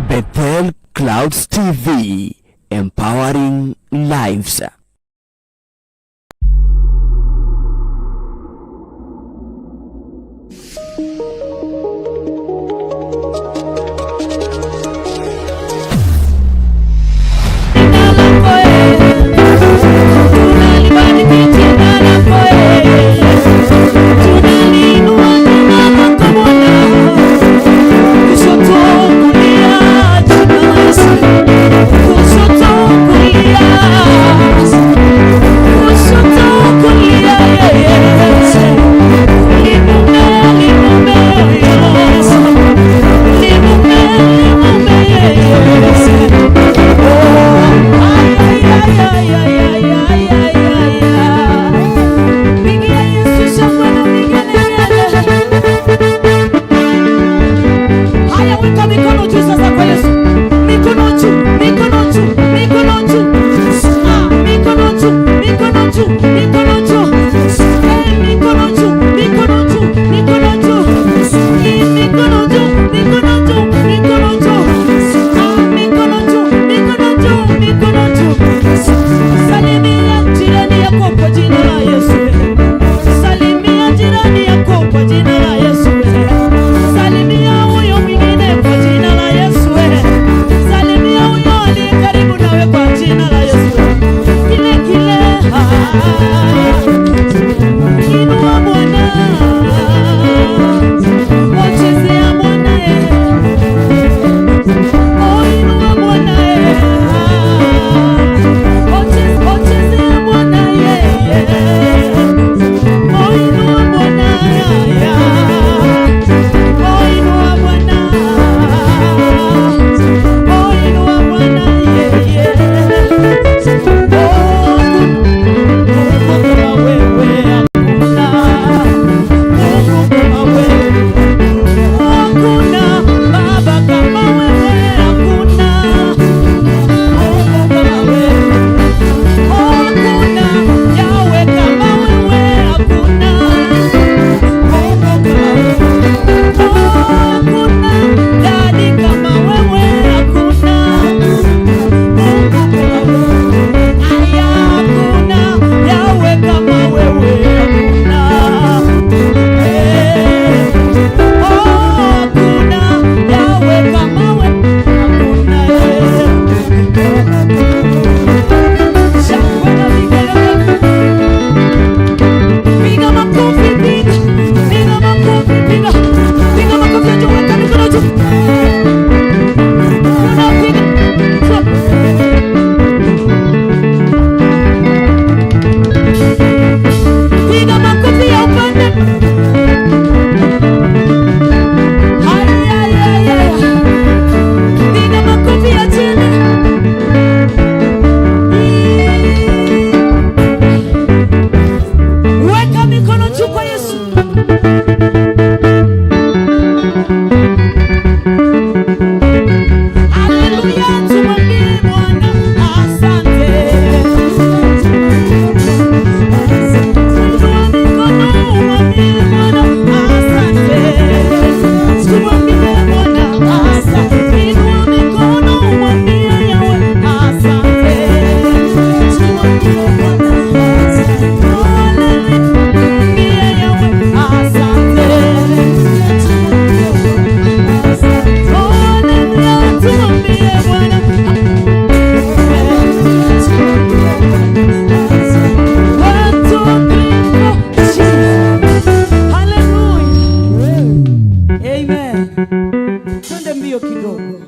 Bethel Clouds TV, empowering lives. Haya, weka mikono juu sasa kwa Yesu. Mikono juu, mikono juu, mikono juu. Ah, mikono juu, mikono juu, mikono juu. Eh, mikono juu, mikono juu, mikono juu. Eh, mikono juu, mikono juu, mikono juu. Ah, mikono juu, mikono juu, mikono juu. Salimia jirani yako kwa jina la Yesu. Salimia jirani yako kwa jina la Yesu. Salimia huyo mwingine kwa jina la Yesu. Salimia huyo aliye karibu nawe kwa jina la Yesu. Kile kile, ah, inua Bwana, wachezea Bwana, oh, inua Bwana, wachezea Bwana, oh, inua Bwana, oh, inua Bwana, oh, inua Bwana, oh, Mungu kama wewe hakuna, Mungu kama wewe hakuna, Baba kama wewe hakuna, Mungu kama wewe hakuna, Yahweh kama wewe hakuna, Mungu kama wewe hakuna, Daddy kama wewe hakuna, Mungu kama wewe aya hakuna, Yahweh kama wewe hakuna. Eh, oh, hakuna, Yahweh kama wewe hakuna. Shangwe na vigelegele. Piga makofi, piga, piga makofi, piga, piga makofi ya juu, weka mikono juu. Unapiga. Piga makofi ya upande. Haya, ya, ya, ya. Piga makofi ya chini. Weka mikono juu kwa Yesu. Haleluya, tumwambie Bwana asante. Inua mikono umwambie Bwana asante. Tumwambie Bwana asante. Inua mikono umwambie Yahweh asante. Tumwambie Bwana asante. Haleluya, Yahweh asante. Haleluya, tumwambie Bwana. One, two, three, four, Jesus. Hallelujah. Amen. Twende mbio kidogo.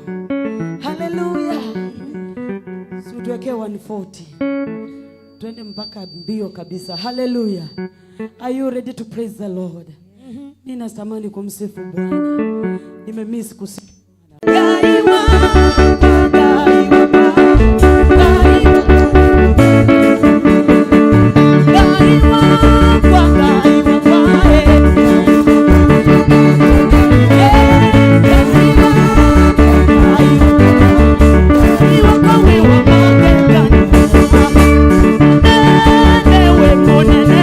Hallelujah. Si utuwekee 140. Twende mpaka mbio kabisa. Hallelujah. Are you ready to praise the Lord? Ninatamani kumsifu Bwana. Nimemiss kusifu. Gaiwa, gaiwa, gaiwa. Gaiwa kwa gaiwa kwa eh. Eh, gaiwa, gaiwa. Gaiwa kwa wiwa magegani. Nene we monene.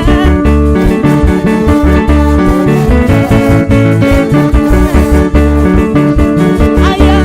Aya,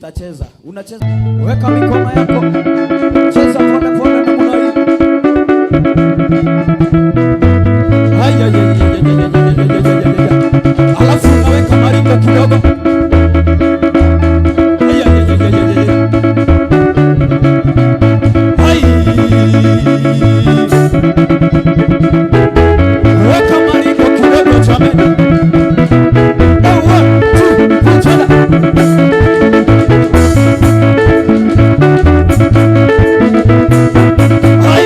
Nitacheza. Unacheza. Weka mikono yako. Cheza pole pole namna hii. Haya, ya, ya, ya, ya, ya, ya, ya, ya, ya, ya. Alafu unaweka maringo kidogo. Haya, ya, ya, ya, ya, ya. Hai. Weka maringo kidogo jameni. 1, 2, 3, twende. Hai.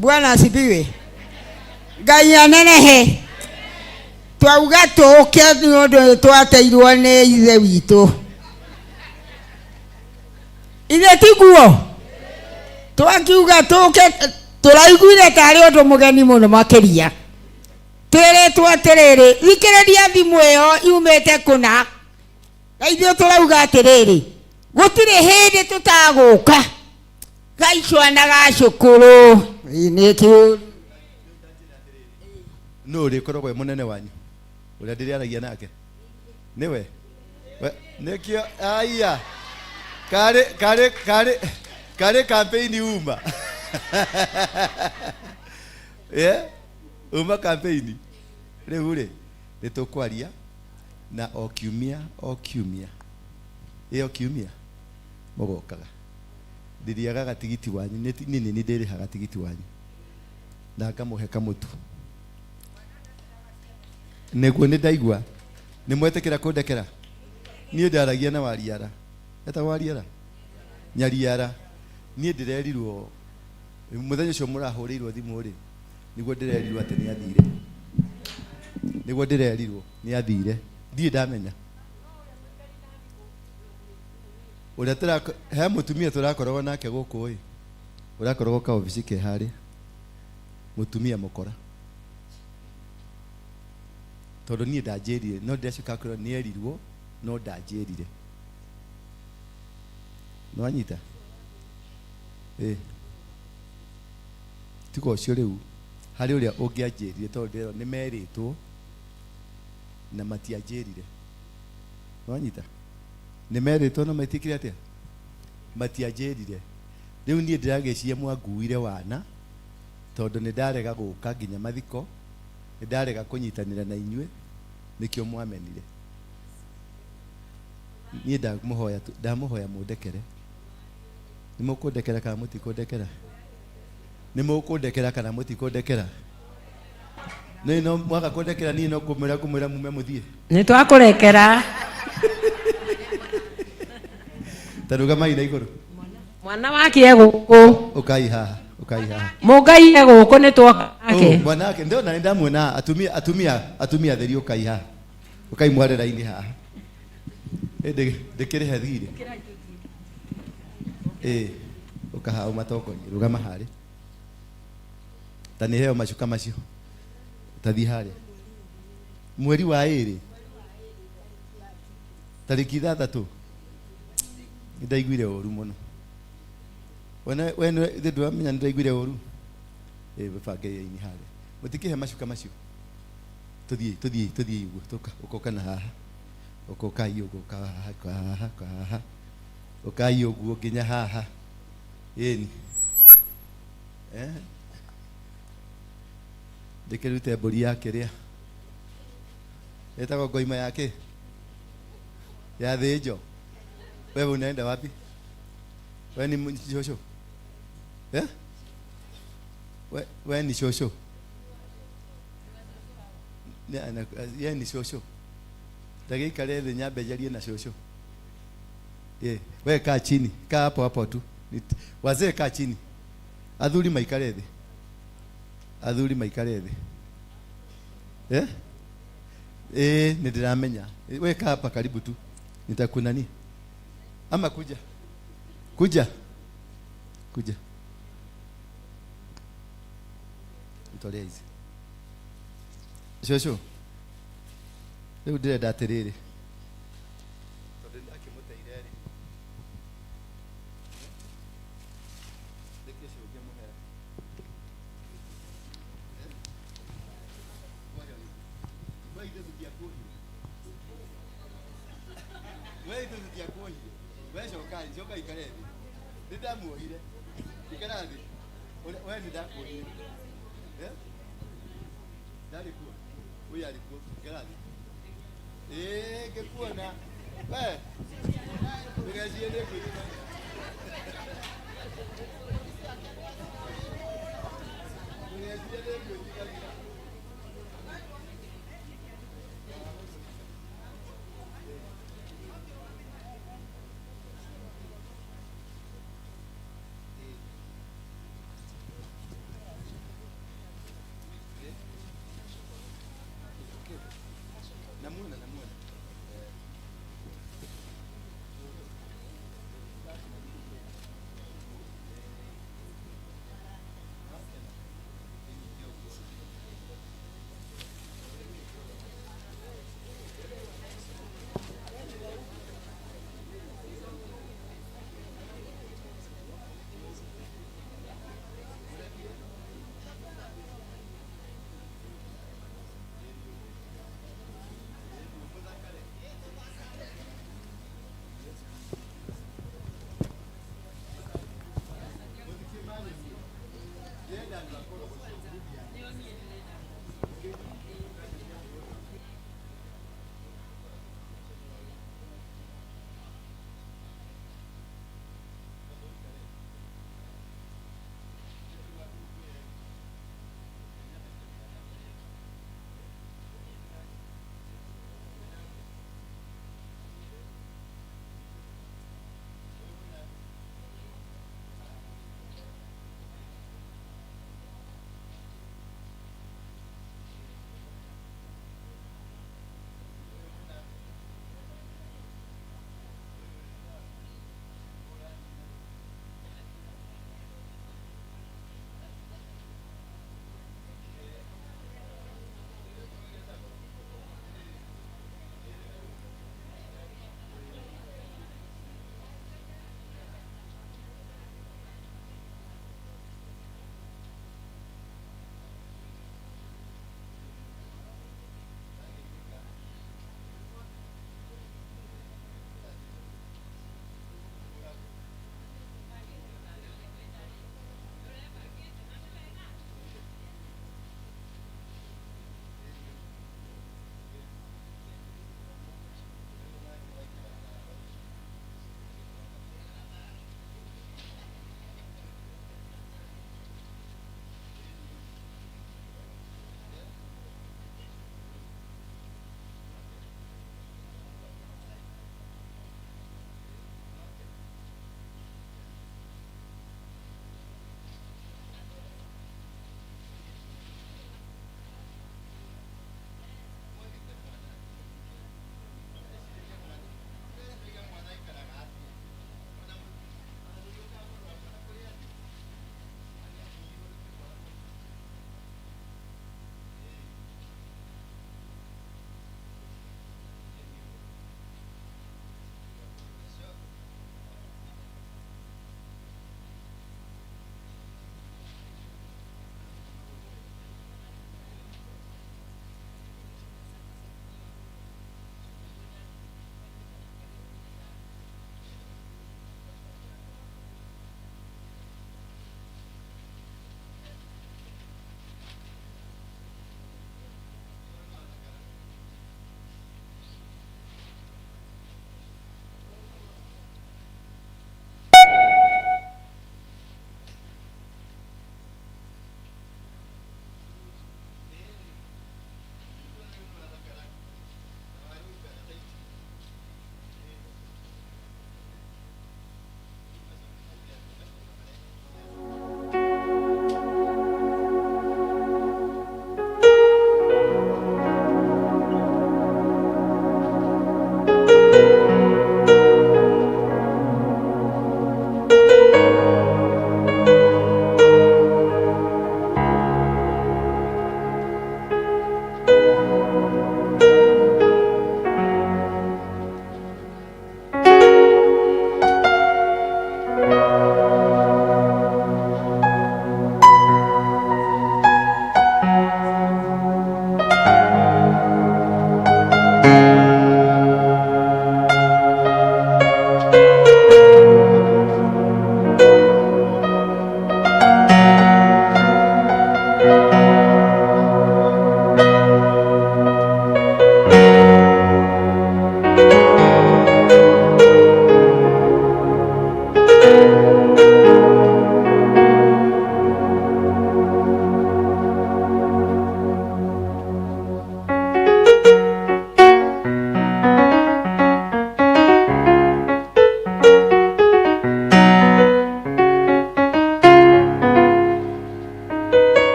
Bwana asifiwe. Ngai anenehe. Twauga tũũke nĩ ũndũ nĩ twateirwo nĩ ithe witũ. Ithe tiguo? Twakiuga tũũke tũraiguire tarĩ ũndũ mũgeni mũno makĩria. Twĩrĩtwo atĩrĩrĩ, thikĩrĩria thimũ ĩyo yumĩte kũna. Na ithuĩ tũrauga atĩrĩrĩ, gũtirĩ hĩndĩ tũtagũka. Gaicwa na gacũkũrũ. Nĩ kĩũru. Nũ ũrĩkoragwo e mũnene wanyu ũrĩa ndĩrĩaragia nake nĩwe? Nĩkĩo aya karĩ karĩ karĩ karĩ campaign uma. Yeah? Uma campaign rĩu rĩ nĩ tũkwaria na o kiumia o kiumia ĩ o kiumia mũgokaga ndĩrĩagaga tigiti wanyu nĩ niĩ nĩ ndĩrĩhaga tigiti wanyu na ngamũhe kamũtu nĩguo nĩ ndaigua nĩ mwetĩkĩra kũndekera. Niĩ ndaragia na Wariara, etagwo Wariara Nyariara. Niĩ ndĩrerirwo mũthenya ũcio mũrahũrĩirwo thimũ rĩ, nĩguo ndĩrerirwo atĩ nĩ athire, nĩguo ndĩrerirwo nĩ athire. Ndirĩ ndamenya ũrĩa tũra he mũtumia tũrakoragwo nake gũkũ ĩ, ũrakoragwo ka obici ke harĩa, mũtumia mũkora, tondũ niĩ ndanjĩrire no ndĩracoka kwĩrwo nĩ erirwo no ndanjĩrire. Nĩwanyita? Ĩ tiga ũcio rĩu harĩ ũrĩa ũngĩanjĩrire tondũ ndĩrerwo nĩ merĩtwo na matianjĩrire. Nĩwanyita? Nĩ merĩtwo no metiĩkire atĩa? Matianjĩrire. Rĩu niĩ ndĩragĩciria mwanguire wana tondũ nĩ ndarega gũka nginya mathiko, nĩ ndarega kũnyitanĩra na inyuĩ, nĩkĩo mwamenire. Niĩ ndamũhoya tu, ndamũhoya mũndekere. Nĩ mũkũndekera kana mũtikũndekera? Nĩ mũkũndekera kana mũtikũndekera? Nĩ no mwaga kũndekera niĩ no kũmwĩra ngũmwĩra mume mũthiĩ. Nĩ twakũrekera. Ta rũgamai na igũrũ. Mwana wake e gũkũ. Ũkai haha, ũkai haha. Mũngai e gũkũ nĩ twoka nake. Oh, mwana wake ndona nĩ ndamuona. Atumia atumia atumia atheri ũkai haha. Ũkai mware raini haha. Ĩ ndĩkĩrĩhe thirĩ. Ĩ ũka haha ũmatongorie, rũgama harĩa. Ta nĩ heo macuka macio. Ta thiĩ harĩa. Mweri wa ĩrĩ tarĩki 6 nĩ ndaiguire ũru mũno. We ithuĩ ndũramenya nĩ ndaiguire ũru. Ĩ bangei raini harĩa. Mũtikĩhe macuka macio. Tũthiĩ tũthiĩ tũthiĩ ũguo tũka ũkoka na haha. Ũkokai ũguo ũka haha ũka haha ũka haha. Ũkai ũguo nginya haha. Ĩni. Eh? Ndĩkĩrute mbũri ya kĩrĩa. Ĩtagwo ngoima ya kĩ? Ya thĩnjo. Wewe unaenda wapi? Wewe ni shosho? Eh? We ni shosho? Ye ni shosho. Ndagĩikare thĩ nyambe njarie na shosho. Ye, we kaa chini, kaa hapo hapo tu. Wazee kaa chini. Athuri maikare thĩ. Athuri maikare thĩ. Eh? Eh, nĩ ndĩramenya. We kaa hapa karibu tu. Nitakunani. Ama kuja. Kuja. Kuja. Nitolea hizi. Shosho. Rĩu ndĩrenda atĩrĩrĩ. Tondũ nĩndakĩmũteire rĩ. Nĩkĩ ũcio ũngĩmũhe? We ithuĩ tũtiakuohire. We ithuĩ tũtiakuohire. We coka coka ikare thĩ. Nĩ ndamuohire. Ikara thĩ. We nĩ ndakuohire. Eh? Ndarĩ kuo. Ũyũ arĩ kuo. Ikara thĩ. Ĩĩ ngĩkuona. We. Ndũgecirie nĩ ngwĩrire. Ndũgecirie nĩ ngwĩtigagĩra.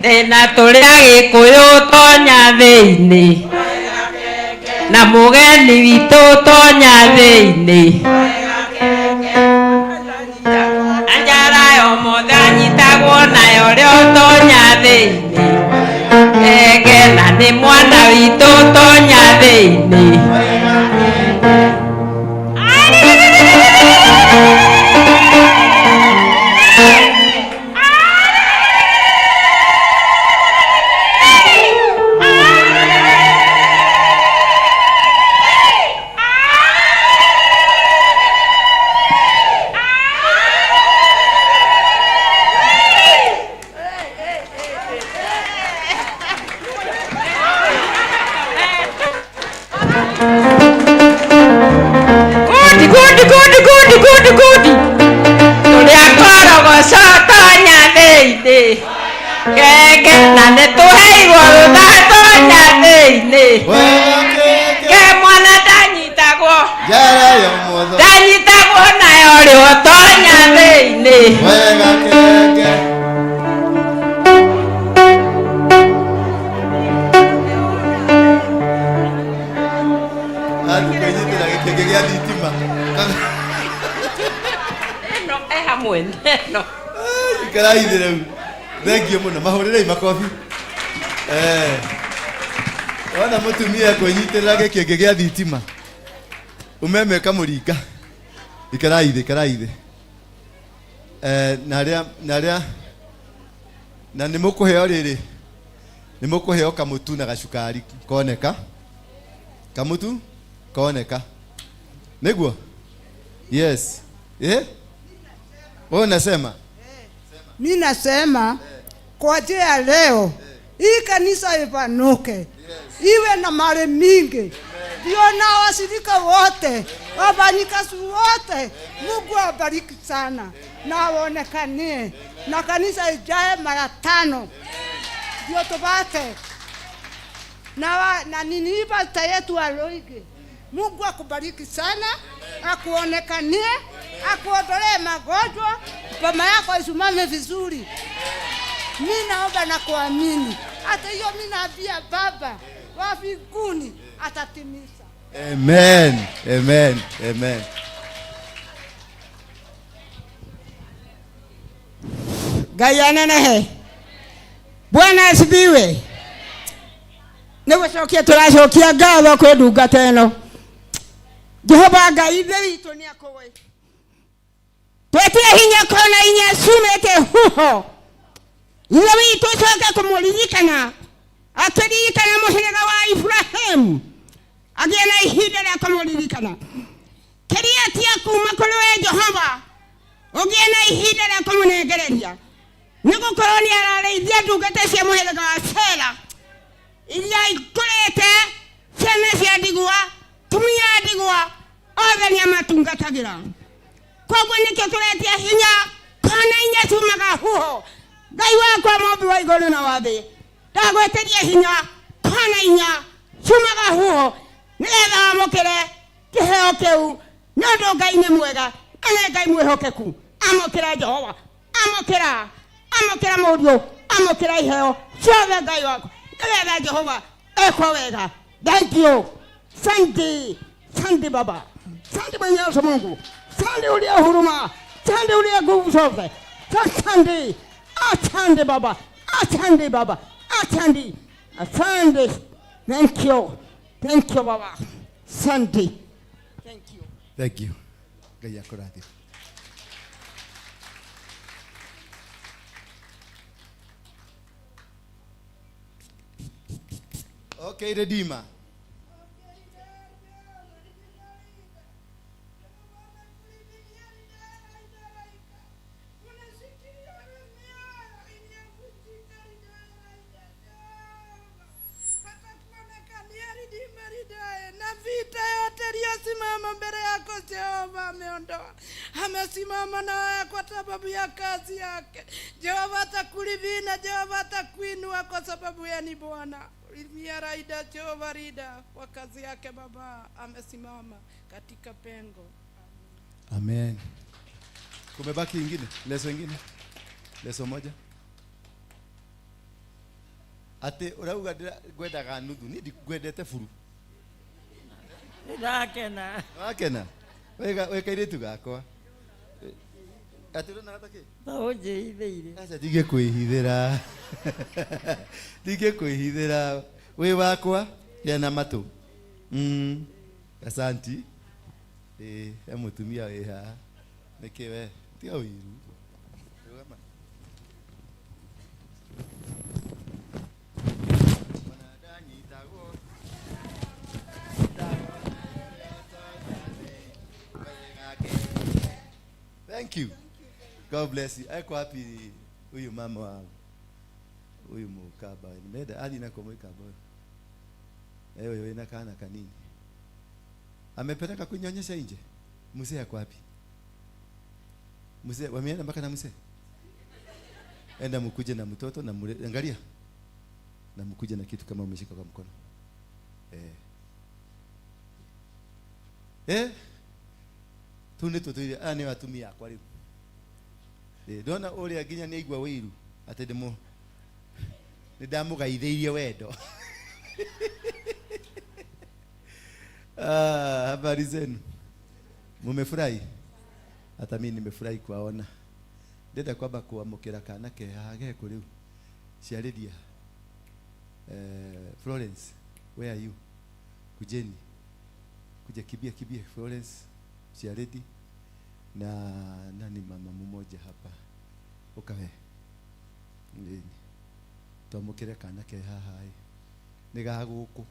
Thĩna tũrĩ Agĩkũyũ tonya thĩinĩ na mũgeni witũ tonya thĩinĩ anjara yo mothe anyitagwo nayo rĩo tonya thĩinĩ kenge na nĩ mwana witũ tonya thĩinĩ. Kenge na nĩ tũheirwo rũtha tonya thĩinĩ ke mwana ndanyitagwo ndanyitagwo nayo rĩo tonya thĩinĩ. Ĩno ĩ hamwe ĩno. Ikarai thĩ rĩu. Thank you muno. Mahũrĩrei makobi. Wona mũtumia kwĩnyitĩrĩra gĩkĩngĩ gĩa thitima. Umeme ũkamũringa. Ikarai thĩ, ikarai thĩ. Na arĩa na arĩa na nĩ mũkũheo rĩrĩ. Nĩ mũkũheo kamũtu na gacukari koneka. Kamũtu koneka. Nĩguo? Yes. Eh? Wewe unasema? Mimi nasema kwa ajili ya leo hii kanisa ipanuke, iwe na mali mingi, ndio na washirika wote, wafanyikazi wote. Mungu awabariki sana na aonekanie, na kanisa ijae mara 5 ndio tupate na nini pasta yetu Aloige. Mungu akubariki sana, akuonekanie, akuondolee magonjwa, boma yako isimame vizuri. Mimi naomba na kuamini, hata hiyo mimi naambia Baba wa mbinguni atatimiza. Amen. Amen. Amen. Ngai anenehe. Bwana asifiwe. Nĩgũcokia tũracokia ngatho kwĩ ndungata ĩno. Jehova Ngai ithe witũ nĩakũĩ. Twetie hinya kona inya ciumĩte huho. Ithe witũ coke kũmũririkana, akĩririkana mũhĩrĩga wa Ibrahimu, agĩe na ihinda rĩa kũmũririkana. Kĩrĩa tia kuma kũrĩ we Jehova, ũgĩe na ihinda rĩa kũmũnengereria. Nĩgũkorwo nĩararĩithia ndungata cia mũhĩrĩga wa Sera iria ikũrĩte, ciana cia ndigwa, tumia ndigwa, othe nĩamatungatagĩra. Koguo nĩkĩo tũretia hinya kona inya ciumaga huho. Ngai wakwa mũmbi wa igũrũ na wa thĩ, ndagwĩtĩria hinya kona inya ciumaga huho nĩgetha wamũkĩre kĩheo kĩu, nĩ ũndũ Ngai nĩ mwega na nĩ Ngai mwĩhokeku. Amũkĩra Jehova, amũkĩra, amũkĩra mũriũ, amũkĩra iheo ciothe Ngai wakwa, nĩgetha Jehova ekwo wega. Thank you. Sante, sante Baba, sante Mwenyezi Mungu, sante uliye huruma, sante uliye nguvu zote. Asante, asante Baba, asante Baba, asante, asante. Thank you, thank you Baba, asante. Thank you. Thank you. Ngai akũrathime. Okay, Redeemer. Vita yote iliyosimama mbele yako Jehova ameondoa. Amesimama nawe kwa sababu ya kazi yake. Jehova atakulivina, Jehova atakuinua kwa sababu ya ni Bwana. Raida Jehova rida kwa kazi yake Baba amesimama katika pengo. Amen. Kumebaki ingine, leso ingine. Leso moja. Ati urauga ngwendaga nuthu, ni ngwendete buru. Ndakena. Wakena. Wega weka iritu gakwa. Ati urona gata ki? Ta unjĩhithĩire. Acha ndige kwĩhithĩra. Ndige kwĩhithĩra. Wĩ wakwa gĩa na matũ. Asanti. He mũtumia wĩ haha. Nĩkĩ we? Tiga ũiru. Rũgama. Thank you. God bless you. Eko wapi huyu mama wa huyu mukaba? Nimeenda hadi na kwa mukaba. Wewe wewe na kana kanini? Amepeleka kunyonyesha nje. Mzee yako wapi? Mzee wameenda mpaka na mzee. Enda mkuje na mtoto na mule, angalia. Na mkuje na kitu kama umeshika kwa mkono. Tune tutuire aya ni atumia akwa riu. Ndona uria nginya ni aigua wiru ati ndimu ni ndamugaithĩirie wendo. Habari zenu? Mumefurahi? Hata mimi nimefurahi kuwaona. Ndenda kwamba kuamukira kana ke haha geko riu. Ciarĩria. Florence, where are you? Kujeni. Kuja kibia kibia Florence, ciarĩdi. Na nani mama mmoja hapa. Ukawe. Nini? Twamukire kana ke haha. Nĩ ga gũkũ.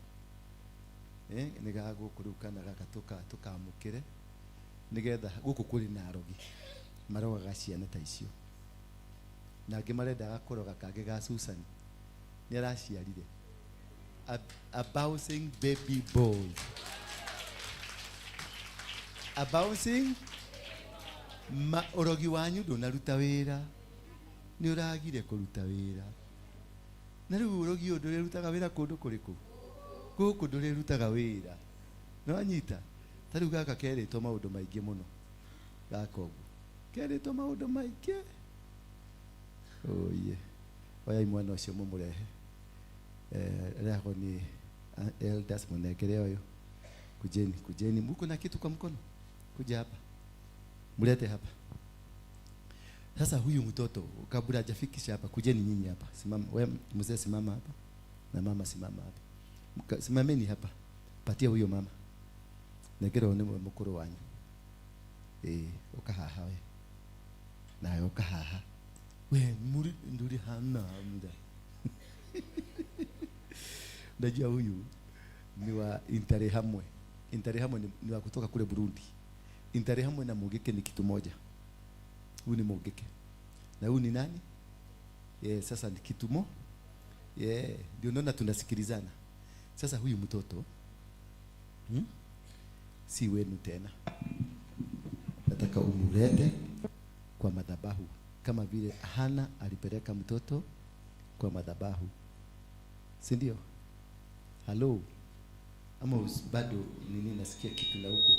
Nĩ ga gũkũ rĩu kana gaka tũkamũkĩre nĩgetha gũkũ kũrĩ na arogi marogaga ciana ta icio na angĩ marendaga kũroga kangĩ ga Susan nĩ araciarire a bouncing baby boy, a bouncing ma ũrogi wanyu ndũnaruta wĩra nĩ ũragire kũruta wĩra na rĩu ũrogi ũyũ ndũrĩrutaga wĩra kũndũ kũrĩkũ gũkũ ndũrĩrutaga wĩra no anyita ta rĩu gaka kerĩtwo maũndũ maingĩ mũno gaka ũguo kerĩtwo maũndũ maingĩ oye oyai mwana ũcio mũmũrehe rehagwo nĩ elders mũnengere ũyũ kujeni kujeni muko na kitu kwa mkono kuja hapa mlete hapa sasa huyu mtoto kabla hajafikisha hapa kujeni nyinyi hapa simama wewe mzee simama hapa na mama simama hapa simameni hapa patia huyo mama negero ni mukuru wanyu ukahaha we nawe ukahaha we muri nduri hana muda najua huyu ni wa Interahamwe. Interahamwe ni wa kutoka kule Burundi. Interahamwe na Mugeke ni kitu moja. Huyu ni Mugeke na huyu ni nani? Sasa ni kitu mo. Ndio naona tunasikilizana. Sasa huyu mtoto si wenu tena. Nataka umulete kwa madhabahu kama vile Hana alipeleka mtoto kwa madhabahu. Si ndio? Hello. Ama bado nini nasikia kitu na huko.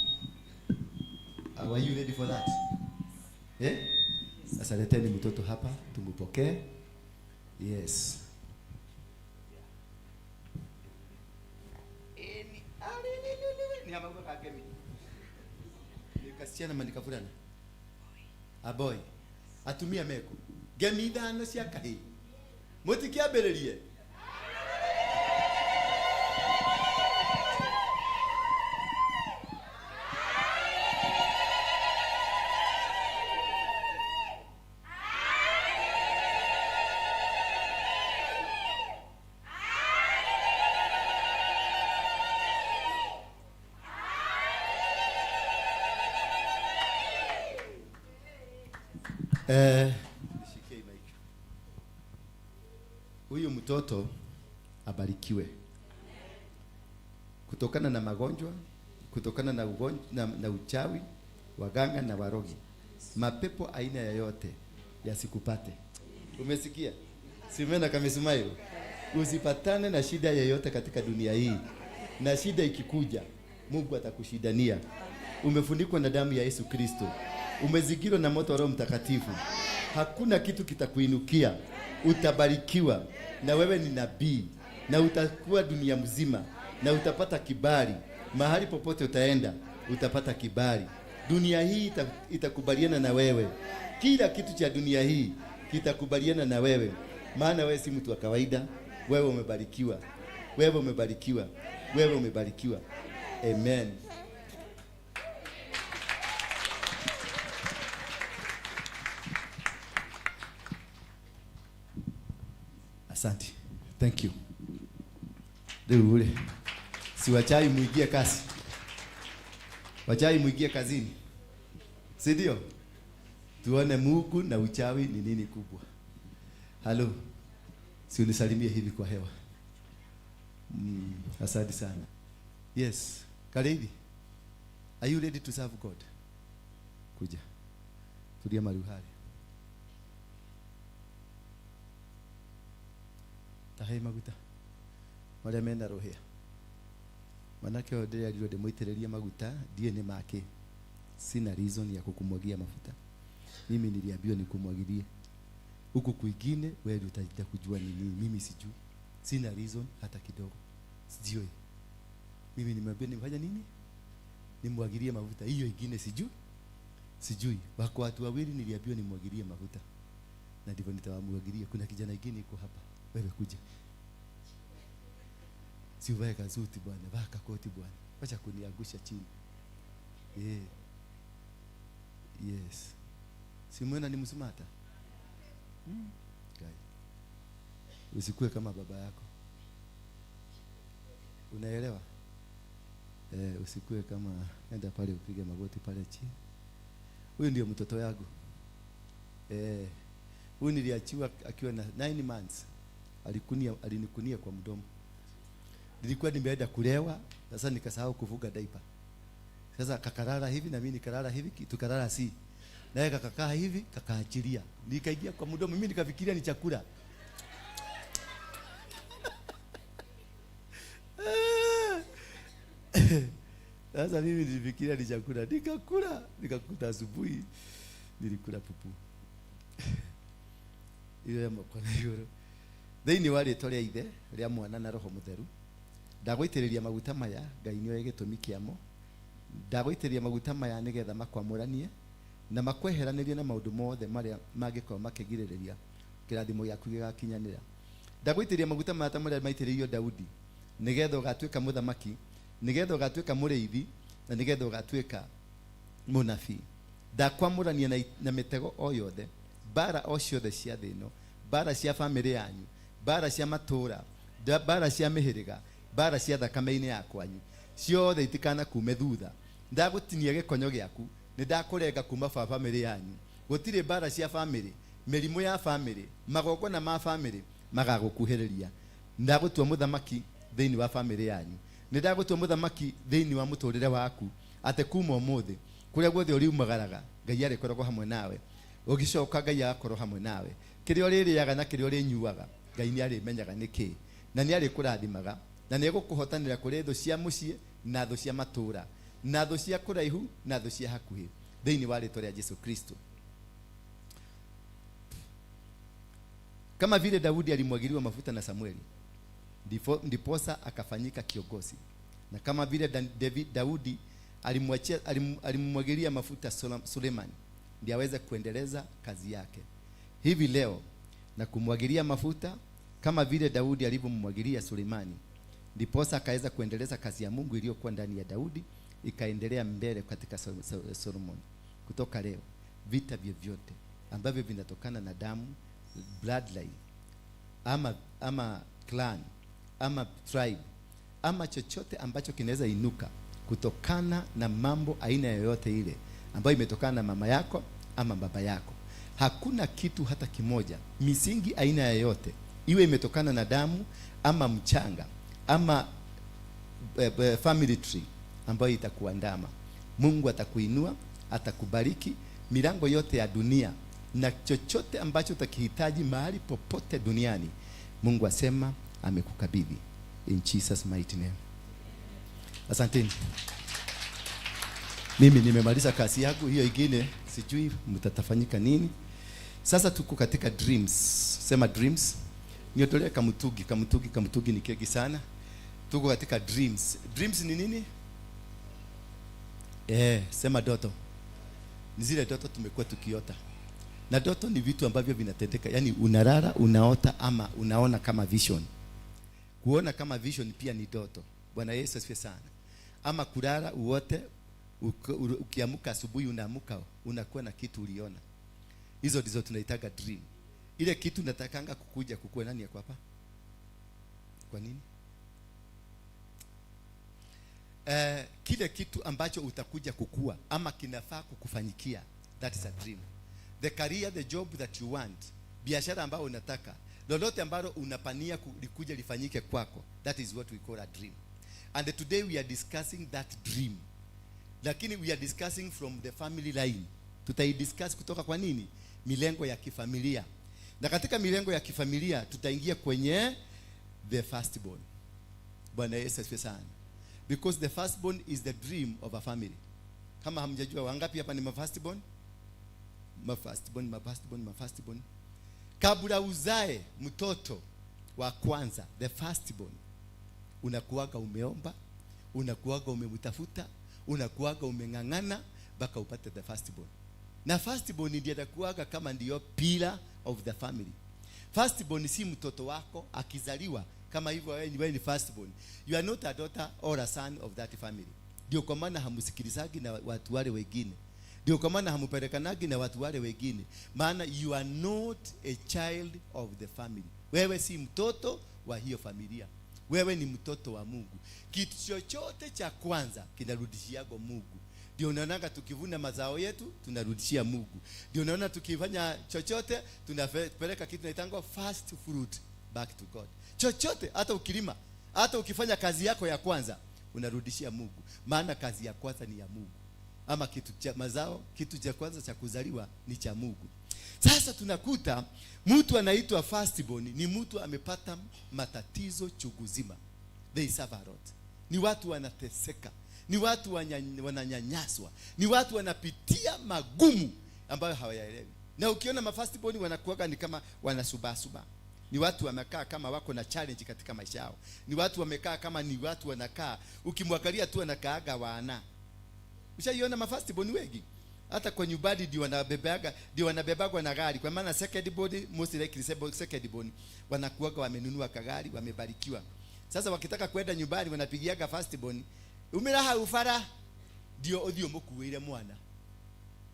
Are you ready for that? Sasa leteni mtoto hapa tumpokee. Yes. Ni kasichana manika fulana. A boy. Atumia meko. Ngemi ithano cia kahii. Mutikiambĩrĩrie. Nishikie mic. Huyu mtoto abarikiwe. Kutokana na magonjwa, kutokana na ugonjwa na uchawi, waganga na warogi. Mapepo aina yoyote yasikupate. Umesikia? Simena kamesemayo. Usipatane na shida yoyote katika dunia hii. Na shida ikikuja, Mungu atakushidania. Umefunikwa na damu ya Yesu Kristo. Umezingirwa na moto wa Roho Mtakatifu. Hakuna kitu kitakuinukia. Utabarikiwa. Na wewe ni nabii na utakuwa dunia mzima na utapata kibali mahali popote utaenda, utapata kibali. Dunia hii itakubaliana na wewe. Kila kitu cha dunia hii kitakubaliana na wewe, maana wewe si mtu wa kawaida. Wewe umebarikiwa, wewe umebarikiwa, wewe umebarikiwa. Amen. Asante. Thank you. Rĩu rĩ, si wachai muingie kazi, wachai muingie kazini, si ndio? Tuone Mungu na uchawi ni nini kubwa. Halo, si unisalimie hivi kwa hewa. Asante sana. Yes, Karibi. Are you ready to serve God? Kuja. Tulia maruhari. Tahai maguta marĩa mena rũhĩa. Manake ũyũ ndĩrerirwo ndĩmũitĩrĩrie maguta, ndiĩ nĩ make. Sina reason ya kukumwagia mafuta. Mimi niliambiwa nikumwagilie. Huku kwingine wewe ndio utaenda kujua ni nini, mimi sijui. Sina reason hata kidogo. Sijui. Mimi nimeambiwa nifanye nini? Nimwagilie mafuta. Hiyo ingine sijui. Sijui. Wako watu wawili niliambiwa nimwagilie mafuta. Na ndivyo nitawamwagilia. Kuna kijana ingine yuko hapa. Wewe kuja. Si uvae kazuti bwana, vaa kakoti bwana. Wacha kuniangusha chini. Yeah. Yes. Si mwena ni msumata? Guy. Usikue kama baba yako. Unaelewa? Usikue kama, enda pale upige magoti pale chini. Huyu ndio mtoto yangu. Huyu niliachiwa akiwa na 9 months. Alinikunia kwa mdomo. Nilikuwa nimeenda kulewa, sasa nikasahau kuvuga diaper. Sasa kakarara hivi na mimi nikarara hivi, tukarara si. Naye kakakaa hivi, kakaachilia. Nikaingia kwa mdomo, mimi nikafikiria ni chakula. Sasa mimi nilifikiria ni chakula, nikakula, nikakuta asubuhi nilikula pupu. Ile mkono yoro. Thĩinĩ wa rĩtwa rĩa Ithe, rĩa Mwana na Roho Mũtheru, ndagũitĩrĩria maguta maya, Ngai nĩoĩ gĩtũmi kĩamo. Ndagũitĩrĩria maguta maya nĩgetha makwamũranie na makweheranĩrie na maũndũ mothe marĩa mangĩkorwo makĩgirĩrĩria kĩrathimo gĩaku gĩgakinyanĩra. Ndagũitĩrĩria maguta maya ta marĩa maitĩrĩirio Daudi, nĩgetha ũgatuĩka mũthamaki, nĩgetha ũgatuĩka mũrĩithi, na nĩgetha ũgatuĩka mũnabii. Ndakwamũrania na mĩtego o yothe, mbara o ciothe cia thĩ ĩno, mbara cia bamĩrĩ yanyu, mbara cia matũũra, mbara cia mĩhĩrĩga, mbara cia thakame-inĩ ya kwanyu, ciothe itikanakume thutha. Ndagũtinia gĩkonyo gĩaku, nĩndakũrenga kuma ba bamĩrĩ yanyu. Gũtirĩ mbara cia bamĩrĩ, mĩrimũ ya bamĩrĩ, magongona ma bamĩrĩ magagũkuhĩrĩria. Ndagũtua mũthamaki thĩinĩ wa bamĩrĩ yanyu. Nĩndagũtua mũthamaki thĩinĩ wa mũtũrĩre waku, atĩ kuma ũmũthĩ kũrĩa guothe ũriumagaraga, Ngai arĩkoragwo hamwe nawe. Ũgĩcoka Ngai agakorwo hamwe nawe. Kĩrĩa ũrĩrĩaga na kĩrĩa ũrĩnyuaga, Ngai nĩarĩmenyaga nĩkĩ, na nĩarĩkũrathimaga, na nĩegũkũhotanĩra kũrĩ thũ cia mũciĩ na thũ cia matũũra, na thũ cia kũraihu na thũ cia hakuhĩ, thĩinĩ wa rĩtwa rĩa Jesu Kristo. Kama vile Daudi alimwagiliwa mafuta na Samueli, ndiposa akafanyika kiongozi. Na kama vile Daudi alimwagilia mafuta Sulemani, ndiye aweze kuendeleza kazi yake. Hivi leo na kumwagilia mafuta kama vile Daudi alivyomwagilia Sulemani, ndiposa akaweza kuendeleza kazi ya Mungu iliyokuwa ndani ya Daudi, ikaendelea mbele katika Solomon. Kutoka leo, vita vyovyote ambavyo vinatokana na damu, bloodline, ama clan, ama tribe, ama chochote ambacho kinaweza inuka kutokana na mambo aina yoyote ile ambayo imetokana na mama yako ama baba yako, hakuna kitu hata kimoja, misingi aina yoyote iwe imetokana na damu ama mchanga ama family tree ambayo itakuandama. Mungu atakuinua, atakubariki milango yote ya dunia, na chochote ambacho utakihitaji mahali popote duniani, Mungu asema amekukabidhi. In Jesus mighty name. Asanteni. Mimi nimemaliza kazi yangu, hiyo ingine sijui mtatafanyika nini. Sasa tuko katika dreams. Sema dreams. Niondolee kamutungi, kamutungi, kamutungi ni keki sana. Tuko katika dreams. Dreams ni nini? Sema doto. Ni zile doto tumekuwa tukiota. Na doto ni vitu ambavyo vinatendeka. Yaani unalala, unaota ama unaona kama vision. Kuona kama vision pia ni doto. Bwana Yesu asifiwe sana. Ama kulala uote, ukiamka asubuhi unaamuka unakuwa na kitu uliona. Hizo ndizo tunaitaga dream. Ile kitu natakanga kukuja kukua nani yako hapa? Kwa nini? Kile kitu ambacho utakuja kukua ama kinafaa kukufanyikia, that is a dream. The career, the job that you want, biashara ambayo unataka, lolote ambalo unapania likuja lifanyike kwako, that is what we call a dream. And today we are discussing that dream. Lakini we are discussing from the family line. Tutaidiscuss kutoka kwa nini? Milengo ya kifamilia. Na katika milengo ya kifamilia tutaingia kwenye the firstborn. Bwana Yesu asifiwe sana. Because the firstborn is the dream of a family. Kama hamjajua, wangapi hapa ni mafirstborn? Mafirstborn, mafirstborn, mafirstborn. Kabla uzae mtoto wa kwanza, the firstborn, unakuwaga umeomba, unakuwaga umemtafuta, unakuwaga umeng'ang'ana mpaka upate the firstborn. Na firstborn ndiye atakuwaga kama ndiyo pillar of the family. Firstborn si mtoto wako akizaliwa kama hivyo, wewe ni firstborn. You are not a daughter or a son of that family. Ndio kwa maana hamusikilizagi na watu wale wengine. Ndio kwa maana hamupelekanagi na watu wale wengine. Maana you are not a child of the family. Wewe si mtoto wa hiyo familia. Wewe ni mtoto wa Mungu. Kitu chochote cha kwanza kinarudishiago Mungu. Ndio unaonaga tukivuna mazao yetu tunarudishia Mungu. Ndio unaona tukifanya chochote tunapeleka kitu kinaitwa first fruit back to God. Chochote, hata ukilima, hata ukifanya kazi yako ya kwanza unarudishia Mungu. Maana kazi ya kwanza ni ya Mungu. Ama kitu cha mazao, kitu cha kwanza cha kuzaliwa ni cha Mungu. Sasa tunakuta mtu anaitwa firstborn ni mtu amepata matatizo chungu zima. They suffer a lot. Ni watu wanateseka, ni watu wananyanyaswa, ni watu wanapitia magumu ambayo hawayaelewi. Na ukiona mafirstborn wanakuwaga ni kama wanasubasuba. Ni watu wamekaa kama wako na challenge katika maisha yao. Ni watu wamekaa kama ni watu wanakaa, ukimwangalia tu anakaaga wana. Ushaiona mafirstborn wengi? Hata kwa nyumbani ndio wanabebaga, ndio wanabebagwa na gari. Kwa maana second born, most likely second born wanakuwaga wamenunua kagari, wamebarikiwa. Sasa wakitaka kwenda nyumbani wanapigiaga first born, umiraha ufara, ndio uthio mukuire mwana.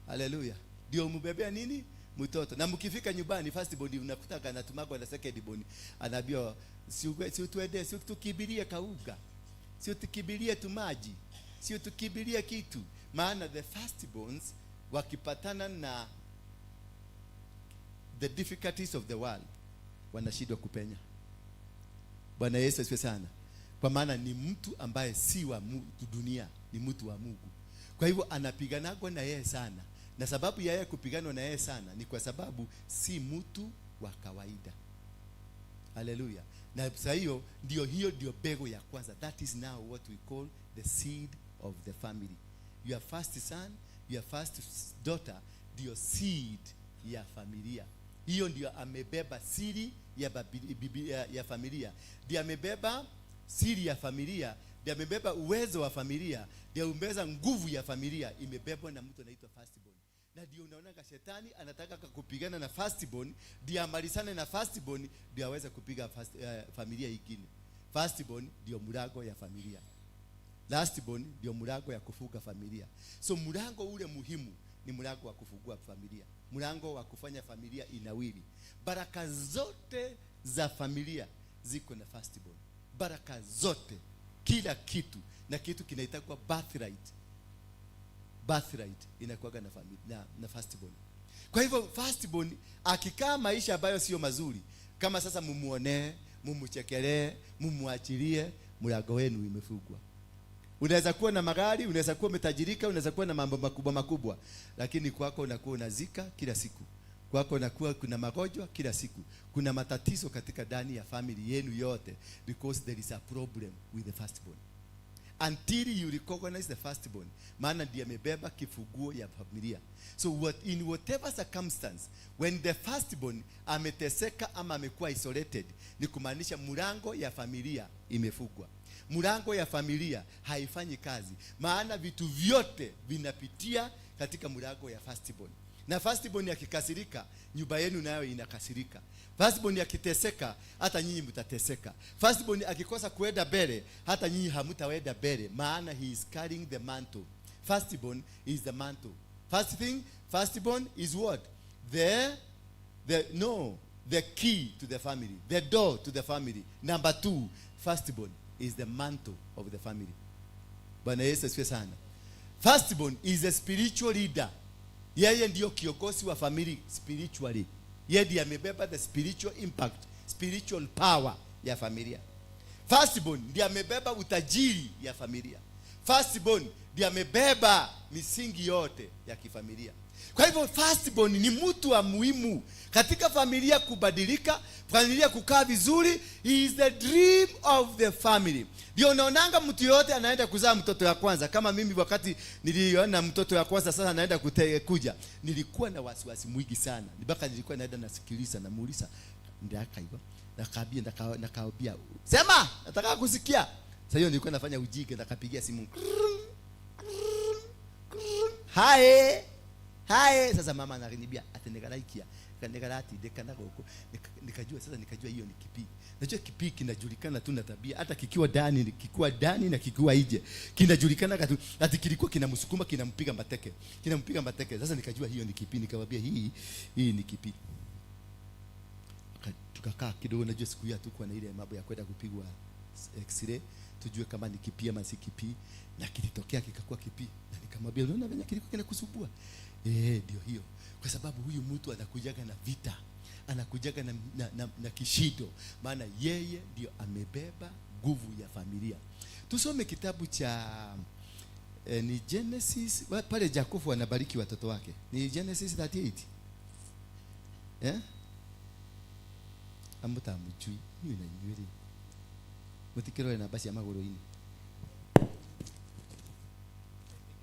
Haleluya. Ndio umubebea nini? Mtoto. Na mkifika nyumbani first born unakuta anatumagwa na second born. Anaambiwa si tuende, si tukimbilie kauga. Si tukimbilie tumaji. Si tukimbilie kitu. Maana the first borns wakipatana na the difficulties of the world wanashindwa kupenya. Bwana Yesu asifiwe sana. Kwa maana ni mtu ambaye si wa dunia, ni mtu wa Mungu. Kwa hivyo anapiganagwa na yeye sana. Na sababu ya yeye kupiganwa na yeye sana ni kwa sababu si mtu wa kawaida. Haleluya. Na sasa hiyo ndio, hiyo ndio mbegu ya kwanza. That is now what we call the seed of the family. Your first son, your first daughter ndio seed ya familia. Hiyo ndio amebeba siri ya familia. Ndio amebeba siri ya familia, ndio amebeba uwezo wa familia, ndio amebeba nguvu ya familia, imebebwa na mtu anaitwa firstborn. Na ndio unaona shetani anataka kupigana na firstborn, ndio amalizane na firstborn, ndio aweze kupiga familia nyingine. Firstborn ndio mlango ya familia. Lastborn ndio mlango ya kufuga familia. So mlango ule muhimu ni mlango wa kufungua familia, mlango wa kufanya familia inawiri. Baraka zote za familia ziko na firstborn. Baraka zote, kila kitu, na kitu kinaitwa birthright. Birthright inakuwaga na familia, na firstborn. Kwa hivyo firstborn akikaa maisha ambayo sio mazuri, kama sasa mumuonee, mumuchekelee, mumuachilie, mlango wenu imefungwa. Unaweza kuwa na magari, unaweza kuwa umetajirika, unaweza kuwa na mambo makubwa makubwa, lakini kwako unakuwa unazika kila siku. Kwako unakuwa kuna magonjwa kila siku. Kuna matatizo katika ndani ya family yenu yote, because there is a problem with the firstborn. Until you recognize the firstborn, maana ndiye amebeba kifunguo ya familia. So in whatever circumstance, when the firstborn ameteseka ama amekuwa isolated, ni kumaanisha mlango ya familia imefungwa, mlango ya familia haifanyi kazi, maana vitu vyote vinapitia katika mlango ya firstborn. Na firstborn akikasirika, nyumba yenu nayo inakasirika. Firstborn akiteseka, hata nyinyi mtateseka. Firstborn akikosa kuenda mbele, hata nyinyi hamtaenda mbele, maana he is carrying the mantle. Firstborn is the mantle. First thing, firstborn is what? The no the key to the family, the door to the family. Number two, firstborn is the mantle of the family. Bwana Yesu asifiwe sana. Firstborn is a spiritual leader. Yeye ndiyo kiongozi wa family spiritually. Yeye ndiye amebeba the spiritual impact, spiritual power ya familia. Firstborn ndiye amebeba utajiri ya familia. Firstborn ndiye amebeba misingi yote ya kifamilia. Kwa hivyo firstborn ni mtu wa muhimu katika familia kubadilika, familia kukaa vizuri. He is the dream of the family. Ndio unaonanga mtu yote anaenda kuzaa mtoto ya kwanza. Kama mimi, wakati niliona mtoto ya kwanza sasa anaenda kuja, nilikuwa na wasiwasi mwingi sana, mpaka nilikuwa naenda nasikiliza, namuuliza ndakaigwa, nakaambia, nakaambia, "Sema, nataka kusikia." Sasa hiyo nilikuwa nafanya ujinga, nakapigia simu, "Hi, hi." Sasa mama ananiambia ati nigaraikia nigaratindĩka na gũkũ. Nikajua sasa, nikajua hiyo ni kipii. Najua kipii kinajulikana tu na tabia, hata kikiwa ndani, kikiwa ndani na kikiwa nje kinajulikana tu, ati kilikuwa kinamsukuma, kinampiga mateke, kinampiga mateke. Sasa nikajua hiyo ni kipii, nikamwambia, Hii ni kipii." Tukakaa kidogo. Najua siku hiyo hatukuwa na ile mambo ya kwenda kupigwa x-ray tujue kama ni kipii ama si kipii, na kilitokea kikakuwa kipii, na nikamwambia, "Unaona venye kilikuwa kinakusumbua? Eh, ndio hiyo, kwa sababu huyu mtu anakujaga na vita, anakujaga na kishindo, maana yeye ndio amebeba nguvu ya familia." Tusome kitabu cha ni Genesis, pale Jacobo anabariki watoto wake. Ni Genesis 38, eh? Amutamujui inyuĩ na inyuĩ rĩ, mũtikĩrore namba cia magũrũ-inĩ. I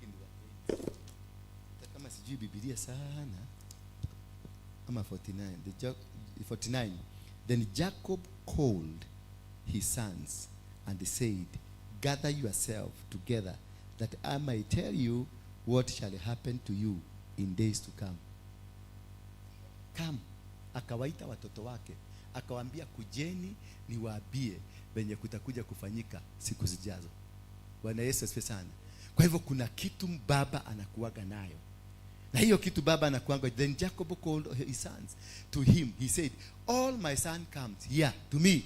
think ni 38. Hata kama sijui Bibilia sana, ama 49, 49. "Then Jacob called his sons and said, 'Gather yourself together that I may tell you what shall happen to you in days to come.'" Come. Akawaita watoto wake, akawaambia, "Kujeni niwaambie venye kutakuja kufanyika siku zijazo." Bwana Yesu asifiwe sana. Kwa hivyo kuna kitu baba anakuwaga nayo, na hiyo kitu baba anakuanga. "Then Jacob called his sons to him. He said, 'All my son comes here to me.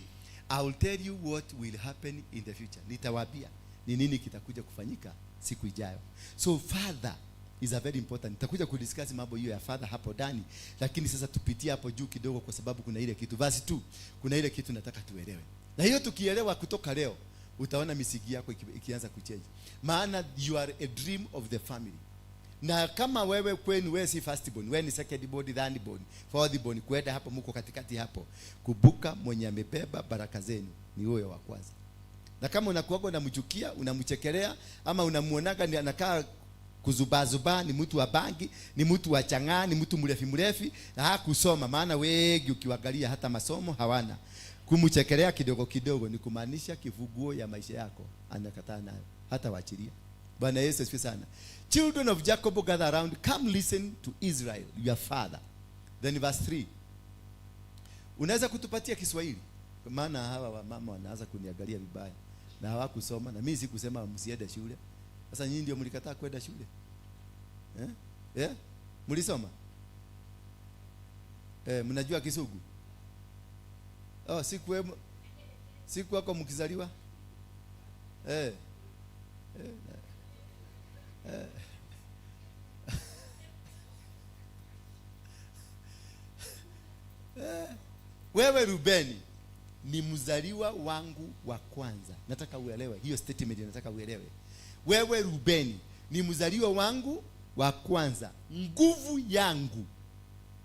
I will tell you what will happen in the future.' Nitawaambia ni nini kitakuja kufanyika siku ijayo." So father is a very important. Nitakuja kudiscuss mambo hiyo ya father hapo ndani, lakini sasa tupitie hapo juu kidogo, kwa sababu kuna ile kitu, verse 2, kuna ile kitu nataka tuelewe, na hiyo tukielewa kutoka leo, utaona misingi yako ikianza kuchange, maana you are a dream of the family. Na kama wewe kwenu wewe si first born, wewe ni second born, third born, fourth born, kwenda hapo, mko katikati hapo, kumbuka mwenye amebeba baraka zenu ni huyo wa kwanza. Na kama unakuwaga unamchukia, unamchekelea, ama unamuonaga ni anakaa kuzubazubaa, ni mtu wa bangi, ni mtu wa chang'aa, ni mtu mrefi mrefi na hakusoma, maana wengi ukiwaangalia hata masomo hawana, kumchekelea kidogo kidogo ni kumaanisha kifunguo ya maisha yako anakataa nayo, hata waachilia. Bwana Yesu asifiwe sana. "Children of Jacob, gather around. Come listen to Israel your father." Then verse 3. Unaweza kutupatia Kiswahili? Kwa maana hawa wamama wanaanza kuniangalia vibaya na hawakusoma, na mimi sikusema msiende shule. Sasa nyinyi ndio mlikataa kwenda shule, eh? Eh? Mlisoma, eh? Mnajua Kisugu? Oh, siku wako mkizaliwa, eh? Eh, eh. Eh. "Wewe Rubeni ni mzaliwa wangu wa kwanza." Nataka uelewe hiyo statement, nataka uelewe. "Wewe Rubeni ni mzaliwa wangu wa kwanza, nguvu yangu."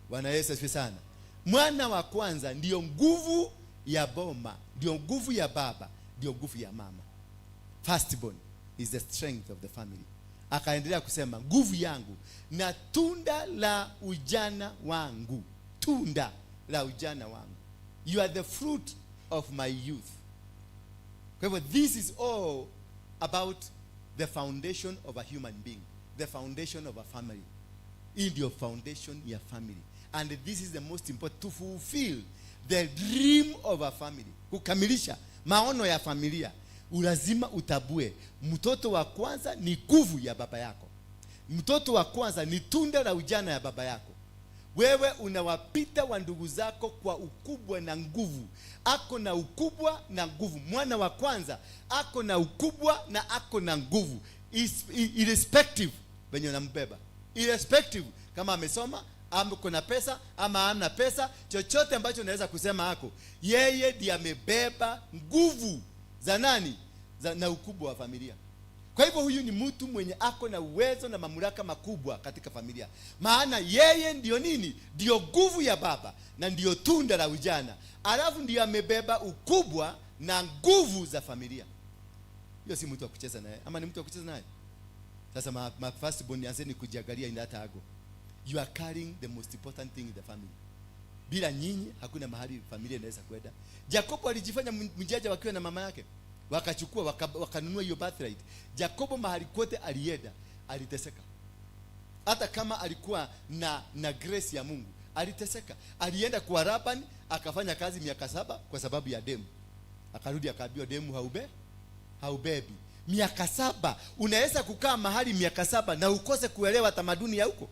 Bwana Yesu asifiwe sana. Mwana wa kwanza ndiyo nguvu ya boma, ndiyo nguvu ya baba, ndiyo nguvu ya mama. Firstborn. Is the strength of the family. Akaendelea kusema, nguvu yangu na tunda la ujana wangu, tunda la ujana wangu. You are the fruit of my youth. Kwa hivyo this is all about the foundation of a human being, the foundation of a family. Hii ndio foundation ya family, and this is the most important, to fulfill the dream of a family. Kukamilisha maono ya familia, lazima utambue mtoto wa kwanza ni nguvu ya baba yako, mtoto wa kwanza ni tunda la ujana ya baba yako. Wewe unawapita wa ndugu zako kwa ukubwa na nguvu. Ako na ukubwa na nguvu. Mwana wa kwanza ako na ukubwa na ako na nguvu. Irrespective venye unambeba, irrespective kama amesoma ama kuna pesa ama amna pesa, chochote ambacho unaweza kusema ako, yeye ndiye amebeba nguvu za nani, na ukubwa wa familia. Kwa hivyo huyu ni mtu mwenye ako na uwezo na mamlaka makubwa katika familia, maana yeye ndiyo nini? Ndiyo nguvu ya baba na ndiyo tunda la ujana, alafu ndiyo amebeba ukubwa na nguvu za familia. Hiyo si mtu wa kucheza naye, ama ni mtu wa kucheza naye? Sasa ma firstborn, anzeni kujiangalia in that angle. You are carrying the most important thing in the family. Bila nyinyi hakuna mahali familia inaweza kwenda. Jacobo alijifanya mjanja wakiwa na mama yake, wakachukua wakanunua hiyo birthright. Jacobo mahali kote alienda aliteseka. Hata kama alikuwa na grace ya Mungu, aliteseka. Alienda kwa Laban akafanya kazi miaka 7 kwa sababu ya demu. Akarudi akaambiwa demu haubebi. Miaka 7 unaweza kukaa mahali miaka 7 na ukose kuelewa tamaduni ya huko?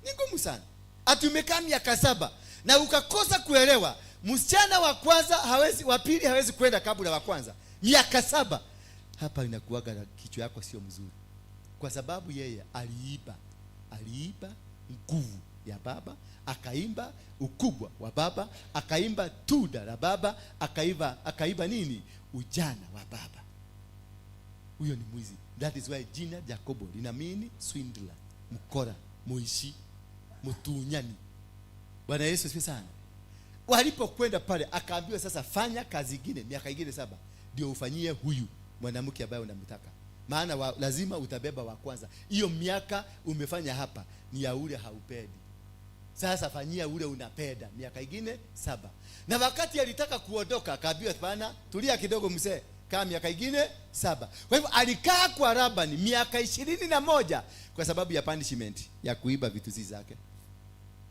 Ni ngumu sana. Ati umekaa miaka 7 na ukakosa kuelewa, msichana wa kwanza hawezi, wa pili hawezi kwenda kabla wa kwanza. Miaka 7. Hapa inakuwaga na kichwa yako sio mzuri. Kwa sababu yeye aliiba nguvu ya baba, akaimba ukubwa wa baba, akaimba tunda la baba, akaiba nini? Ujana wa baba. Huyo ni mwizi. That is why jina Jacobo lina mean swindler, mkora, muishi, mtunyani. Bwana Yesu asifiwe sana. Walipokwenda pale akaambiwa sasa fanya kazi nyingine miaka ingine 7 ndio ufanyie huyu mwanamke ambaye unamtaka. Maana lazima utabeba wa kwanza. Hiyo miaka umefanya hapa ni ya ule haupendi. Sasa fanyia ule unapenda miaka ingine 7. Na wakati alitaka kuondoka akaambiwa bana tulia kidogo mzee, kaa miaka ingine 7. Kwa hivyo alikaa kwa Labani miaka 21 kwa sababu ya punishment ya kuiba vitu zake.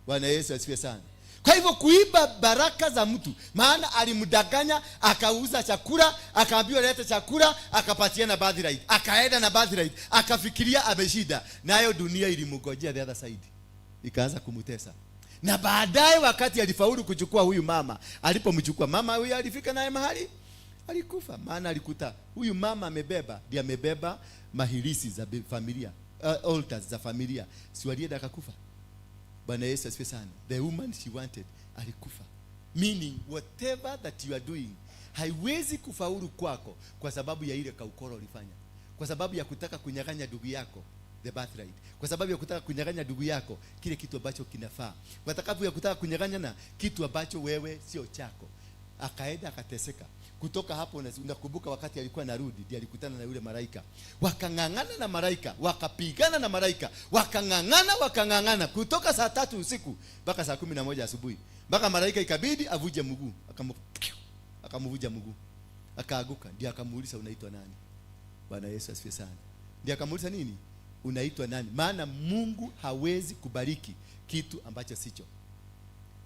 Bwana Yesu asifiwe sana. Kwa hivyo kuiba baraka za mtu, maana alimdanganya, akauza chakula, akaambiwa leta chakula, akapatiana birthright, akaenda na birthright, akafikiria ameshinda, nayo dunia ilimngojea the other side, ikaanza kumtesa. Na baadaye wakati alifaulu kuchukua huyu mama, alipomchukua mama huyu alifika naye mahali alikufa, maana alikuta huyu mama amebeba, ndiye amebeba mahirisi za familia, altars za familia, si walienda akakufa. Bwana Yesu asifiwe sana. The woman she wanted alikufa. Meaning whatever that you are doing haiwezi kufaulu kwako kwa sababu ya ile kaukoro ulifanya, kwa sababu ya kutaka kunyang'anya ndugu yako the birthright, kwa sababu ya kutaka kunyang'anya ndugu yako kile kitu ambacho kinafaa, kwa sababu ya kutaka kunyang'anya na kitu ambacho wewe sio chako. Akaenda akateseka. Kutoka hapo unakumbuka wakati alikuwa anarudi ndiye alikutana na yule malaika. Wakang'ang'ana na malaika, wakapigana na malaika, wakang'ang'ana, wakang'ang'ana kutoka saa 3 usiku mpaka saa 11 asubuhi. Mpaka malaika ikabidi avuje mguu, akamvuja mguu. Akaaguka, ndiye akamuuliza unaitwa nani? Bwana Yesu asifiwe sana. Ndiye akamuuliza nini? Unaitwa nani? Maana Mungu hawezi kubariki kitu ambacho sicho.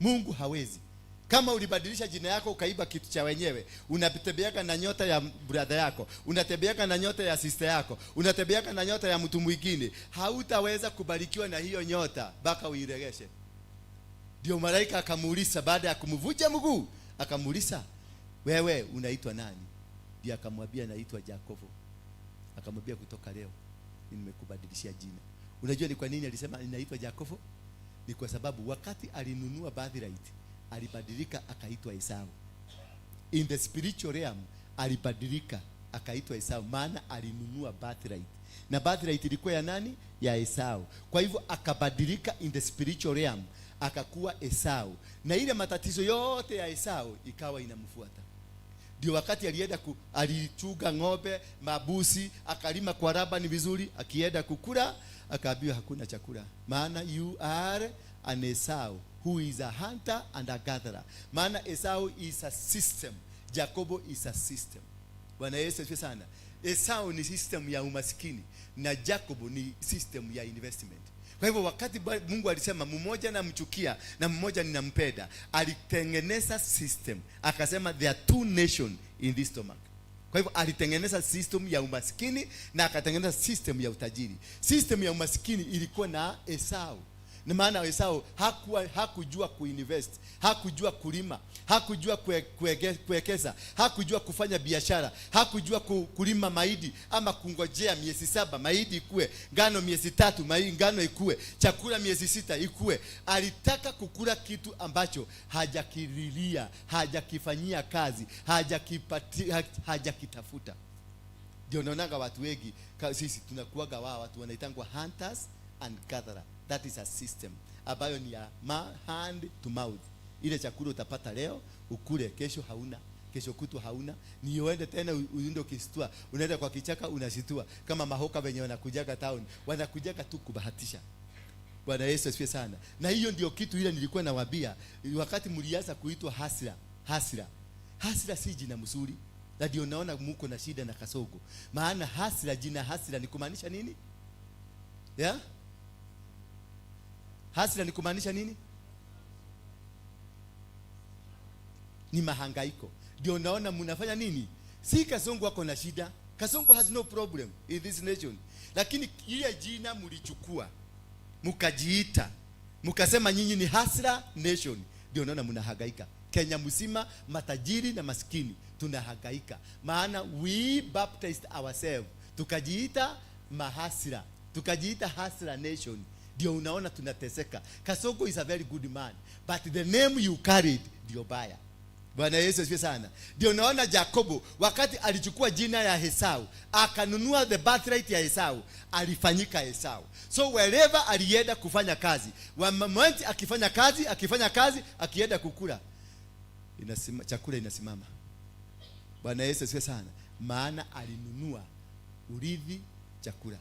Mungu hawezi. Kama ulibadilisha jina yako ukaiba kitu cha wenyewe, unatembeaga na nyota ya brother yako, unatembeaga na nyota ya sister yako, unatembeaga na nyota ya mtu mwingine, hautaweza kubarikiwa na hiyo nyota mpaka uiregeshe. Ndio malaika akamuuliza baada ya kumvuja mguu, akamuuliza wewe unaitwa nani? Ndio akamwambia naitwa Jakobo. Akamwambia kutoka leo nimekubadilishia jina. Unajua ni kwa nini alisema ninaitwa Jakobo? Ni kwa sababu wakati alinunua birthright alibadilika akaitwa Esau. In the spiritual realm alibadilika akaitwa Esau, maana alinunua birthright. Na birthright ilikuwa ya nani? Ya Esau. Kwa hivyo akabadilika in the spiritual realm akakuwa Esau. Na ile matatizo yote ya Esau ikawa inamfuata. Ndio Ndio wakati alienda alichunga ng'ombe, mabusi, akalima kwa Labani vizuri, akienda kukula akaambiwa hakuna chakula, maana you are an Esau who is a hunter and a gatherer. Maana Esau is a system, Jacobo is a system. Bwana Yesu asifiwe sana. Esau ni system ya umasikini na Jacobo ni system ya investment. Kwa hivyo wakati Mungu alisema mmoja namchukia na mmoja ninampenda, alitengeneza system, akasema there are two nation in this stomach. Kwa hivyo alitengeneza system ya umasikini na akatengeneza system ya utajiri. System ya umasikini ilikuwa na Esau. Ni maana Esau hakujua kuinvest, hakujua kulima, hakujua kuwekeza, hakujua kufanya biashara, hakujua kulima mahindi ama kungojea miezi 7 mahindi ikue, ngano miezi 3 ngano ikue, chakula miezi 6 ikue. Alitaka kukula kitu ambacho hajakililia, hajakifanyia kazi, hajakitafuta. Ndio naonaga watu wengi sisi tunakuwaga wao watu wanaitangwa hunters and gatherer. That is a system ambayo ni ya hand to mouth. Ile chakula utapata leo ukule, kesho hauna, kesho kutwa hauna, ni uende tena uende ukistua, unaenda kwa kichaka unashitua, kama mahoka wenye wanakujaga town, wanakujaga tu kubahatisha. Bwana Yesu asifiwe sana. Na hiyo ndio kitu ile nilikuwa nawaambia wakati mlianza kuitwa hasira. Hasira. Hasira si jina mzuri. Na ndio naona muko na shida na Kasongo. Maana hasira, jina hasira ni kumaanisha nini? Yeah? Hasira ni kumaanisha nini? Ni mahangaiko. Ndio naona mnafanya nini? Si Kasongo ako na shida. Kasongo has no problem in this nation. Lakini ile jina mlichukua, mkajiita, mkasema nyinyi ni hasira nation. Ndio naona mnahangaika. Kenya mzima, matajiri na maskini tunahangaika. Maana we baptized ourselves, tukajiita mahasira, tukajiita hasira nation. Ndio unaona tunateseka. Kasongo is a very good man, but the name you carried ndio baya. Bwana Yesu asifiwe sana. Ndio unaona Jacobo wakati alichukua jina ya Esau, akanunua the birthright ya Esau, alifanyika Esau. So wherever alienda kufanya kazi, moment akifanya kazi, akifanya kazi, akienda kukula, chakula inasimama. Bwana Yesu asifiwe sana. Maana alinunua urithi chakula.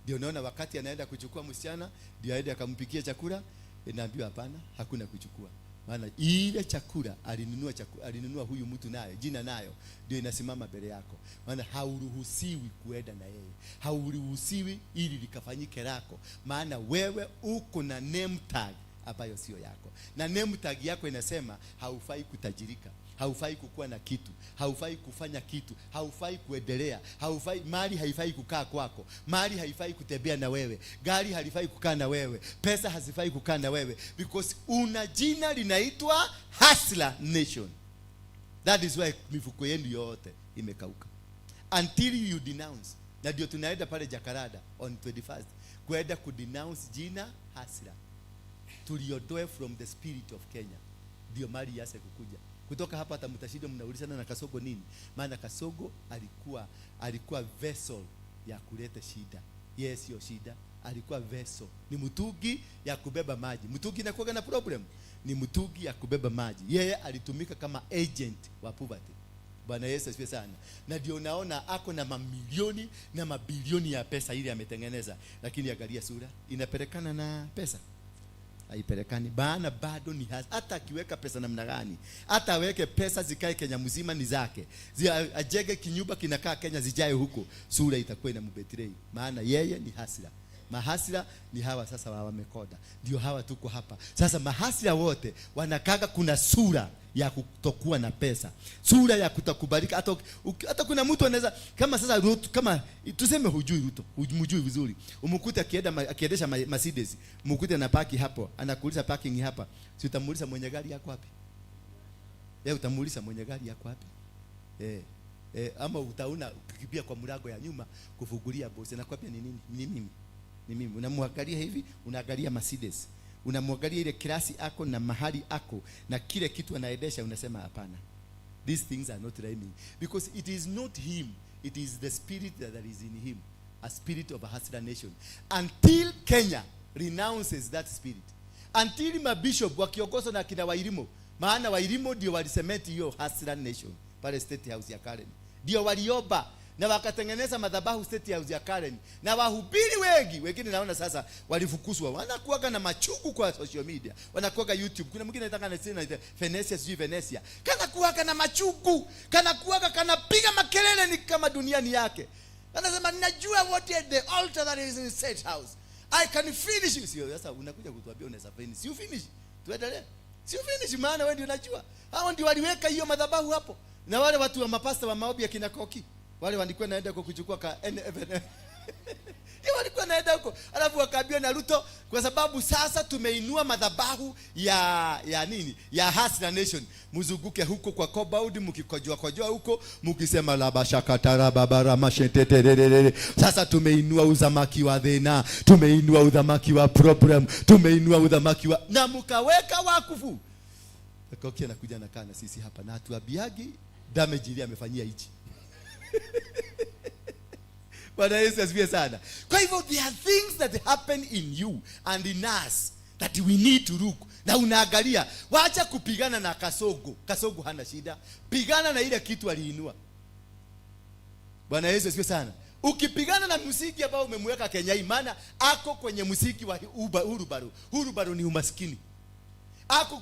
Ndio unaona wakati anaenda kuchukua msichana, ndio aende akampikia chakula, inaambiwa hapana, hakuna kuchukua. Maana ile chakula alinunua, chakula alinunua huyu mtu nayo, jina nayo ndio inasimama mbele yako. Maana hauruhusiwi kuenda na yeye. Hauruhusiwi ili likafanyike lako. Maana wewe uko na name tag ambayo sio yako. Na name tag yako inasema haufai kutajirika, haufai kukuwa na kitu, haufai kufanya kitu, haufai kuendelea, haufai, mali haifai kukaa kwako, mali haifai kutembea na wewe, gari halifai kukaa na wewe, pesa hazifai kukaa na wewe, because una jina linaitwa Hustler Nation. That is why mifuko yenu yote imekauka until you denounce. Na ndio tunaenda pale Jacaranda on 21st kuenda kudenounce jina Hustler, tuliondoe from the spirit of Kenya, ndio mali yase kukuja. Kutoka hapa hata mtashinda mnaulizana na Kasongo nini? Maana Kasongo alikuwa vessel ya kuleta shida. Yes, sio shida, alikuwa vessel. Ni mtungi ya kubeba maji. Mtungi inakuwa na problem. Ni mtungi ya kubeba maji. Yeye alitumika kama agent wa poverty. Bwana Yesu asifiwe sana. Na ndio unaona ako na mamilioni na mabilioni ya pesa ile ametengeneza, lakini angalia sura, inapelekana na pesa? Haipelekani. Maana bado ni hata akiweka pesa namna gani, hata aweke pesa zikae Kenya mzima ni zake, ajenge kinyumba kinakaa Kenya zijae huko, sura itakuwa inambetray. Maana yeye ni hasira. Mahasira ni hawa sasa wamekoda. Ndio hawa tuko hapa. Sasa mahasira wote wanakaga kuna sura ya kutokuwa na pesa, sura ya kutokubalika. Hata kuna mtu anaweza kama sasa Ruto, kama tuseme hujui Ruto, humjui vizuri, umkute akiendesha Mercedes, umkute ana park hapo, anakuuliza parking hapa, si utamuuliza mwenye gari yako wapi? Yeye utamuuliza mwenye gari yako wapi? Ama utaona ukikimbia kwa mlango ya nyuma kufungulia boss, anakuambia ni nini? Ni mimi. Ni mimi. Unamwangalia hivi, unaangalia Mercedes, unamwangalia ile klasi ako na mahali ako na kile kitu anaendesha, unasema hapana, these things are not rhyming, because it is not him, it is the spirit that is in him, a spirit of a hustler nation. Until Kenya renounces that spirit, until mabishop wakiongozwa na kina Wairimu, maana Wairimu ndio walisementi hiyo hustler nation pale State House ya Karen. Ndio waliomba na wakatengeneza madhabahu State House ya Karen, na wahubiri wengi wengine naona sasa walifukuzwa, wanakuwaga na machuku kwa social media, wanakuwaga YouTube. Kuna mwingine anataka anasema Venetia, sijui Venetia, kana kuwaga na machuku, kana kuwaga kanapiga makelele ni kama duniani yake. Anasema ninajua what is the altar that is in State House, I can finish you. Sio sasa unakuja kutuambia unaweza finish, you finish, tuendelee, sio finish, maana wewe ndio unajua. Hao ndio waliweka hiyo madhabahu hapo, na wale watu wa mapasta wa maombi ya kina Koki, wale walikuwa naenda kwa kuchukua ka NFN ndio walikuwa naenda huko, alafu wakaambiwa na Ruto, kwa sababu sasa tumeinua madhabahu ya nini, ya Hustler Nation, mzunguke huko kwa compound mkikojoa kojoa huko mkisema labashakatara babara mashetetererere. Sasa tumeinua uzamaki wa dhena, tumeinua udhamaki wa problem, tumeinua udhamaki wa na mkaweka wakufu. Koki anakuja anakaa na sisi hapa na hatuambiagi damage ile amefanyia hichi. Bwana Yesu asifiwe sana. Kwa hivyo there are things that happen in you and in us that we need to look. Na unaangalia, wacha kupigana na Kasogo. Kasogo hana shida. Pigana na ile kitu aliinua. Bwana Yesu asifiwe sana. Ukipigana na msingi ambao umemweka Kenya hii, maana ako kwenye msingi wa hurubaru. Hurubaru ni umaskini. Ako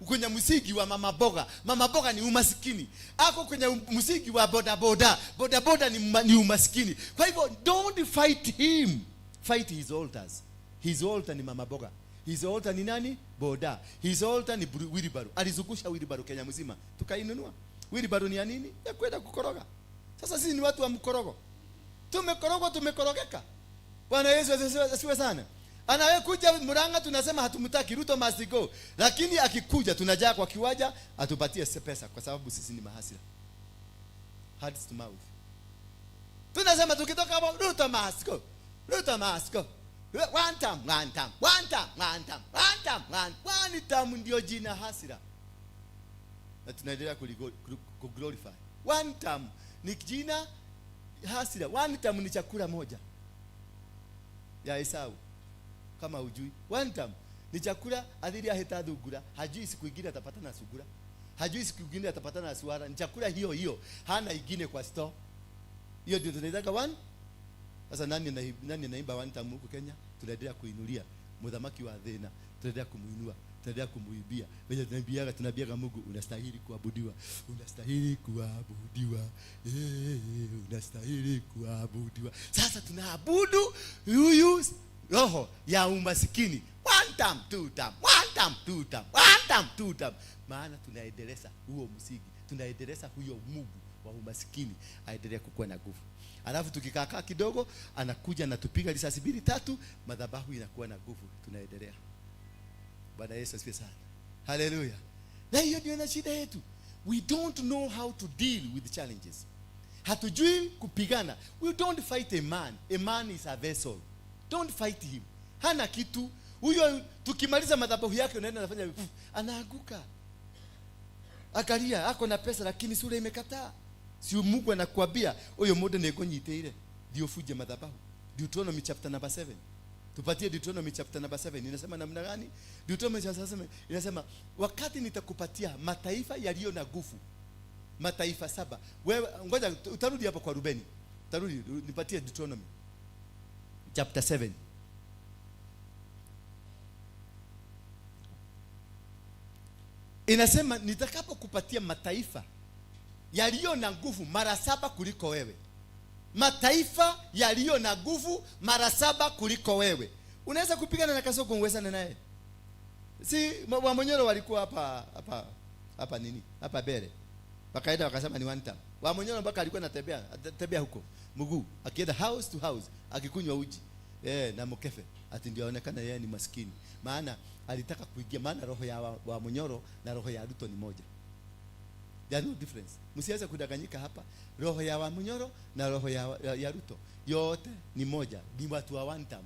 kwenye msingi wa mama boga. Mama boga ni umaskini. Ako kwenye msingi wa boda boda. Boda boda ni umaskini. Kwa hivyo don't fight him. Fight his altars. His altar ni mama boga. His altar ni nani? Boda. His altar ni wheelbarrow. Alizungusha wheelbarrow Kenya mzima. Tukainunua. Wheelbarrow ni ya nini? Ya kwenda kukoroga. Sasa sisi ni watu wa mkorogo. Tumekorogwa, tumekorogeka. Bwana Yesu asifiwe sana. Anayekuja Murang'a tunasema hatumtaki, Ruto must go. Lakini akikuja tunajaa kwa kiwanja atupatie pesa kwa sababu sisi ni mahasira. Hearts to mouth. Tunasema tukitoka hapo Ruto must go. Ruto must go. One time, one time, one time, one time, one time, one, one time ndio jina hasira. Na tunaendelea kuglorify. One time ni jina hasira. One time ni chakula moja ya Esau. Kama hujui, one time ni chakula adhiri aheta thungura, hajui siku ingine atapata na sungura, hajui siku ingine atapata na swara. Ni chakula hiyo hiyo, hana ingine kwa store. Hiyo ndio tunaitaka one. Sasa nani anaimba one time huku Kenya? Tunaendelea kuinulia muthamaki wa thina, tunaendelea kumuinua, tunaendelea kumuibia. Wenye tunaambiaga Mungu unastahili kuabudiwa, unastahili kuabudiwa, unastahili kuabudiwa. Sasa tunaabudu huyu roho ya umasikini. One time, two time, one time, two time, one time, two time. Maana tunaendeleza huo msingi, tunaendeleza huyo Mungu wa umasikini aendelee kukua na nguvu. Alafu tukikaa kidogo anakuja na tupiga risasi 2-3, madhabahu inakuwa na nguvu, tunaendelea. Bwana Yesu asifiwe sana. Hallelujah. Na hiyo ndio na shida yetu. We don't know how to deal with the challenges. Hatujui kupigana. We don't fight a man. A man is a vessel. Don't fight him. Hana kitu. Huyo tukimaliza madhabahu yake unaenda anafanya anaanguka. Angalia, ako na pesa lakini sura imekataa. Si Mungu anakuambia huyo muda nikunyiteire ndio fuje madhabahu. Deuteronomy chapter number 7. Tupatie Deuteronomy chapter number 7. Inasema namna gani? Deuteronomy chapter 7 inasema wakati nitakupatia mataifa yaliyo na nguvu, mataifa 7. Wewe ngoja utarudi hapo kwa Rubeni. Utarudi nipatie Deuteronomy chapter 7. Inasema nitakapokupatia mataifa yaliyo na nguvu mara 7 kuliko wewe. Mataifa yaliyo na nguvu mara 7 kuliko wewe. Unaweza kupigana na Kasoko uwezane naye? Si Wamonyoro walikuwa hapa nini? Hapa Bere. Wakaenda wakasema ni one time. Wamonyoro mpaka alikuwa anatembea, anatembea huko mguu, akienda house to house akikunywa uji. Na mkefe ati ndio aonekana yeye ni maskini. Maana alitaka kuingia, maana roho ya Wamonyoro na roho ya Ruto ni moja. There are no difference. Msiweze kudanganyika hapa. Roho ya Wamunyoro na roho ya Ruto yote ni moja. Ni watu wa one time,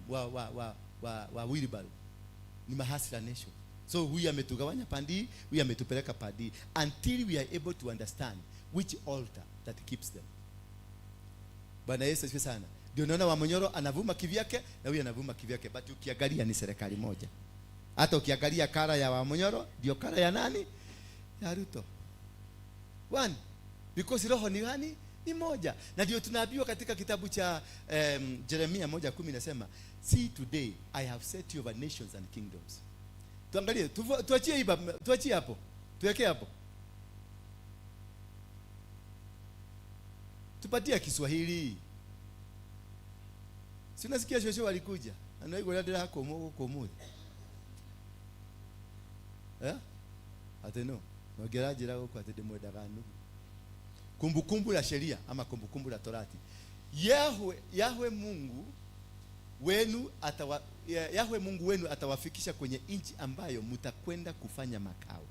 wa wheelbarrow. Ni mahasira nation. So huyu ametugawanya pandi, huyu ametupeleka pandi until we are able to understand which altar that keeps them. Bwana Yesu asifiwe sana. Ndio unaona Wamunyoro anavuma kivyake na huyu anavuma kivyake, but ukiangalia ni serikali moja. Hata ukiangalia kara ya Wamunyoro ndio kara ya nani? Ya Ruto. One. Because roho ni gani? Ni moja. Na ndio tunaambiwa katika kitabu cha Jeremia 1:10 inasema, see today I have set you over nations and kingdoms. Tuangalie, tuachie hii, tuachie hapo. Tuweke hapo. Tupatie Kiswahili. Si unasikia shosho walikuja. Anaigwa ndira hakomo gukomo. Eh? Ate no. Nongera njira guku ati ndimwendaga nuthu. Kumbukumbu la sheria ama kumbukumbu la Torati. Yahwe Mungu wenu Yahwe Mungu wenu atawafikisha kwenye nchi ambayo mtakwenda kufanya makao.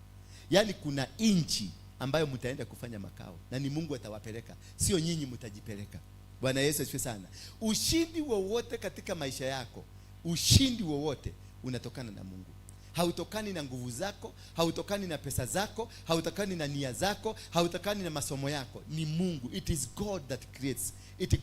Yaani kuna nchi ambayo mtaenda kufanya makao na ni Mungu atawapeleka, sio nyinyi mtajipeleka. Bwana Yesu asifiwe sana. Ushindi wowote katika maisha yako, ushindi wowote unatokana na Mungu. Hautokani na nguvu zako, hautokani na pesa zako, hautokani na nia zako, hautokani na masomo yako. Ni Mungu. It is God that creates. It is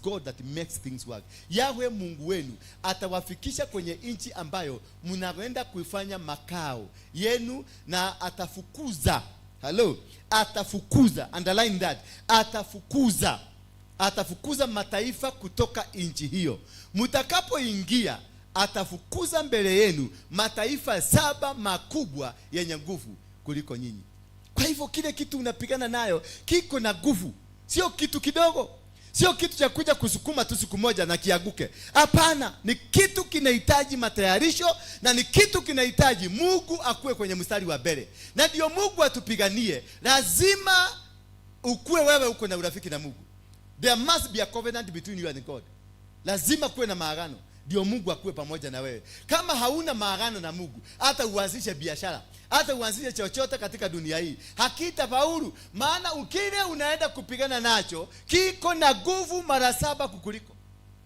God that makes things work. Yahwe Mungu wenu atawafikisha kwenye nchi ambayo mnaenda kuifanya makao yenu, na atafukuza. Hello? Atafukuza. Underline that. Atafukuza. Atafukuza mataifa kutoka nchi hiyo. Mtakapoingia atafukuza mbele yenu mataifa 7 makubwa yenye nguvu kuliko nyinyi. Kwa hivyo kile kitu unapigana nayo kiko na nguvu, sio kitu kidogo, sio kitu cha kuja kusukuma tu siku moja na kianguke. Hapana, ni kitu kinahitaji matayarisho na ni kitu kinahitaji Mungu akuwe kwenye mstari wa mbele. Na ndio Mungu atupiganie, lazima ukuwe wewe uko na urafiki na Mungu. There must be a covenant between you and God. Lazima kuwe na maagano ndio Mungu akuwe pamoja na wewe. Kama hauna maagano na Mungu, hata uanzishe biashara, hata uanzishe chochote katika dunia hii, hakitafaulu. Maana ukile unaenda kupigana nacho kiko na nguvu mara 7 kukuliko.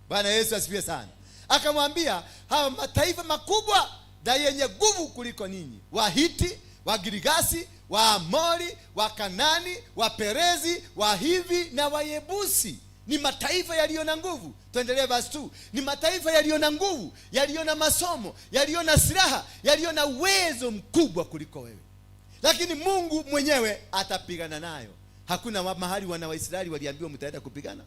Bwana Yesu asifiwe sana. Akamwambia hawa mataifa makubwa na yenye nguvu kuliko ninyi, Wahiti, Wagirigasi, Waamori, Wakanani, Waperezi, Wahivi na Wayebusi. Ni mataifa yaliyo na nguvu. Tuendelee verse 2. Ni mataifa yaliyo na nguvu, yaliyo na masomo, yaliyo na silaha, yaliyo na uwezo mkubwa kuliko wewe. Lakini Mungu mwenyewe atapigana nayo. Hakuna mahali wana wa Israeli waliambiwa mtaenda kupigana.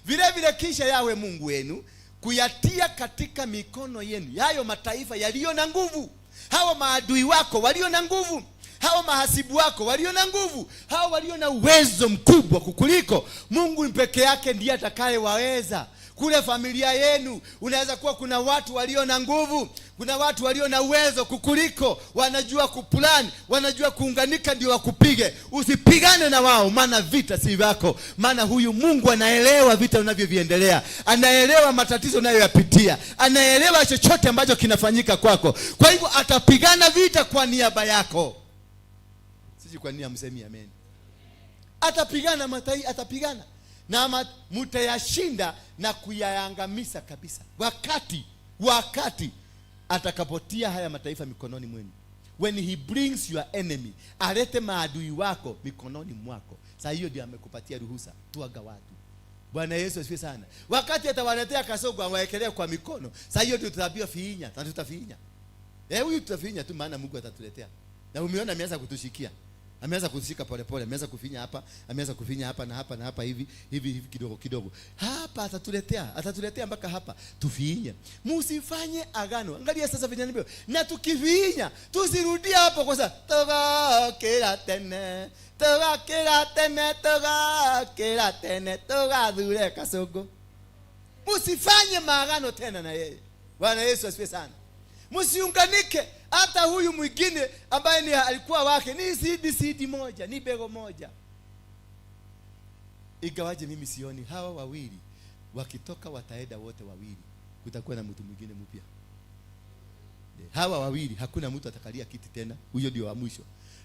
Vile vile kisha Yahwe Mungu wenu kuyatia katika mikono yenu hayo mataifa yaliyo na nguvu, hawa maadui wako walio na nguvu, hawa mahasibu wako walio na nguvu, hawa walio na uwezo mkubwa kukuliko. Mungu peke yake ndiye atakayewaweza. Kule familia yenu unaweza kuwa kuna watu walio na nguvu, kuna watu walio na uwezo kukuliko, wanajua kuplan, wanajua kuunganika ndio wakupige. Usipigane na wao, maana vita si vyako. Maana huyu Mungu anaelewa vita unavyoviendelea, anaelewa matatizo unayoyapitia, anaelewa chochote ambacho kinafanyika kwako. Kwa hivyo atapigana vita kwa niaba yako. Sisi kwa nini hamsemi amen? Atapigana matai, atapigana na mtayashinda na kuyaangamiza kabisa. Wakati atakapotia haya mataifa mikononi mwenu. When he brings your enemy, alete maadui wako mikononi mwako. Saa hiyo ndio amekupatia ruhusa tuaga watu. Bwana Yesu asifiwe sana. Wakati atawaletea kasogo awaekelee kwa mikono, saa hiyo ndio tutaambiwa finya, na tutafinya. Huyu tutafinya tu, maana Mungu atatuletea. Na umeona ameanza kutushikia. Ameanza kushika pole pole, ameanza kufinya hapa, ameanza kufinya hapa na hapa na hapa, hivi hivi hivi kidogo kidogo. Hapa atatuletea mpaka hapa. Tufinye. Msifanye agano. Angalia sasa vile nilivyo. Na tukifinya, tusirudie hapo kwa sababu tugakira tene, tugakira tene, tugakira tene, tugathure kasongo. Msifanye maagano tena na yeye. Bwana Yesu asifiwe sana. Msiunganike. Hata huyu mwingine ambaye ni alikuwa wake ni sidi moja, ni bego moja. Ingawaje mimi sioni hawa wawili wakitoka wataenda wote wawili, kutakuwa na mtu mwingine mpya. Hawa wawili hakuna mtu atakalia kiti tena, huyo ndio wa mwisho.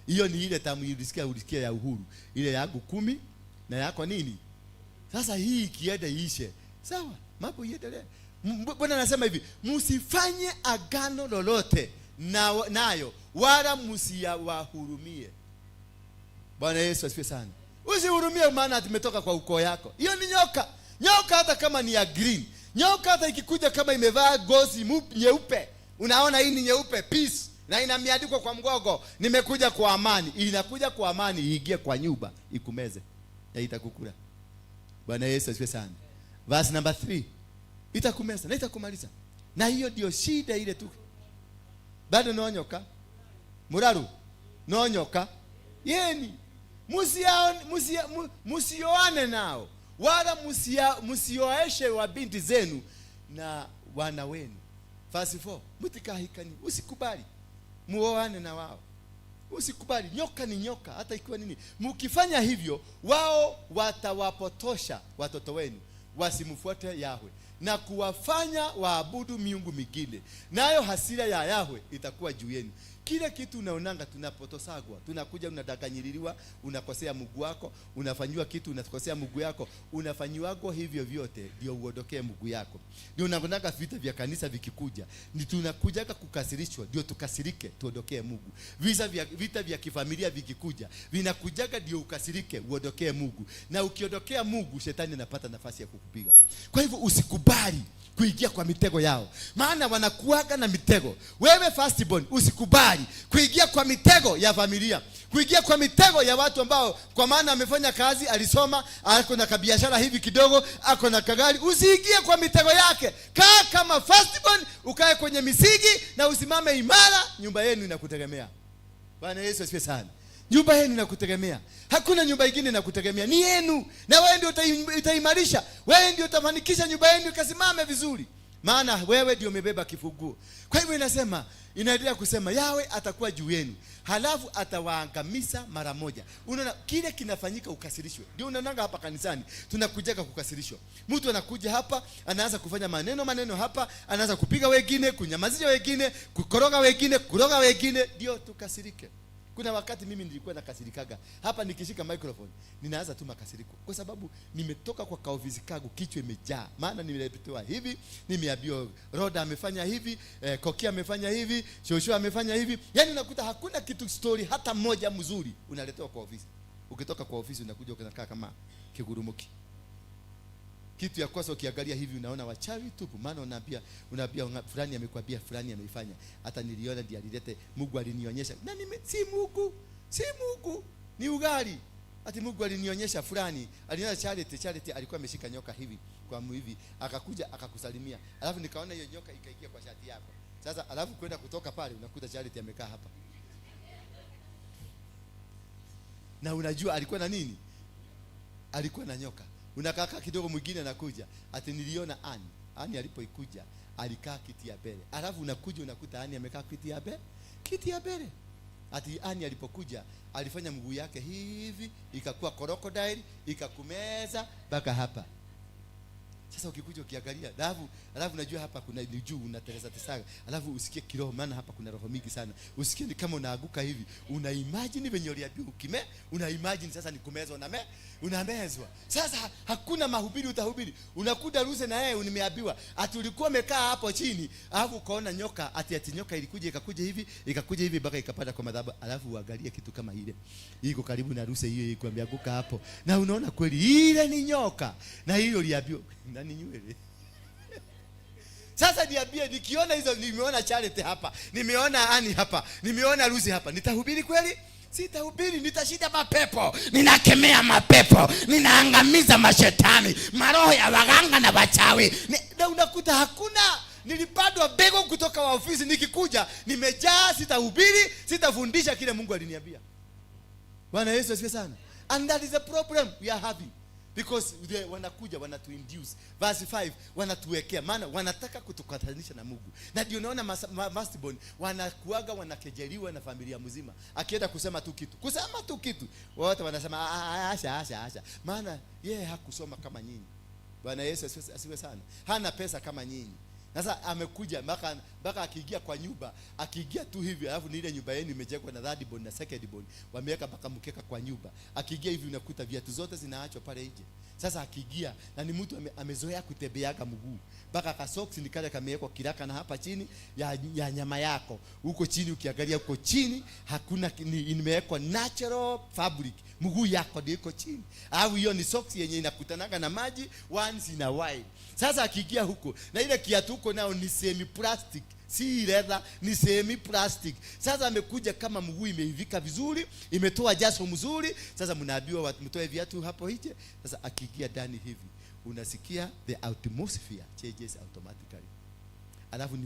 Hiyo ni ile tamu ulisikia ya uhuru, ile yangu 10 na yako nini? Sasa hii ikienda iishe. Sawa, mambo iendelee. Bwana anasema hivi, msifanye agano lolote nayo wala msiwahurumie. Bwana Yesu asifiwe sana. Usihurumie maana tumetoka kwa ukoo yako. Hiyo ni nyoka. Nyoka hata kama ni ya green, nyoka hata ikikuja kama imevaa gozi nyeupe, unaona hii ni nyeupe peace, na ina miandiko kwa mgogo, nimekuja kwa amani. Inakuja kwa amani iingie kwa nyumba ikumeze. Na itakukula. Bwana Yesu asifiwe sana. Verse number 3. Itakumeza na itakumaliza. Na hiyo ndio shida ile tu. Bado no nyoka. Muraru. No nyoka. Yeni. Musioane nao wala musioeshe wa binti zenu na wana wenu. Verse 4. Mutikahikani. Usikubali muoane na wao. Usikubali. Nyoka ni nyoka, hata ikiwa nini. Mkifanya hivyo, wao watawapotosha watoto wenu wasimfuate Yahwe na kuwafanya waabudu miungu mingine, nayo hasira ya Yahwe itakuwa juu yenu. Kile kitu unaonanga tunapotosagwa, tunakuja unadanganyiliwa, unakosea Mungu wako, unafanyiwa kitu, unakosea Mungu yako, unafanyiwako hivyo vyote ndio uondokee Mungu yako. Ndio unaonanga vita vya kanisa vikikuja, ni tunakujaga kukasirishwa, ndio tukasirike tuondokee Mungu. Vita vya kifamilia vikikuja, vinakujaga ndio ukasirike uondokee Mungu. Na ukiondokea Mungu, shetani anapata nafasi ya kukupiga. Kwa hivyo usikubali kuingia kwa mitego yao, maana wanakuaga na mitego. Wewe firstborn, usikubali kuingia kwa mitego ya familia, kuingia kwa mitego ya watu ambao kwa maana amefanya kazi, alisoma, ako na kabiashara hivi kidogo, ako na kagari. Usiingie kwa mitego yake. Kaa kama firstborn, ukae kwenye misingi na usimame imara. Nyumba yenu inakutegemea. Bwana Yesu asifiwe sana. Nyumba yenu inakutegemea. Hakuna nyumba ingine inakutegemea, ni yenu. Na wewe ndio utaimarisha, wewe ndio utafanikisha nyumba yenu ikasimame vizuri, maana wewe ndio umebeba kifunguo. Kwa hivyo inaendelea kusema Yahwe atakuwa juu yenu, halafu atawaangamiza mara moja. Unaona kile kinafanyika, ukasirishwe. Ndio unaonanga hapa kanisani tunakujaga kukasirishwa. Mtu anakuja hapa anaanza kufanya maneno maneno hapa, anaanza kupiga wengine, kunyamazisha wengine, kukoroga wengine, kuroga wengine, ndio tukasirike. Kuna wakati mimi nilikuwa nakasirikaga hapa, nikishika microphone ninaanza tu makasiriko, kwa sababu nimetoka kwa kaofisi kangu kichwa imejaa, maana nimepewa hivi, nimeambiwa Roda amefanya hivi, Kokia amefanya hivi, Joshua amefanya hivi. Yaani unakuta hakuna kitu story hata moja mzuri unaletewa kwa ofisi. Ukitoka kwa ofisi unakuja unakaa kama kigurumuki. Kitu ya kwanza ukiangalia hivi unaona wachawi tupu, maana unaambia fulani amekwambia, fulani ameifanya, hata niliona ndiye alilete, Mungu alinionyesha. Na si Mungu, si Mungu, ni ugali. Ati Mungu alinionyesha fulani, aliona Charity alikuwa ameshika nyoka hivi kwa hivi, akakuja akakusalimia, alafu nikaona hiyo nyoka ikaingia kwa shati yako. Sasa alafu kwenda kutoka pale unakuta Charity amekaa hapa. Na unajua alikuwa na nini? Alikuwa na nyoka. Unakaa kidogo mwingine anakuja, ati niliona Ani. Ani alipoikuja alikaa kiti ya mbele. Alafu unakuja unakuta Ani amekaa kiti ya mbele. Kiti ya mbele. Ati Ani alipokuja alifanya mguu yake hivi, ikakuwa crocodile, ikakumeza mpaka hapa. Sasa ukikuja ukiangalia, alafu unajua hapa kuna ni juu unateleza tesaga. Alafu usikie kiroho, maana hapa kuna roho mingi sana. Usikie ni kama unaaguka hivi. Una imagine venye uliambiwa ukime, una imagine sasa ni kumezwa na unamezwa. Sasa hakuna mahubiri utahubiri. Unakuja ruse na yeye nimeambiwa ati ulikuwa umekaa hapo chini, alafu ukaona nyoka, ati nyoka ilikuja ikakuja hivi, ikakuja hivi mpaka ikapata kwa madhabahu. Alafu uangalie kitu kama ile. Iko karibu na ruse hiyo iko imeanguka hapo. Na unaona kweli ile ni nyoka. Na hiyo uliambiwa nani nywele. Sasa niambie, nikiona hizo, nimeona Charity hapa, nimeona Ani hapa, nimeona Lucy hapa, nitahubiri kweli? Sitahubiri, nitashinda mapepo, ninakemea mapepo, ninaangamiza mashetani, maroho ya waganga na wachawi. Na unakuta hakuna. Nilipandwa mbegu kutoka wa ofisi, nikikuja nimejaa, sitahubiri, sitafundisha kile Mungu aliniambia. Bwana Yesu asifiwe sana. And that is the problem we are having. Because they wanakuja wanatuinduce. Verse 5 wanatuwekea, maana wanataka kutukatanisha na Mungu. Na ndio unaona firstborn wanakuaga wanakejeliwa na familia mzima. Akienda kusema tu kitu, kusema tu kitu, wote wanasema acha acha acha. Maana yeye hakusoma kama nyinyi. Bwana Yesu asifiwe sana. Hana pesa kama nyinyi. Sasa amekuja mpaka akiingia kwa nyumba, akiingia tu hivi, alafu ni ile nyumba yenu imejengwa na third born na second born, wameweka mpaka mkeka kwa nyumba. Akiingia hivi unakuta viatu zote zinaachwa pale nje. Sasa akiingia, na ni mtu amezoea kutembeaga mguu, mpaka ka socks ni kale kamewekwa kiraka na hapa chini ya nyama yako. Huko chini ukiangalia huko chini hakuna, ni imewekwa natural fabric. Mguu yako ndio iko chini. Alafu hiyo ni socks yenye inakutanaga na maji once in a while. Sasa akiingia huko na ile kiatu huko nao ni semi plastic, si leather, ni semi plastic. Sasa amekuja kama mguu imeivika vizuri, imetoa jasho mzuri. Sasa mnaambiwa mtoe viatu hapo nje. Sasa akiingia ndani hivi, unasikia the atmosphere changes automatically. Alafu ni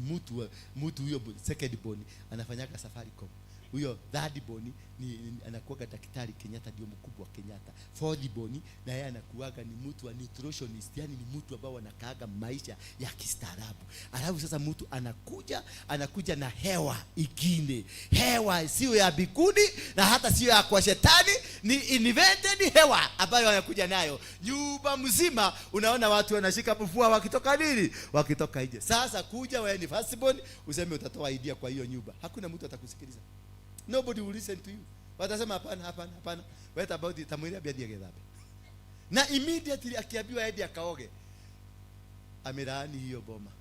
mtu huyo second born anafanyaga Safaricom, huyo third born ni anakuwaga daktari Kenyatta, ndio mkubwa wa Kenyatta. Fourth born na yeye anakuwaga ni mtu wa nutritionist, yani ni mtu ambao anakaaga maisha ya kistaarabu. Alafu sasa mtu anakuja na hewa ingine, hewa sio ya mbinguni na hata sio ya kwa shetani, ni invented hewa ambayo anakuja nayo. Nyumba mzima unaona watu wanashika mfua wakitoka nini, wakitoka nje. Sasa kuja wewe ni firstborn, useme utatoa idea kwa hiyo nyumba, hakuna mtu atakusikiliza. Nobody will listen to you. Watasema, "Hapana, hapana, hapana. What about it?" Tamwambia biadi agethambe. Na immediately akiambiwa aende akaoge, amelaani hiyo boma.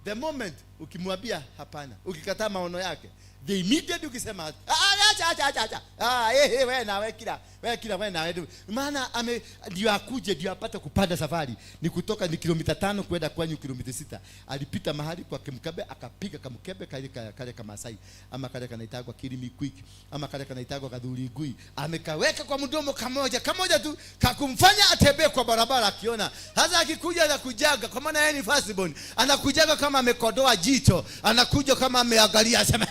The moment ukimwambia hapana, ukikataa maono yake, the immediate ukisema, "Ah, acha, acha, acha, acha, ah, eh, eh, wewe nawe kila, wewe kila, wewe nawe," maana ame ndio akuje ndio apate kupanda safari ni kutoka ni kilomita 5 kwenda kwanyu kilomita 6. Alipita mahali kwa kimkebe, akapiga kamkebe kale kale kama Masai ama kale kanaitagwa Kirimi Quick ama kale kanaitagwa Kadhuri Ngui, amekaweka kwa mdomo kamoja kamoja tu kakumfanya atembee kwa barabara akiona. Sasa akikuja, anakujaga kwa maana yeye ni firstborn, anakujaga kama amekodoa jicho, anakuja kama ameangalia, asema,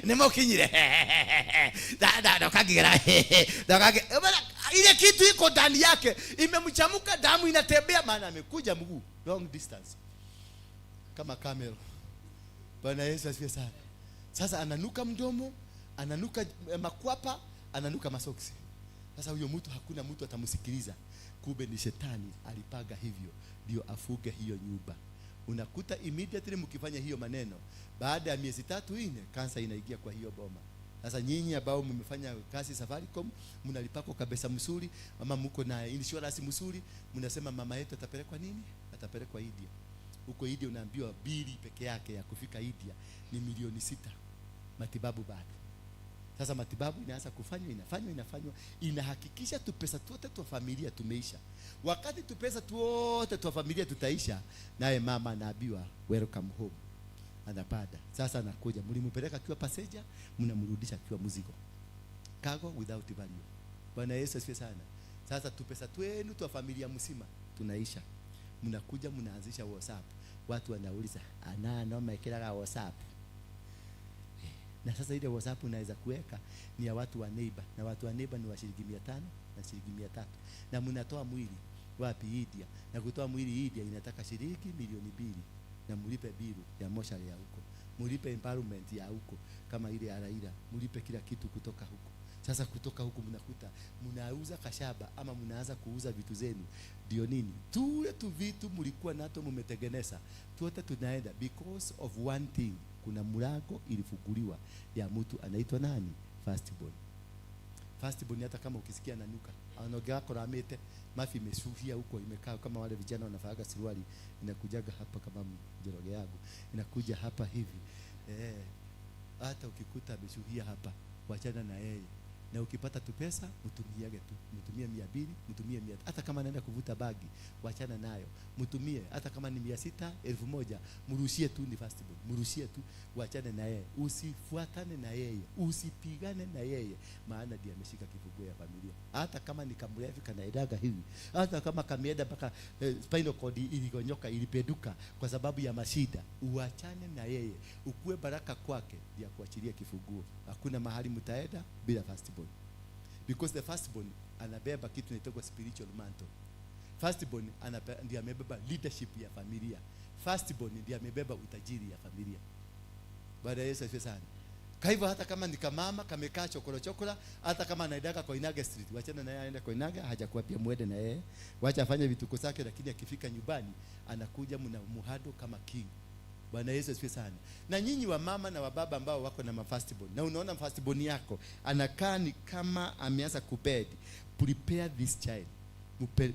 "Nimukinyire da da ndokagera ndokage." Ile kitu iko ndani yake imemchamuka, damu inatembea, maana amekuja mguu long distance kama camel. Bwana Yesu asifiwe sana. Sasa ananuka mdomo, ananuka makwapa, ananuka masoksi. Sasa huyo mtu hakuna mtu atamsikiliza. Kumbe ni shetani alipaga hivyo ndio afuge hiyo nyumba. Unakuta immediately mkifanya hiyo maneno, baada ya miezi 3, 4, kansa inaingia kwa hiyo boma. Sasa nyinyi ambao mmefanya kazi Safaricom, mnalipako kabisa mzuri, ama mko na insurance mzuri, mnasema mama yetu atapelekwa nini? Atapelekwa India. Huko India unaambiwa bili peke yake ya kufika India ni milioni 6, matibabu bado. Sasa matibabu inaanza kufanywa, inafanywa, inafanywa, inahakikisha tu pesa tuote twa familia tumeisha. Wakati tu pesa tuote twa familia tutaisha, naye mama anaambiwa, "Welcome home." Anapanda. Sasa anakuja, mlimpeleka akiwa passenger, mnamrudisha akiwa mzigo. Cargo without value. Bwana Yesu asifiwe sana. Sasa tu pesa twenu twa familia mzima tunaisha. Mnakuja mnaanzisha WhatsApp. Watu wanauliza, "Ana no mekeraga WhatsApp?" Na sasa ile WhatsApp unaweza kuweka ni ya watu wa neighbor, na watu wa neighbor ni wa shilingi 500 na shilingi 300, na mnatoa mwili wapi? India. Na kutoa mwili India inataka shilingi milioni 2, na mlipe bill ya moshari ya huko, mlipe environment ya huko kama ile ya Raila, mlipe kila kitu kutoka huko. Sasa kutoka huku mnakuta mnauza kashaba ama mnaanza kuuza vitu zenu, ndio nini? Tule tu vitu mlikuwa nato mmetengeneza, tuote tunaenda because of one thing. Kuna mlango ilifunguliwa ya mtu anaitwa nani? Firstborn. Firstborn, hata kama ukisikia nanuka anogea koramite mafi imesuhia huko, imekaa kama wale vijana wanavaga suruali inakujaga hapa kama njoroge yangu inakuja hapa hivi, eh, hata ukikuta amesuhia hapa, wachana na yeye. Na ukipata tu pesa, mtumiage tu, mtumie 200, mtumie 100. Hata kama anaenda kuvuta bagi, wachana nayo, mtumie. Hata kama ni 600, 1000, mrushie tu. Ni firstborn, mrushie tu, wachane na yeye, usifuatane na yeye, usipigane na yeye, maana ndiye ameshika kifunguo ya familia. Hata kama ni kamrevi kanaendaga hivi, hata kama kameenda mpaka spinal cord iligonyoka, ilipenduka kwa sababu ya mashida, uachane na yeye, ukuwe baraka kwake, ndiye akuachilia kifunguo. Hakuna mahali mtaenda bila firstborn, because the firstborn anabeba kitu inaitwa spiritual mantle. Firstborn ndiye amebeba leadership ya familia. Firstborn ndiye amebeba utajiri ya familia. Bwana Yesu asifiwe sana. Kwa hivyo hata kama ni kamama kamekaa chokoro chokora, hata kama anaendaga Koinange Street, wachana na yeye aende Koinange, hajakuambia muende na yeye. Wacha afanye vituko zake, lakini akifika nyumbani anakuja mna muhado kama king. Bwana Yesu asifiwe sana. Na nyinyi wa mama na wa baba ambao wako na mafirstborn, na unaona firstborn yako anakaa ni kama ameanza kubed, prepare this child.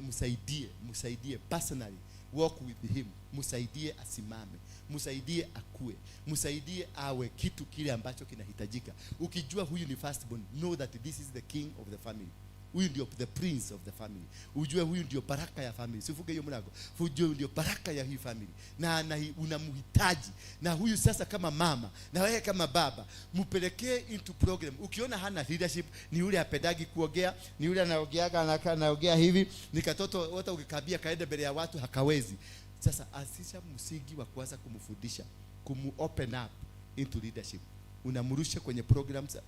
Msaidie, msaidie personally, walk with him, msaidie asimame, msaidie akue, msaidie awe kitu kile ambacho kinahitajika. Ukijua huyu ni firstborn, know that this is the king of the family. Huyu ndio the prince of the family. Ujue huyu ndio baraka ya family. Sifunge hiyo mlango. Ujue ndio baraka ya hii family. Na unamhitaji. Na huyu sasa kama mama na wewe kama baba, mpelekee into program. Ukiona hana leadership, ni yule apendagi kuongea, ni yule anaongeaga anaongea hivi, ni katoto wote ukikabia kaende mbele ya watu hakawezi. Sasa anzisha msingi wa kuanza kumfundisha, kumu open up into leadership. Unamrusha kwenye programs,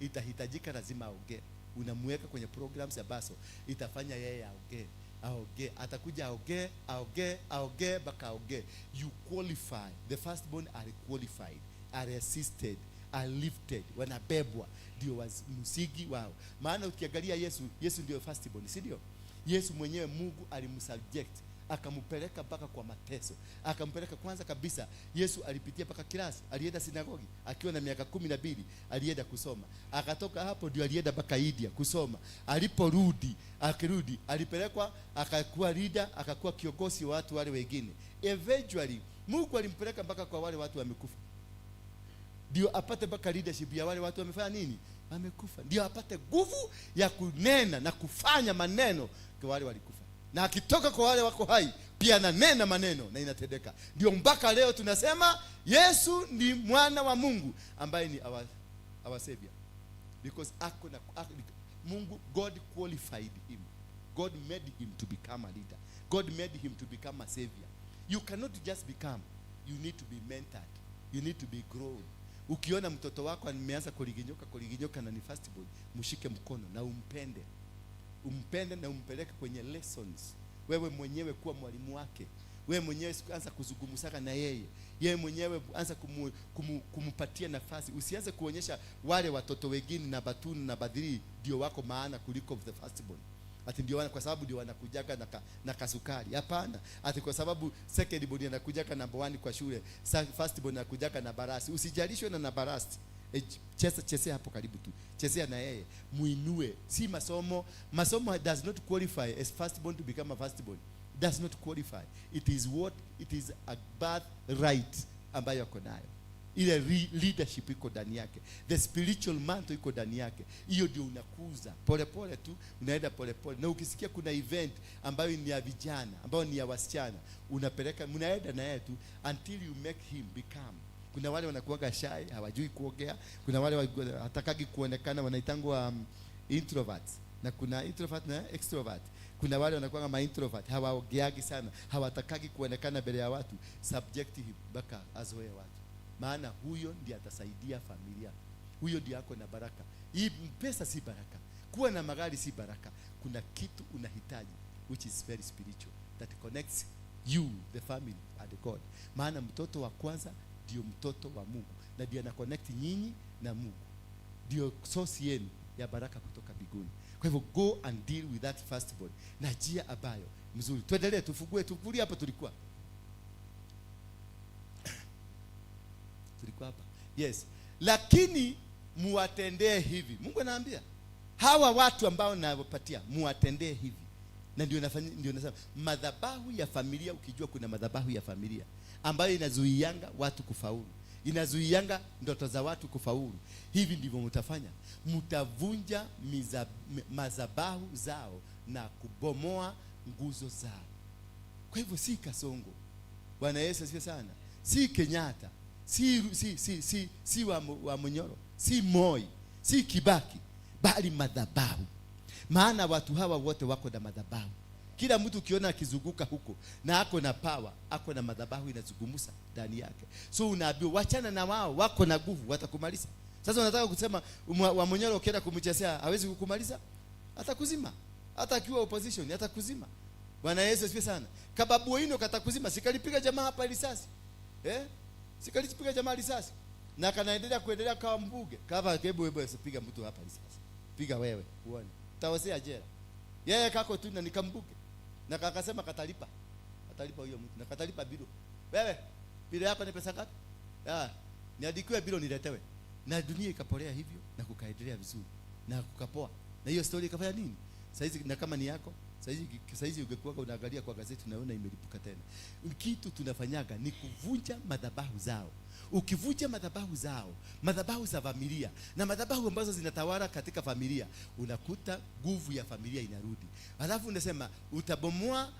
itahitajika lazima aongee. Unamweka kwenye programs ambazo itafanya yeye aongee, aongee, atakuja aongee, aongee, aongee mpaka aongee. You qualify. The firstborn are qualified, are assisted, are lifted, wanabebwa, ndio msingi wao. Maana ukiangalia Yesu, Yesu ndio firstborn, si ndio? Yesu mwenyewe Mungu alimsubject, akampeleka mpaka kwa mateso, akampeleka kwanza kabisa. Yesu alipitia mpaka class, alienda sinagogi akiwa na miaka 12, alienda kusoma. Akatoka hapo ndio alienda mpaka India kusoma. Aliporudi, akirudi, alipelekwa akakuwa leader, akakuwa kiongozi wa watu wale wengine. Eventually Mungu alimpeleka mpaka kwa wale watu wamekufa, ndio apate mpaka leadership ya wale watu wamefanya nini? Wamekufa. Ndio apate nguvu ya kunena na kufanya maneno kwa wale walikufa. Na akitoka kwa wale wako hai pia ananena maneno na inatendeka. Ndio mpaka leo tunasema Yesu ni mwana wa Mungu ambaye ni our savior. Because ako na, ako, Mungu, God qualified him. God made him to become a leader. God made him to become a savior. You cannot just become. You need to be mentored. You need to be grown. Ukiona mtoto wako ameanza kuliginyoka, kuliginyoka na ni firstborn, mshike mkono na umpende. Umpende na umpeleke kwenye lessons. Wewe mwenyewe kuwa mwalimu wake. Wewe mwenyewe anza kuzungumzaka na yeye. Yeye mwenyewe anza kumupatia nafasi. Usianze kuonyesha wale watoto wengine na batuni na badhiri ndio wako maana kuliko the firstborn. Ati ndio wana, kwa sababu ndio wanakujaga na kasukari. Hapana. Ati kwa sababu second born anakujaga number 1 kwa shule, first born anakujaga na barasi. Usijalishwe na barasi. Chezea hapo karibu tu. Chezea na yeye. Muinue. Si masomo. Masomo does not qualify as first born to become a first born. Does not qualify. It is what it is a birthright ambayo ako nayo. Ile leadership iko ndani yake. The spiritual mantle iko ndani yake. Hiyo ndio unakuza. Pole pole tu, unaenda pole pole. Na ukisikia kuna event ambayo ni ya vijana, ambayo ni ya wasichana, unapeleka, mnaenda na yeye tu until you make him become. Kuna wale wanakuwaga shy, hawajui kuongea. Kuna wale hatakagi kuonekana, wanaitangwa introverts. Na kuna introvert na extrovert. Kuna wale wanakuwa ma introvert, hawaongeagi sana, hawatakagi kuonekana mbele ya watu. Subject him mpaka azoee watu. Maana huyo ndiye atasaidia familia. Huyo ndiye ako na baraka. Hii pesa si baraka. Kuwa na magari si baraka. Kuna kitu unahitaji which is very spiritual that connects you, the family and God. Maana mtoto wa kwanza ndio mtoto wa Mungu na ndiye ana connect nyinyi na Mungu. Ndio source yenu ya baraka kutoka mbinguni. Kwa hivyo go and deal with that firstborn na njia ambayo mzuri. Tuendelee, tufungue, tufungulie hapo tulikuwa. Tulikuwa hapa. Yes. Lakini muwatendee hivi. Mungu anaambia hawa watu ambao nawapatia muwatendee hivi. Na ndio nafanya, ndio nasema madhabahu ya familia. Ukijua kuna madhabahu ya familia ambayo inazuianga watu kufaulu, inazuianga ndoto za watu kufaulu, hivi ndivyo mtafanya. Mtavunja madhabahu zao na kubomoa nguzo zao. Kwa hivyo si Kasongo, Bwana Yesu asifiwe sana, si Kenyatta, si wa Munyoro, si Moi, si Kibaki, bali madhabahu. Maana watu hawa wote wako na madhabahu. Kila mtu ukiona akizunguka huko na ako na power, ako na madhabahu inazungumza ndani yake. So unaambiwa wachana na wao, wako na nguvu, watakumaliza. Sasa unataka kusema wa Munyoro ukienda kumchezea hawezi kukumaliza? Atakuzima. Hata akiwa opposition atakuzima. Bwana Yesu asifiwe sana. Kababu Owino katakuzima, sikalipiga jamaa hapa risasi. Sikalipiga jamaa risasi. Na kanaendelea kuendelea kama mbunge. Kava hebu hebu piga mtu hapa risasi. Piga wewe uone. Tawasea jela. Yeye kako tu na nikambuke. Na kakasema katalipa. Atalipa huyo mtu. Na katalipa bilo. Wewe, bilo yako ni pesa ngapi? Ah, niandikiwe bilo niletewe. Na dunia ikapolea hivyo na kukaendelea vizuri. Na kukapoa. Na hiyo story ikafanya nini? Saizi na kama ni yako, saizi ungekuwa unaangalia kwa gazeti unaona imelipuka tena. Kitu tunafanyaga ni kuvunja madhabahu zao. Ukivunja madhabahu zao, madhabahu za familia na madhabahu ambazo zinatawala katika familia, unakuta nguvu ya familia inarudi. Alafu unasema utabomoa,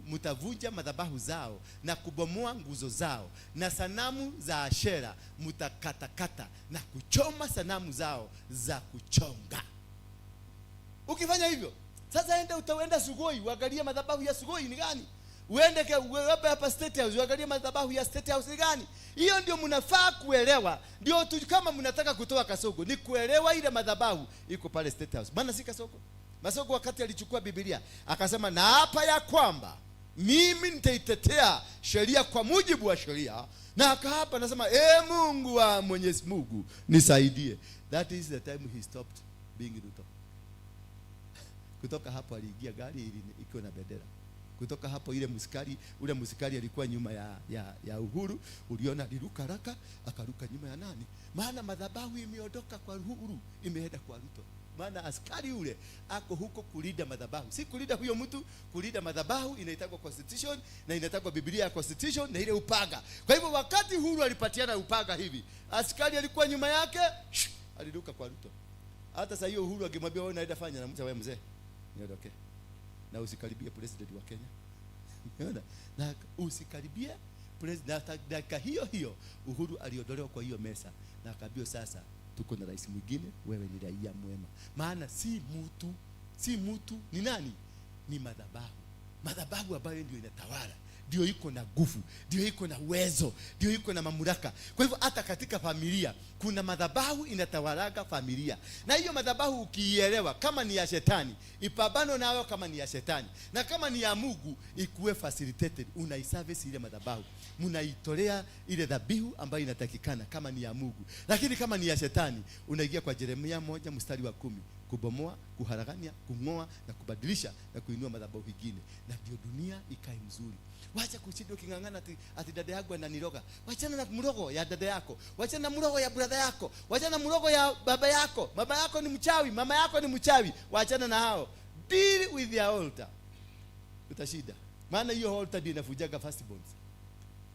mtavunja madhabahu zao na kubomoa nguzo zao na sanamu za Ashera mtakatakata na kuchoma sanamu zao za kuchonga. Ukifanya hivyo, sasa enda utaenda Sugoi, uangalie madhabahu ya Sugoi ni gani. Uende hapa hapa State House, uangalie madhabahu ya State House ni gani. Hiyo ndio mnafaa kuelewa. Ndio tu kama mnataka kutoa Kasongo, ni kuelewa ile madhabahu iko pale State House. Maana si Kasongo. Kasongo wakati alichukua Biblia, akasema na hapa ya kwamba mimi nitaitetea sheria kwa mujibu wa sheria. Na akaapa anasema, Mungu wa Mwenyezi Mungu nisaidie. That is the time he stopped being Ruto. Kutoka hapo aliingia gari ikiwa na bendera. Kutoka hapo ile msikari, ule msikari alikuwa nyuma ya Uhuru, uliona aliruka haraka, akaruka nyuma ya nani? Maana madhabahu imeondoka kwa Uhuru, imeenda kwa Ruto. Maana askari ule ako huko kulinda madhabahu. Si kulinda huyo mtu, kulinda madhabahu inaitwa constitution na inaitwa Biblia ya constitution na ile upaga. Kwa hivyo wakati Uhuru alipatiana upaga hivi, askari alikuwa nyuma yake, aliruka kwa Ruto. Hata sasa hiyo Uhuru akimwambia wewe unaenda fanya, na mtu wewe mzee, niondoke. Na usikaribie president wa Kenya. Unaona? Na usikaribie president. Na dakika hiyo hiyo Uhuru aliondolewa kwa hiyo mesa na akaambiwa sasa tuko na rais mwingine, wewe ni raia mwema. Maana si mtu, si mtu ni nani? Ni madhabahu. Madhabahu ambayo ndio inatawala, ndio iko na nguvu, ndio iko na uwezo, ndio iko na mamlaka. Kwa hivyo hata katika familia kuna madhabahu inatawalaga familia. Na hiyo madhabahu ukiielewa kama ni ya shetani, ipambano nayo kama ni ya shetani. Na kama ni ya Mungu ikuwe facilitated, unaiservice ile madhabahu. Mnaitolea ile dhabihu ambayo inatakikana kama ni ya Mungu. Lakini kama ni ya shetani, unaingia kwa Yeremia 1 mstari wa 10. Kubomoa, kuharagania, kungoa na kubadilisha na kuinua madhabahu mengine. Na ndio dunia ikae mzuri. Wacha kushinda uking'ang'ana ati dada yangu ananiroga. Wachana na mrogo ya dada yako. Wachana na mrogo ya brother yako. Wachana na mrogo ya baba yako. Baba yako ni mchawi, mama yako ni mchawi. Wachana na hao. Deal with their altar. Utashinda. Maana hiyo altar ndio inavujaga firstborns.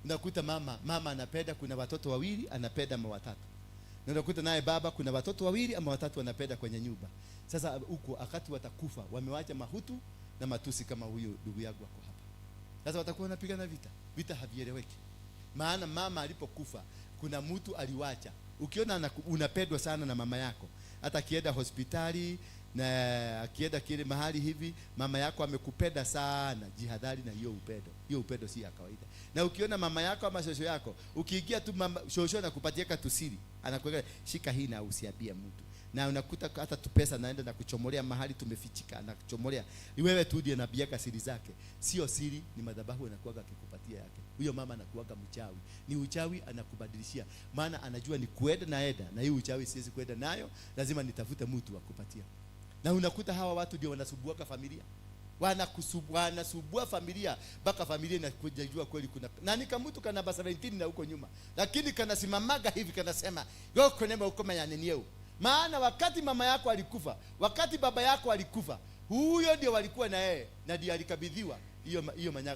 Unakuta mama anapenda kuna watoto wawili, anapenda ama watatu. Na unakuta naye baba kuna watoto wawili ama watatu wanapenda kwenye nyumba. Sasa huko wakati watakufa wamewacha mahutu na matusi kama huyo ndugu yangu ako hapa. Sasa watakuwa wanapigana vita. Vita havieleweki. Maana mama alipokufa kuna mtu aliwacha. Ukiona unapendwa sana na mama yako, hata akienda hospitali na akienda kile mahali hivi, mama yako amekupenda sana, jihadhari na hiyo upendo. Hiyo upendo si ya kawaida. Na ukiona mama yako ama shosho yako, ukiingia tu mama shosho anakupatia katusiri, anakuweka shika hii na usiambie mtu. Na unakuta hata tu pesa naenda na kuchomolea mahali tumefichika, na kuchomolea. Ni wewe tu ndiye anabiaka siri zake. Sio siri, ni madhabahu anakuaga akikupatia yake. Huyo mama anakuaga mchawi. Ni uchawi anakubadilishia. Maana anajua ni kuenda naenda, na hii uchawi siwezi kuenda nayo, lazima nitafute mtu wa kupatia. Na unakuta hawa watu ndio wanasubuaka familia. Wanasubua familia mpaka familia inakujua kweli kuna na ni kama kana namba 17 na huko nyuma. Lakini kanasimamaga hivi kanasema, "Yoko nema huko manyanenieu." Maana wakati mama yako alikufa, wakati baba yako alikufa, huyo ndio walikuwa na yeye na ndio alikabidhiwa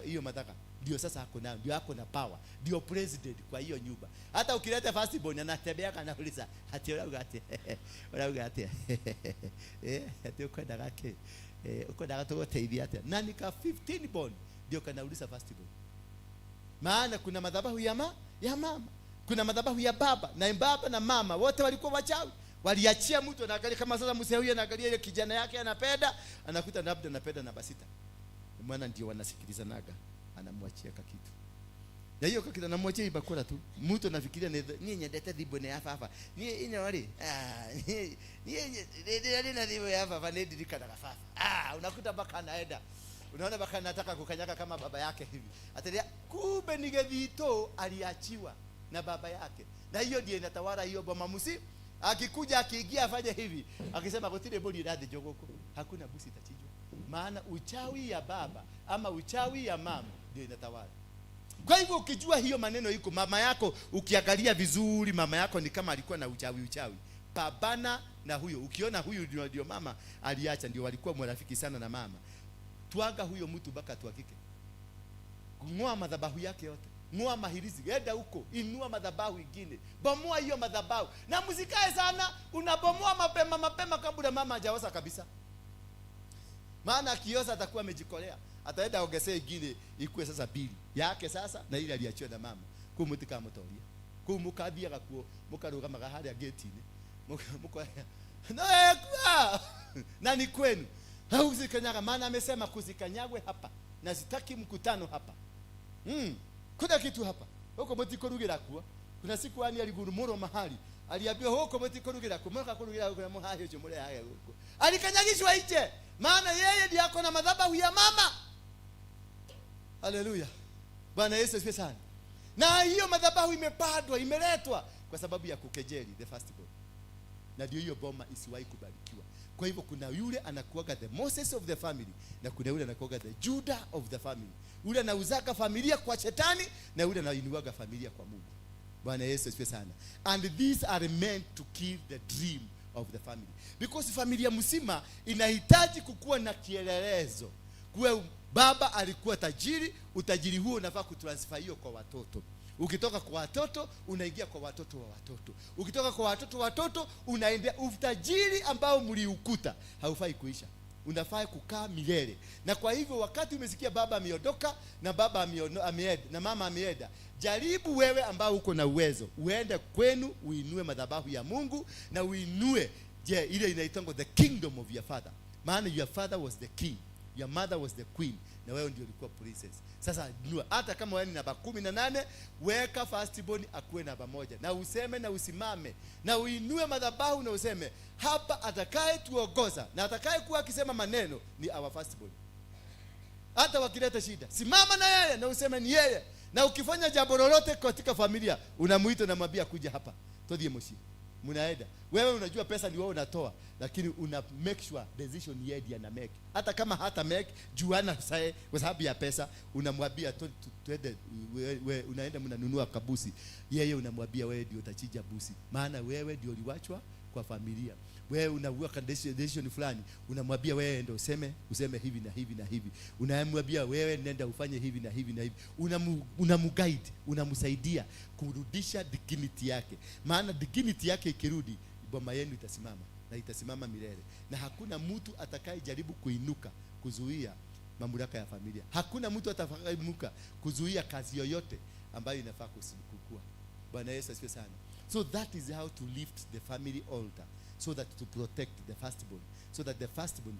hiyo madhaka. Ndio sasa ako nayo, ndio ako na power, ndio president kwa hiyo nyumba. Hata ukileta firstborn anatembea anauliza, ati urauga ati? Urauga ati? Ati ukwenda gake? Ukwenda gatuguteithia atia? Na nika 15 born ndio kanauliza firstborn. Maana kuna madhabahu ya mama, kuna madhabahu ya baba, na baba na mama wote walikuwa wachawi. Waliachia mtu anaangalia kama sasa mzee huyu anaangalia ile kijana yake anapenda, anakuta labda anapenda namba 6. Maana ndio wanasikilizanaga, anamwachia kakitu. Na hiyo kakitu anamwachia ibakora tu. Mtu anafikiria ni nyendete thibo ne hapa hapa. Ni ino ri. Ni na thibo ya hapa hapa ni ndirikanaga baba. Unakuta baka anaenda. Unaona baka anataka kukanyaga kama baba yake hivi. Atalia kumbe ni gethito aliachiwa na baba yake. Na hiyo ndiyo inatawala hiyo boma musi. Akikuja akiingia afanye hivi, akisema gutire mburi irathĩnjwo gũkũ, hakuna mbuzi itachinjwa. Maana uchawi ya baba ama uchawi ya mama ndio inatawala. Kwa hivyo ukijua hiyo maneno iko mama yako, ukiangalia vizuri mama yako ni kama alikuwa na uchawi uchawi. Pambana na huyo. Ukiona huyu ndio mama aliacha, ndio walikuwa marafiki sana na mama, twaga huyo mtu mpaka tuakike. Ng'oa madhabahu yake yote, ng'oa mahirizi, enda huko, inua madhabahu ingine, bomoa hiyo madhabahu, na msikae sana. Unabomoa mapema mapema kabla mama hajaoza kabisa, maana akioza atakuwa amejikolea, ataenda ongezee ingine ikuwe sasa bili yake sasa na ile aliachiwa na mama. Kuu mutikamutoria kuu, mukathiaga kuo, mukarugamaga haria gate-inĩ, mukoya no ekua na ni kwenu hauzikanyaga, maana amesema kuzikanyagwe hapa na sitaki mkutano hapa. Kuna kitu hapa huko mutikurugira kuo. Kuna siku ani aligurumurwo mahali, aliambiwa huko mutikurugira kuo, muka kurugira huko na muhahi ucio murehage huko. Alikanyagishwa nje, maana yeye ndiye ako na madhabahu ya mama. Haleluya, Bwana Yesu asifiwe sana. Na hiyo madhabahu imepandwa, imeletwa kwa sababu ya kukejeli the firstborn, na ndio hiyo boma isiwahi kubarikiwa. Kwa hivyo kuna yule anakuwaga the Moses of the family na kuna yule anakuwaga the Judah of the family. Yule anauzaka familia kwa shetani na yule anainuaga familia kwa Mungu. Bwana Yesu asifiwe sana. And these are meant to kill the dream of the family, because familia mzima inahitaji kukuwa na kielelezo kuwe baba alikuwa tajiri. Utajiri huo unafaa kutransfer hiyo kwa watoto. Ukitoka kwa watoto unaingia kwa watoto wa watoto, ukitoka kwa watoto wa watoto unaendea. Utajiri ambao mliukuta haufai kuisha, unafaa kukaa milele. Na kwa hivyo wakati umesikia baba ameondoka na baba ameenda na mama ameenda, jaribu wewe ambao uko na uwezo uende kwenu uinue madhabahu ya Mungu na uinue, je, ile inaitwa the kingdom of your father, maana your father was the king, your mother was the queen, na wewe ndio ulikuwa princess. Sasa nua, hata kama wewe ni namba 18, weka firstborn akuwe namba 1, na useme na usimame na uinue madhabahu na useme, hapa atakaye tuongoza na atakaye kuwa akisema maneno ni our firstborn. Hata wakileta shida, simama na yeye na useme ni yeye. Na ukifanya jambo lolote katika familia, unamuita, unamwambia, "Kuja hapa tuthie muciĩ." Mnaenda. Wewe unajua pesa ni wewe unatoa, lakini una make sure decision yeye ndiye ana make. Hata kama hata make juu ana sae kwa sababu ya pesa, unamwambia twende, we, unaenda mnanunua kabusi. Yeye unamwambia, "Wewe ndio utachinja busi, maana wewe ndio uliwachwa kwa familia." Wewe unaweka decision fulani, unamwambia, "Wewe ndio useme hivi na hivi na hivi." Unamwambia, "Wewe nenda ufanye hivi na hivi na hivi." Unamuguide, unamsaidia kurudisha dignity yake, maana dignity yake ikirudi, boma yenu itasimama na itasimama milele, na hakuna mtu atakayejaribu kuinuka kuzuia mamlaka ya familia. Hakuna mtu atakayeinuka kuzuia kazi yoyote ambayo inafaa kukua. Bwana Yesu asifiwe sana. So that is how to lift the family altar, so that to protect the firstborn, so that the firstborn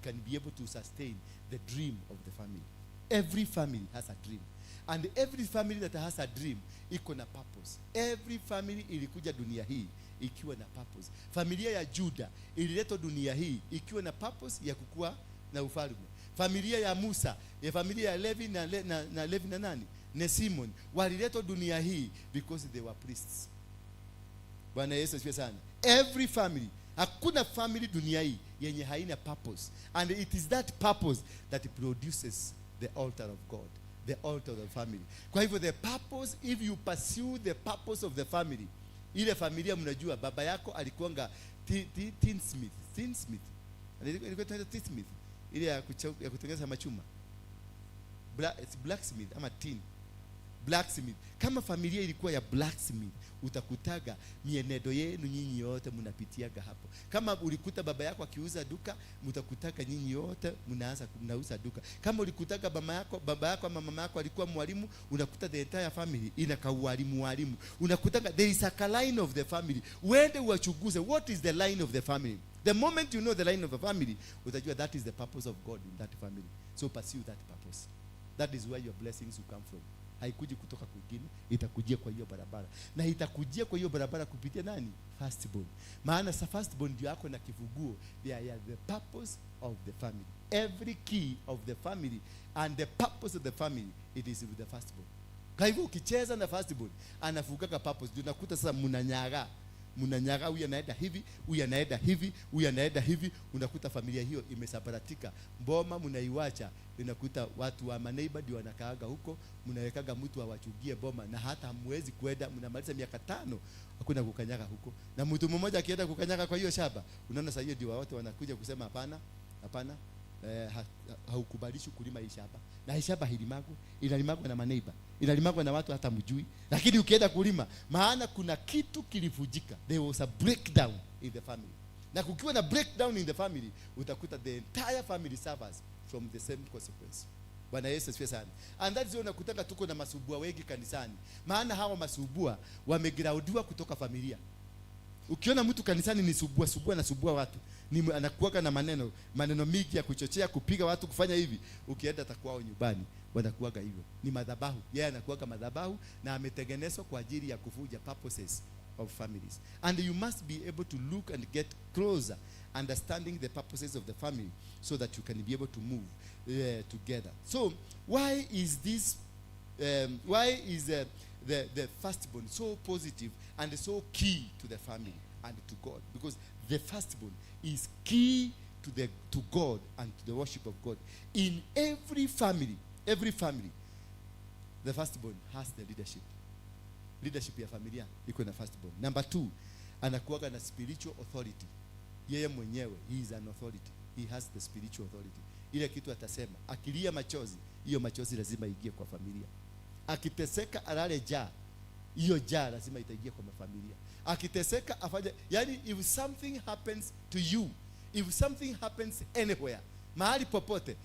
can be able to sustain the dream of the family. Every family has a dream, and every family that has a dream iko na purpose. Every family ilikuja dunia hii ikiwa na purpose. Familia ya Juda ililetwa dunia hii ikiwa na purpose ya kukua na ufalme. Familia ya Musa, ya familia ya Levi na Levi na nani na Simon waliletwa dunia hii because they were priests. Bwana Yesu asifiwe sana. Every family, hakuna family dunia hii yenye haina purpose, and it is that purpose that produces the altar of God, the altar of the family. Kwa hivyo the purpose, if you pursue the purpose of the family, ile familia mnajua baba yako alikuanga tinsmith, tinsmith. Ilikuwa inaitwa tinsmith, ile ya kutengeneza machuma. It's blacksmith ama tin blacksmith. Kama familia ilikuwa ya blacksmith, utakutaga mienendo yenu nyinyi yote mnapitiaga hapo. Kama ulikuta baba yako akiuza duka, mtakutaka nyinyi yote mnaanza mnauza duka. Kama ulikutaga mama yako, baba yako ama mama yako alikuwa mwalimu, unakuta the entire family ina kaualimu walimu. Unakutaga there is a line of the family. Uende uwachunguze what is the line of the family. The moment you know the line of the family, utajua that is the purpose of God in that family. So pursue that purpose. That is where your blessings will come from. Haikuji kutoka kwingine, itakujia kwa hiyo barabara, na itakujia kwa hiyo barabara kupitia nani? Firstborn. Maana sa firstborn ndio yako na kifunguo. They are the purpose of the family. Every key of the family and the purpose of the family, it is with the firstborn. Kwa hivyo ukicheza na firstborn, anafungaka purpose. Ndio unakuta sasa mnanyaga. Mnanyaga, huyu anaenda hivi, huyu anaenda hivi, huyu anaenda hivi, unakuta familia hiyo imesambaratika. Boma mnaiwacha, unakuta watu wa maneighbor ndio wanakaaga huko, mnawekaga mtu awachungie boma na hata hamwezi kwenda, mnamaliza miaka 5 hakuna kukanyaga huko. Na mtu mmoja akienda kukanyaga kwa hiyo shamba, unaona sasa hiyo ndio wote wanakuja kusema hapana, hapana. Haukubalishi kulima hii shamba. Na hii shamba hailimagwi, inalimagwa na maneiba, inalimagwa na watu hata mjui. Lakini ukienda kulima, maana kuna kitu kilivujika. There was a breakdown in the family. Na kukiwa na breakdown in the family, utakuta the entire family suffers from the same consequence. Bwana Yesu asifiwe sana. And that is why unakutanga tuko na masubua wengi kanisani. Maana hawa masubua wamegraudiwa kutoka familia. Ukiona mtu kanisani ni subua subua na subua watu, ni anakuwaga na maneno maneno mingi ya kuchochea, kupiga watu, kufanya hivi. Ukienda atakuwao nyumbani wanakuwaga hivyo. Ni madhabahu. Yeye anakuwaga madhabahu na ametengenezwa kwa ajili ya kuvuja purposes of families. And you must be able to look and get closer, understanding the purposes of the family so that you can be able to move together. So why is this why is the firstborn so positive and so key to the family and to God? Because the firstborn is key to God and to the worship of God. In every family, the firstborn has the leadership. Leadership ya familia iko na firstborn. Number 2, anakuwaga na spiritual authority. Yeye mwenyewe, he is an authority. He has the spiritual authority. Ile kitu atasema, akilia machozi, hiyo machozi lazima ingie kwa familia. Akiteseka alale njaa, hiyo njaa lazima itaingia kwa familia. Akiteseka afanye, yani if something happens to you, if something happens anywhere, mahali popote,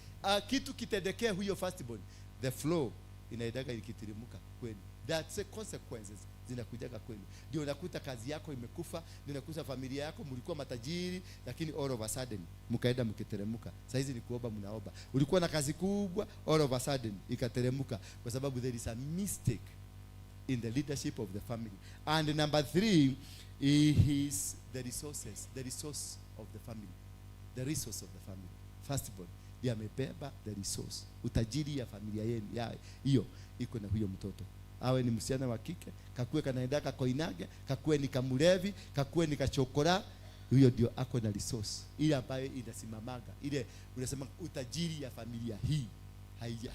kitu kitendekee huyo firstborn, the flow inaendaga ikitirimuka kwenu. That's the consequences zinakujaga kwenu. Ndio unakuta kazi yako imekufa, ndio unakuta familia yako mlikuwa matajiri, lakini all of a sudden mkaenda mkiteremuka. Sasa hizi ni kuomba, mnaomba. Ulikuwa na kazi kubwa, all of a sudden ikateremuka, kwa sababu there is a mistake in the leadership of the family. And number 3 is the resources, the resource of the family. The resource of the family. Firstborn ndiye amebeba the resource. Utajiri ya familia yenu ya hiyo iko na huyo mtoto. Awe ni msichana wa kike, kakue kanaenda kakoinage, kakue ni kamulevi, kakue ni kachokora, huyo ndio ako na resource ile ambayo inasimamaga. Ile unasema utajiri ya familia hii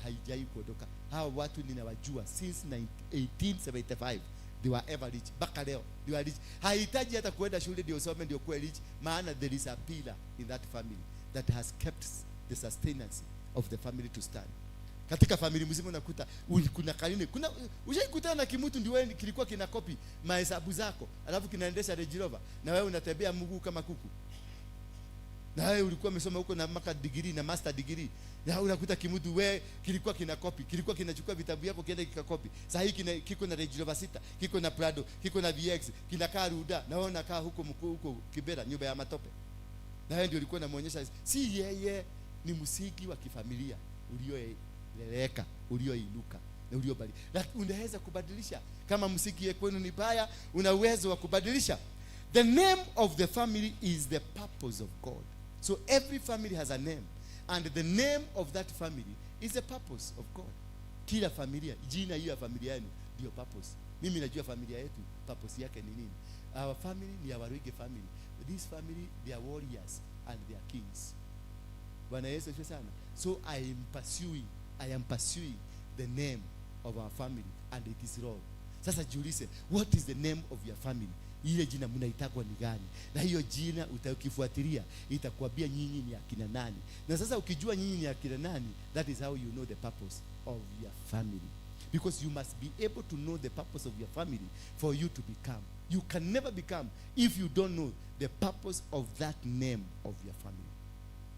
haijai kuondoka. Hawa watu ninawajua since 1875. They were ever rich. Mpaka leo they were rich. Haihitaji hata kuenda shule ndio usome ndio kuwe rich, maana there is a pillar in that family that has kept the sustenance of the family to stand. Katika familia mzima unakuta kuna karine, kuna ushaikutana na kimutu ndio wewe kilikuwa kina copy mahesabu zako, alafu kinaendesha Range Rover na wewe unatembea mguu kama kuku. Na wewe ulikuwa umesoma huko na maka degree na master degree. Na unakuta kimutu wewe kilikuwa kina copy, kilikuwa kinachukua vitabu yako kienda kikakopi. Sasa hii kiko na Range Rover 6, kiko na Prado, kiko na VX, kinakaa Ruda na wewe unakaa huko mkuu huko Kibera nyumba ya matope. Na wewe ndio ulikuwa unamuonyesha, si yeye ni msingi wa kifamilia ulioleleka, ulioinuka na uliobadilika. Lakini unaweza kubadilisha. Kama msingi kwenu ni baya, una uwezo wa kubadilisha. The name of the family is the purpose of God. So every family has a name, and the name of that family is the purpose of God. Kila familia, jina hiyo ya familia yenu ndio purpose. Mimi najua familia yetu purpose yake ni nini. Our family ni our Waruinge family. This family, they are warriors and they are kings. Bwana Yesu asifiwe sana. So I am pursuing the name of our family, and it is wrong. Sasa jiulize, what is the name of your family? Ile jina mnaitagwa ni gani? Na hiyo jina utakifuatilia itakwambia nyinyi ni akina nani. Na sasa ukijua nyinyi ni akina nani, that is how you know the purpose of your family. Because you must be able to know the purpose of your family for you to become. You can never become if you don't know the purpose of that name of your family.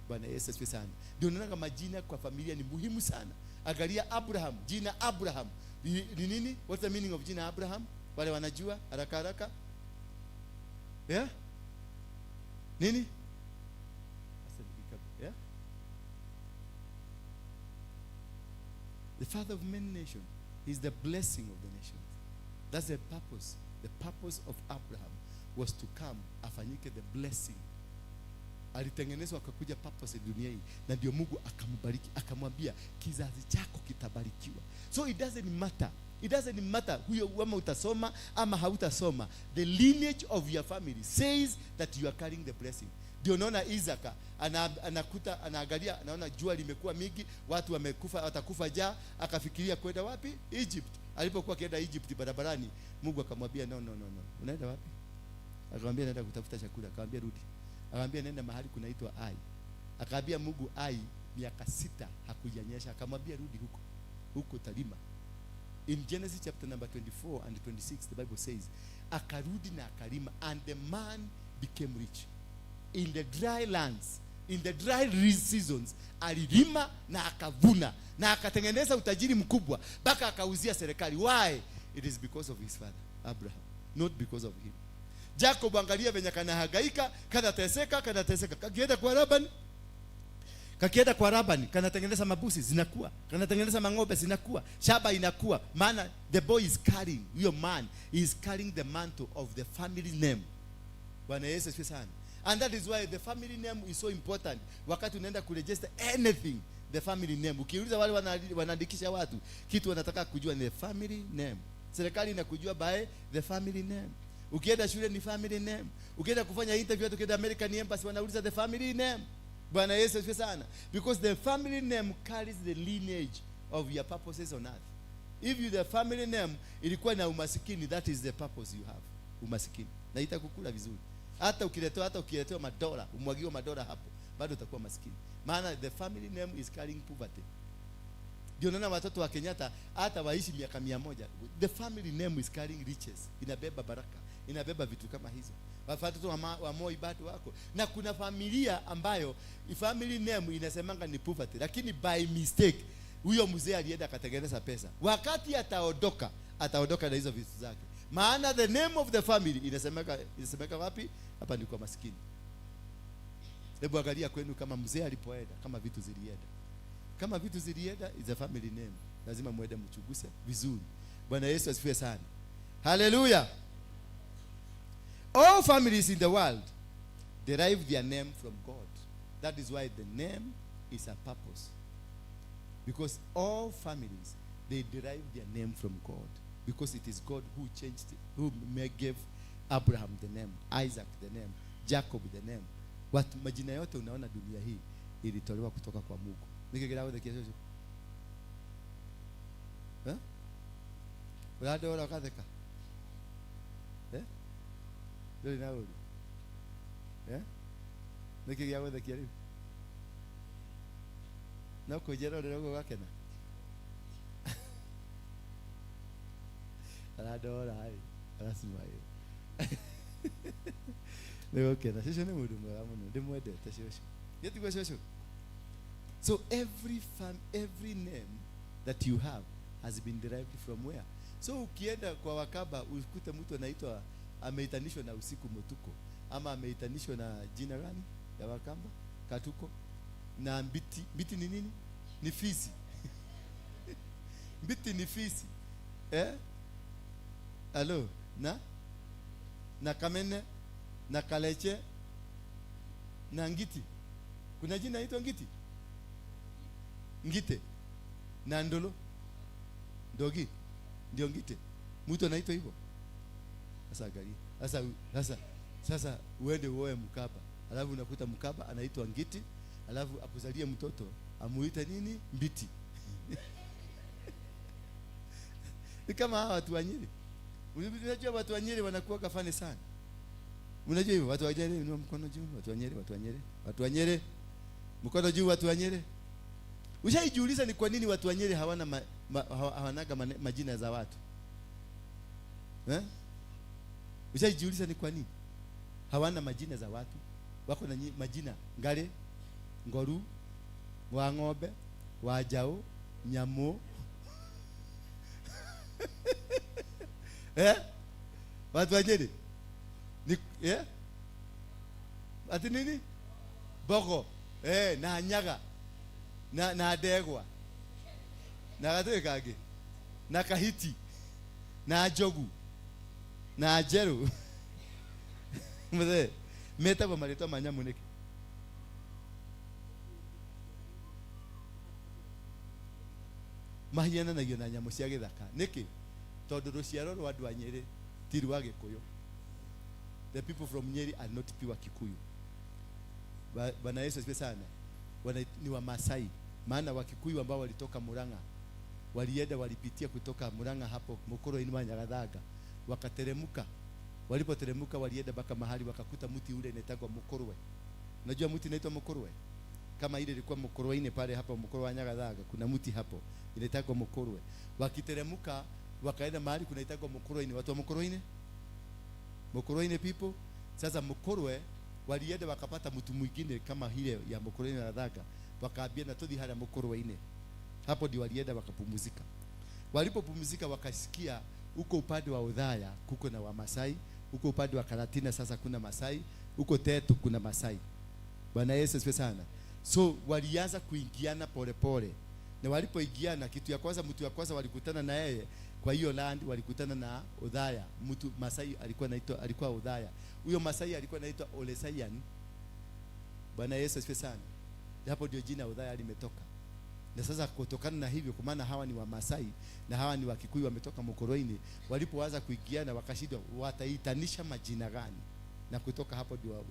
Bwana Yesu asifiwe sana. Ndio unaona majina kwa familia ni muhimu sana. Angalia Abraham, jina Abraham ni nini? What's the meaning of jina Abraham? Wale wanajua haraka haraka. Yeah? Nini? Yeah? The father of many nations. He's the blessing of the nations. That's the purpose. The purpose of Abraham was to come afanyike the blessing. Alitengenezwa akakuja purpose dunia hii, na ndio Mungu akambariki, akamwambia kizazi chako kitabarikiwa. So it doesn't matter It doesn't matter huyo ama utasoma ama hautasoma. The lineage of your family says that you are carrying the blessing. Ndio unaona Isaka anakuta, anaangalia, anaona jua limekuwa mingi, watu wamekufa, watakufa njaa, akafikiria kwenda wapi? Egypt. Alipokuwa akienda Egypt barabarani, Mungu akamwambia no, no, no, no. Unaenda wapi? Akamwambia naenda kutafuta chakula. Akamwambia rudi. Akamwambia nenda mahali kunaitwa Ai. Akaambia Mungu Ai miaka 6 hakujanyesha. Akamwambia rudi huko. Huko utalima. In Genesis chapter number 24 and 26, the Bible says, akarudi na akalima, and the man became rich. In the dry lands, in the dry seasons, alilima na akavuna na akatengeneza utajiri mkubwa mpaka akauzia serikali. Why? It is because of his father Abraham, not because of him. Jacob, angalia venye kanahangaika, kanateseka, kanateseka. Kakienda kwa Laban, kakienda kwa Laban, kanatengeneza mabusi zinakuwa, kanatengeneza mang'ombe zinakuwa, shaba inakuwa. Maana the boy is carrying, your man is carrying the mantle of the family name. Bwana Yesu asifiwe sana. And that is why the family name is so important. Wakati unaenda kuregister anything, the family name. Ukiuliza wale wanaandikisha watu, kitu wanataka kujua ni the family name. Serikali inakujua by the family name. Ukienda shule ni family name. Ukienda kufanya interview, hata ukienda American Embassy wanauliza the family name. Bwana Yesu asifiwe sana. Because the family name carries the lineage of your purposes on earth. If you the family name ilikuwa na umasikini, that is the purpose you have. Umasikini. Na itakukula vizuri. Hata ukiletewa madola, umwagiwe madola hapo, bado utakuwa masikini. Maana the family name is carrying poverty. Ndio naona watoto wa Kenyatta hata waishi miaka 100. The family name is carrying riches. Inabeba baraka, inabeba vitu kama hizo. Watoto wa Moi bado wako. Na kuna familia ambayo family name inasemanga ni poverty, lakini by mistake huyo mzee alienda akatengeneza pesa. Wakati ataondoka, ataondoka na hizo vitu zake. Maana the name of the family inasemeka wapi? Hapa ni kwa maskini. Hebu angalia kwenu kama mzee alipoenda, kama vitu zilienda. Kama vitu zilienda, is a family name. Lazima muende mchuguse vizuri. Bwana Yesu asifiwe sana. Hallelujah. All families in the world derive their name from God. That is why the name is a purpose. Because all families, they derive their name from God. Because it is God who changed it, who gave Abraham the name, Isaac the name, Jacob the name. Watu majina yote unaona dunia hii ilitolewa kutoka kwa Mungu. Nikigira guthe cũcũ. Eh? Ũrandora ũgatheka? Eh? Ndũrĩ na ũru? Eh? Nĩkĩ gĩa gũthekia rĩu? No kũnjerorera ũguo ũgakena? Arandora ĩ, aracimagĩra. Nĩ gũkena. Cũcũ nĩ mũndũ mwega mũno, ndĩmwendete cũcũ. Gĩtiguo cũcũ? So every name that you have has been derived from where? So ukienda kwa Wakamba ukute mtu anaitwa, ameitanishwa na usiku Mutuko, ama ameitanishwa na jina gani ya Wakamba? Katuko. Na mbiti. Mbiti ni nini? Ni fisi. Mbiti ni fisi. Eh? Alo, na Kamene, na Kaleche, na Ngiti. Kuna jina inaitwa Ngiti? Ngite. Na Ndolo. Ndogi. Ndio Ngite. Mtu anaitwa hivyo. Sasa angalia. Sasa uende uoe Mkaba. Alafu unakuta Mkaba anaitwa Ngiti, alafu akuzalie mtoto amuite nini? Mbiti. Ni kama hawa watu wa Nyeri. Unajua watu wa Nyeri wanakuwa kafane sana. Unajua hivyo watu wa Nyeri, inua mkono juu, watu wa Nyeri, watu wa Nyeri, watu wa Nyeri. Mkono juu watu wa Nyeri. Ushaijiuliza ni kwa nini watu wa Nyeri hawana hawanaga majina za watu? Eh? Ushaijiuliza ni kwa nini hawana majina za watu? Wako na majina Ngare, Ngoru, Wang'ombe, Wajao, Nyamo. Eh? Watu wa Nyeri? Ni eh? Ati nini? Bogo. Eh, na Nyaga. Na Ndegwa. Na gatwe kage. Na Kahiti. Na Njogu. Na Njeru. Mzee, metagwo marĩtwa ma nyamũ nĩkĩ? Mahiananagio na nyamũ cia gĩthaka. Nĩkĩ? Tondu ruciaro rwa andu a Nyeri ti rwa Gikuyu. The people from Nyeri are not pure Kikuyu. Bwana Yesu asifiwe sana. Ni wa Masai. Maana Wakikuyu ambao walitoka Murang'a walienda walipitia kutoka Murang'a hapo Mukoro-ini wa Nyagathanga, wakateremuka. Walipoteremuka walienda mpaka mahali wakakuta mti ule unaitwa Mukorwe. Unajua mti unaitwa Mukorwe? Kama ile ilikuwa Mukoro-ini pale hapo Mukoro wa Nyagathanga, kuna mti hapo inaitwa Mukorwe. Wakiteremuka wakaenda mahali kunaitwa Mukoro-ini. Watu wa Mukoro-ini? Mukoro-ini people. Sasa Mukorwe walienda wakapata mtu mwingine kama ile ya Mukoro-ini Nyagathanga, wakaambia na tuthi haria Mukoro-ini. Hapo ndio walienda wakapumzika. Walipopumzika wakasikia huko upande wa Othaya kuko na Wamasai, huko upande wa Karatina sasa kuna Masai, huko Tetu kuna Masai. Bwana Yesu asifiwe sana. So walianza kuingiana polepole. Na walipoingiana, kitu ya kwanza, mtu ya kwanza walikutana na yeye kwa hiyo land, walikutana na Othaya. Mtu Masai alikuwa anaitwa, alikuwa Othaya. Huyo Masai alikuwa anaitwa Olesayan. Bwana Yesu asifiwe sana. Hapo ndio jina Othaya limetoka. Na sasa kutokana na hivyo, kwa maana hawa ni Wamasai na hawa ni Wakikuyu wametoka Mukoro-ini, walipoanza kuingiana wakashindwa wataitanisha majina gani. Na kutoka hapo ndio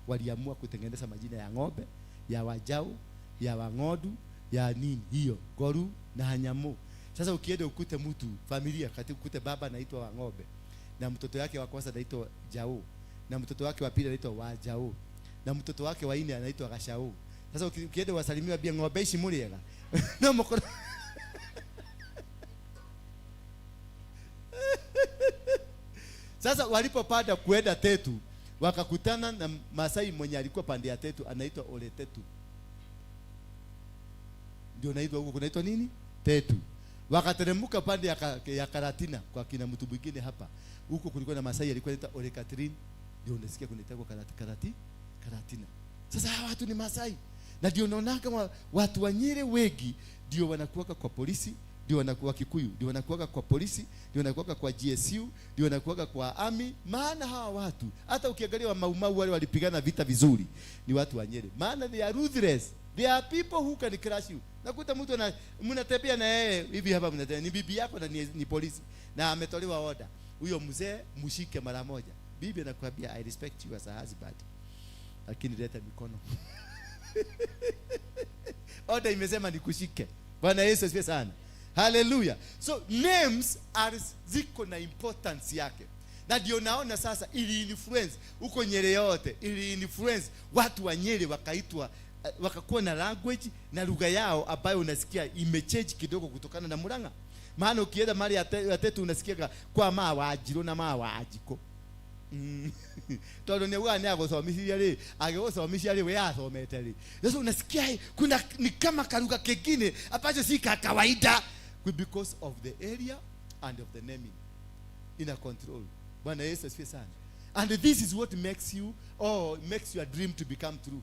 waliamua kutengeneza majina ya ng'ombe, ya Wajau, ya Wang'odu, ya nini hiyo, Goru na Hanyamu. Sasa ukienda ukute mtu familia, kati ukute baba anaitwa Wang'ombe na mtoto yake wa kwanza anaitwa Jau na mtoto wake wa pili anaitwa Wajau na mtoto wake wa nne anaitwa Gashau. Sasa ukienda wasalimiwa bia ng'ombe ici muriega. No mukoro. Sasa walipopanda kuenda Tetu wakakutana na Masai mwenye alikuwa pande ya Tetu anaitwa Ole Tetu. Ndio naitwa huko kunaitwa nini? Tetu. Wakateremka pande ya Karatina kwa kina mtu mwingine hapa. Huko kulikuwa na Masai alikuwa anaitwa Ole Catherine. Ndio unasikia kunaitwa Karatina. Sasa hawa watu ni Masai. Na ndio unaona kama watu wa Nyeri wengi ndio wanakuwaka kwa polisi, ndio wanakuwa Kikuyu, ndio wanakuwaka kwa polisi, ndio wanakuwaka kwa GSU, ndio wanakuwaka kwa army. Maana hawa watu hata ukiangalia wa Mau Mau wale walipigana vita vizuri ni watu wa Nyeri. Maana they are ruthless. They are people who can crush you. Nakuta mtu mnatembea na yeye hivi hapa, mnatembea ni bibi yako na ni polisi na ametolewa order. Huyo mzee mshike mara moja. Bibi anakuambia I respect you as a husband. Lakini leta mikono. Order imesema nikushike. Bwana Yesu asifiwe sana. Hallelujah. So names are ziko na importance yake. Na ndio naona sasa ili influence huko Nyeri yote, ili influence watu wa Nyeri wakaitwa, wakakuwa na language na lugha yao ambayo unasikia imechange kidogo kutokana na Murang'a. Maana ukienda mahali ya Tetu unasikia kwa ma wajiro na ma wajiko. Tondu ni uga ni aguthomithia ri, agiguthomithia ri we athomete ri. Sasa unasikia kuna ni kama karuga kingine ambacho si ka kawaida because of the area and of the naming ina control. Bwana Yesu asifiwe sana. And this is what makes you or makes your dream to become true.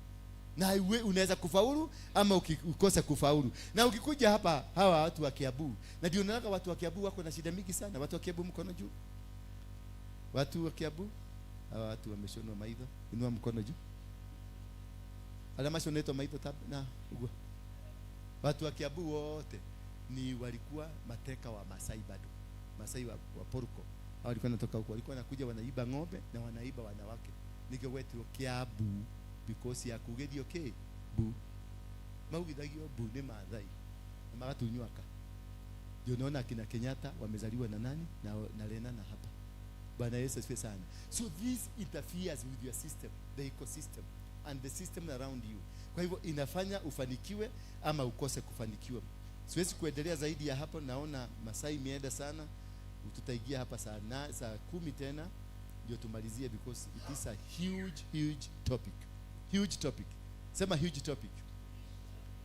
Na unaweza kufaulu ama ukose kufaulu. Na ukikuja hapa hawa watu wa Kiambu, na ndio unaona watu wa Kiambu wako na shida mingi sana. Watu wa Kiambu mkono juu. Watu wa Kiambu, hawa watu wameshonwa maitho, inua mkono juu. Ala mashonetwa maitho tab na ugua. Watu wa Kiambu wote ni walikuwa mateka wa Masai bado. Masai wa Porko. Hao walikuwa wanatoka huko, walikuwa wanakuja wanaiba ng'ombe na wanaiba wanawake. Nige wetu Kiambu because ya kugerio ke bu. Maugithagio bu ni Maathai. Na magatunywaka. Ndio unaona kina Kenyatta wamezaliwa na nani? Na Lena na hapa. Bwana Yesu asifiwe sana. So this interferes with your system, the ecosystem and the system around you. Kwa hivyo inafanya ufanikiwe ama ukose kufanikiwa. Siwezi kuendelea zaidi ya hapo, naona masaa imeenda sana. Tutaingia hapa saa 10 tena ndio tumalizie because it is a huge, huge topic. Huge topic. Sema huge topic.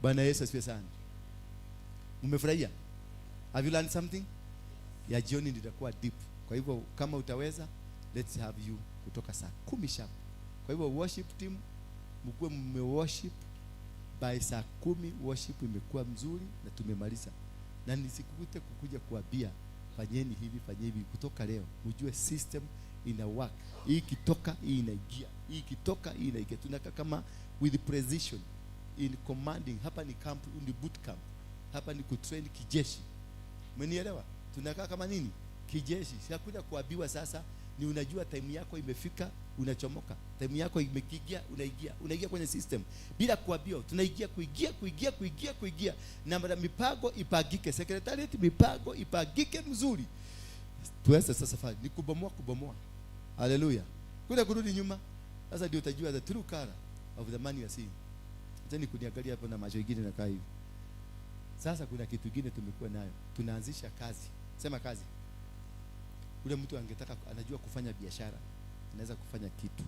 Bwana Yesu asifiwe sana. Mmefurahia? Have you learned something? Ya jioni nitakuwa deep. Kwa hivyo kama utaweza, let's have you kutoka saa 10 sharp. Kwa hivyo worship team, mkuwe mmeworship by saa 10, worship imekuwa mzuri na tumemaliza. Na nisikukute kukuja kuambia fanyeni hivi, fanyeni hivi. Kutoka leo mjue system ina work. Hii ikitoka hii inaingia, hii ikitoka hii inaingia. Tunakaa kama with precision in commanding. Hapa ni camp, ni boot camp. Hapa ni kutrain kijeshi. Umenielewa? Tunakaa kama nini? Kijeshi, si hakuna kuambiwa sasa, ni unajua time yako imefika, unachomoka. Time yako imekigia, unaingia. Unaingia kwenye system. Bila kuambiwa, tunaingia kuingia, kuingia, kuingia, kuingia. Na mipango ipangike, secretariat mipango ipangike mzuri. Tuweze sasa safari, ni kubomoa, kubomoa. Haleluya. Kuna kurudi nyuma. Sasa ndio utajua the true color of the man you are seeing. Acha kuniangalia hapo na macho mengine nakaa hivi. Sasa kuna kitu kingine tumekuwa nayo. Tunaanzisha kazi. Sema kazi. Ule mtu angetaka, anajua kufanya biashara, anaweza kufanya kitu.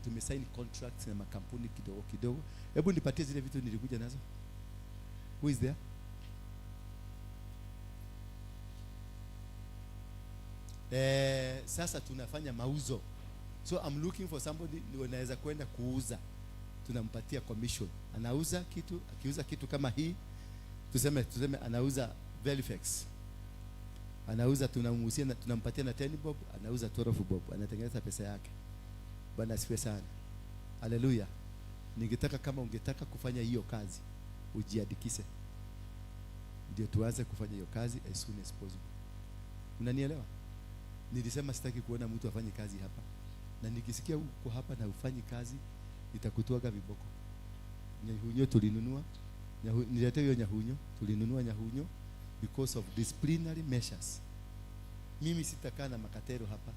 Tumesign contracts na makampuni kidogo kidogo. Hebu nipatie zile vitu nilikuja nazo. Who is there? Sasa tunafanya mauzo. So I'm looking for somebody anaweza kwenda kuuza. Tunampatia commission. Anauza kitu, akiuza kitu kama hii, tuseme anauza Velifex. Anauza, tunamuuzia, tunampatia na 10 bob, anauza 12 bob, anatengeneza pesa yake. Bwana asifiwe sana. Haleluya. Ningetaka kama ungetaka kufanya hiyo kazi, ujiandikishe. Ndio tuanze kufanya hiyo kazi as soon as possible. Unanielewa? Nilisema sitaki kuona mtu afanye kazi hapa. Na nikisikia uko hapa na ufanyi kazi, nitakutoaga viboko. Nyahunyo tulinunua. Niletee hiyo nyahunyo, tulinunua nyahunyo because of disciplinary measures. Mimi sitakaa na makatero hapa.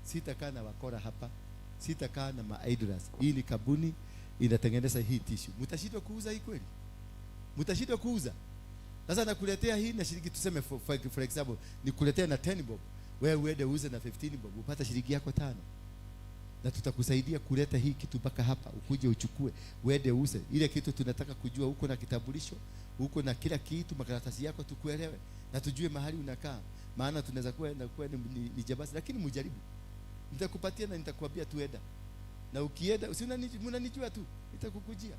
Sitakaa na wakora hapa. Sitakaa na ma-idlers. Hii ni kampuni inatengeneza hii tissue. Mtashindwa kuuza hii kweli? Mtashindwa kuuza? Sasa nakuletea hii na shilingi, tuseme for example, nikuletea na 10 bob. Wewe uende uuze na 15 bob, upata shilingi yako 5. Na tutakusaidia kuleta hii kitu mpaka hapa, ukuje uchukue, uende uuze. Ile kitu tunataka kujua, uko na kitambulisho, uko na kila kitu, makaratasi yako tukuelewe na tujue mahali unakaa. Maana tunaweza kuwa na kuwa ni jambazi, lakini mjaribu. Nitakupatia na nitakwambia tuenda. Na ukienda, si unanijua tu, nitakukujia.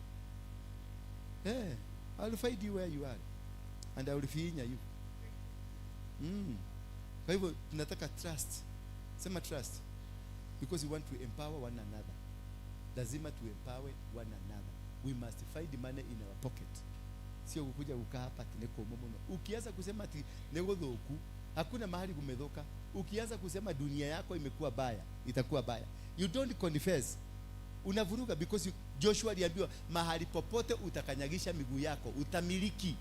I will find you where you are and I will finya you. Kwa hivyo tunataka trust. Sema trust. Because we want to empower one another. Lazima to empower one another. We must find money in our pocket. Sio kukuja kukaa hapa ati niko momono. Ukianza kusema ati negothoku, hakuna mahali kumedhoka. Ukianza kusema dunia yako imekuwa baya, itakuwa baya. You don't confess. Unavuruga because Joshua aliambiwa mahali popote utakanyagisha miguu yako, utamiliki.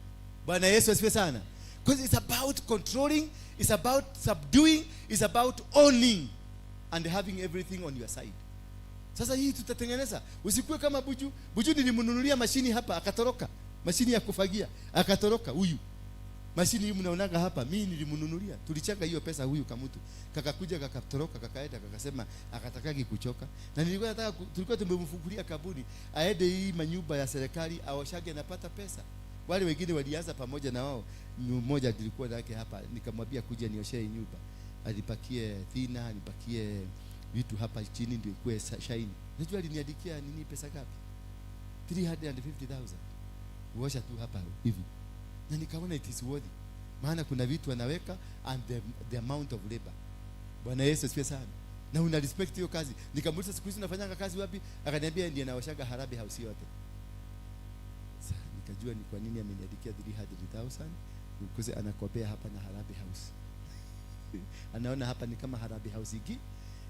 Bwana Yesu asifiwe sana. Because it's about controlling, it's about subduing, it's about owning and having everything on your side. Sasa hii tutatengeneza. Usikuwe kama Buju. Buju nilimnunulia mashini hapa akatoroka. Mashini ya kufagia akatoroka huyu. Mashini hii mnaonaga hapa, mimi nilimnunulia. Tulichanga hiyo pesa huyu kamutu. Kakakuja kakatoroka, kakaenda kakasema akatakagi kuchoka. Na nilikuwa nataka, tulikuwa tumemfungulia kaburi aende hii manyumba ya serikali aoshage napata pesa. Wale wengine walianza pamoja na wao. Mmoja nilikuwa nake hapa, nikamwambia kuja nioshee nyumba. Alipakie thina, alipakie vitu hapa chini ndio ikuwe shine. Unajua aliniandikia nini pesa ngapi? 350,000. Uosha tu hapa hivi. Na nikaona it is worthy. Maana kuna vitu anaweka and the amount of labor. Bwana Yesu asifiwe sana. Na una respect hiyo kazi. Nikamuuliza siku hizi unafanyanga kazi wapi? Akaniambia ndiye anaoshaga Harambee House yote. Sasa nikajua ni kwa nini ameniandikia 300,000, because anakopea hapa na Harambee House. Anaona hapa ni kama Harambee House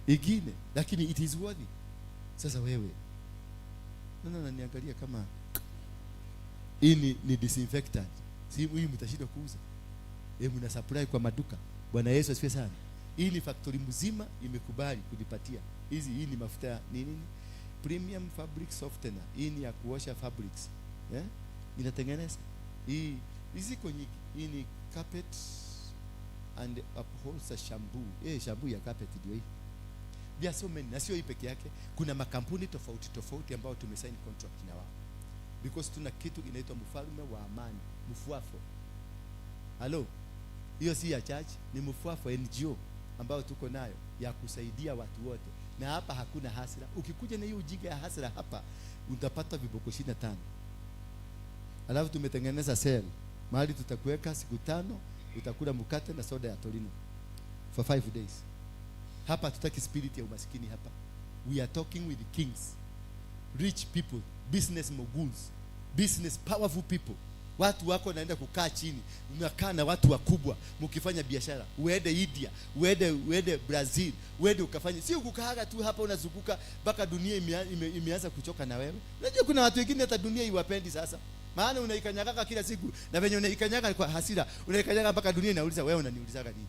ingine, lakini it is worthy. Sasa wewe naona unaniangalia kama hii ni disinfectant. Si hii mtashindwa kuuza. Mna supply kwa maduka. Bwana Yesu asifiwe sana. Hii ni factory mzima imekubali kujipatia. Hizi hii ni mafuta ni nini? Premium fabric softener. Hii ni ya kuosha fabrics. Inatengeneza. Hii ziko nyingi. Hii ni carpet and upholster shampoo. Shampoo ya carpet ndio hii. There are so many. Na sio hii peke yake. Kuna makampuni tofauti tofauti ambao tumesign contract na wao. Because tuna kitu inaitwa mfalme wa amani, mfuafo. Hello. Hiyo si ya church, ni mfuafo NGO ambayo tuko nayo ya kusaidia watu wote. Na hapa hakuna hasira. Ukikuja na hiyo ujinga ya hasira hapa utapata viboko 25. Alafu tumetengeneza cell. Mahali tutakuweka siku 5, utakula mkate na soda ya Torino for 5 days. Hapa hatutaki spirit ya umaskini hapa. We are talking with the kings, rich people, business moguls, business powerful people Watu wako naenda kukaa chini, unakaa na watu wakubwa mkifanya biashara. Uende India, uende Brazil, uende ukafanye. Sio kukaaga tu hapa unazunguka mpaka dunia imeanza kuchoka na wewe. Unajua kuna watu wengine hata dunia iwapendi sasa. Maana unaikanyagaga kila siku, na venye unaikanyaga kwa hasira, unaikanyaga mpaka dunia inauliza wewe unaniulizaga nini?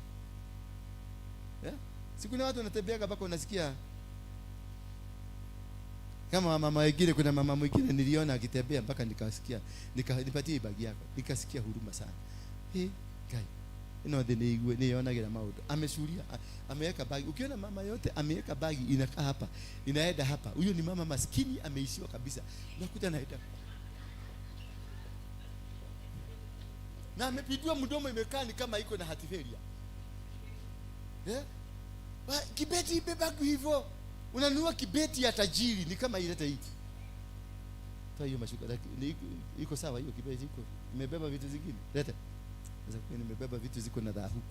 Yeah? Si kuna watu wanatembeaga mpaka unasikia kama mama wengine. Kuna mama mwingine niliona akitembea mpaka nikasikia, nipatie bagi yako, nikasikia huruma sana. Hey, guy. Ino thĩ nĩ nĩyonagira maũndũ. Amecuria, ameweka bagi. Ukiona mama yote ameweka bagi inakaa hapa, inaenda hapa. Huyo ni mama maskini, ameishiwa kabisa. Unakuta anaenda na amepindua mdomo, imekaa ni kama iko na heart failure. Eh? Kibeti ibebaki hivyo. Unanunua kibeti ya tajiri ni kama ilete hiki. Toa hiyo mashuka, lakini iko sawa hiyo kibeti iko. Imebeba vitu zingine. Leta. Sasa kwa nimebeba vitu ziko na dhahabu.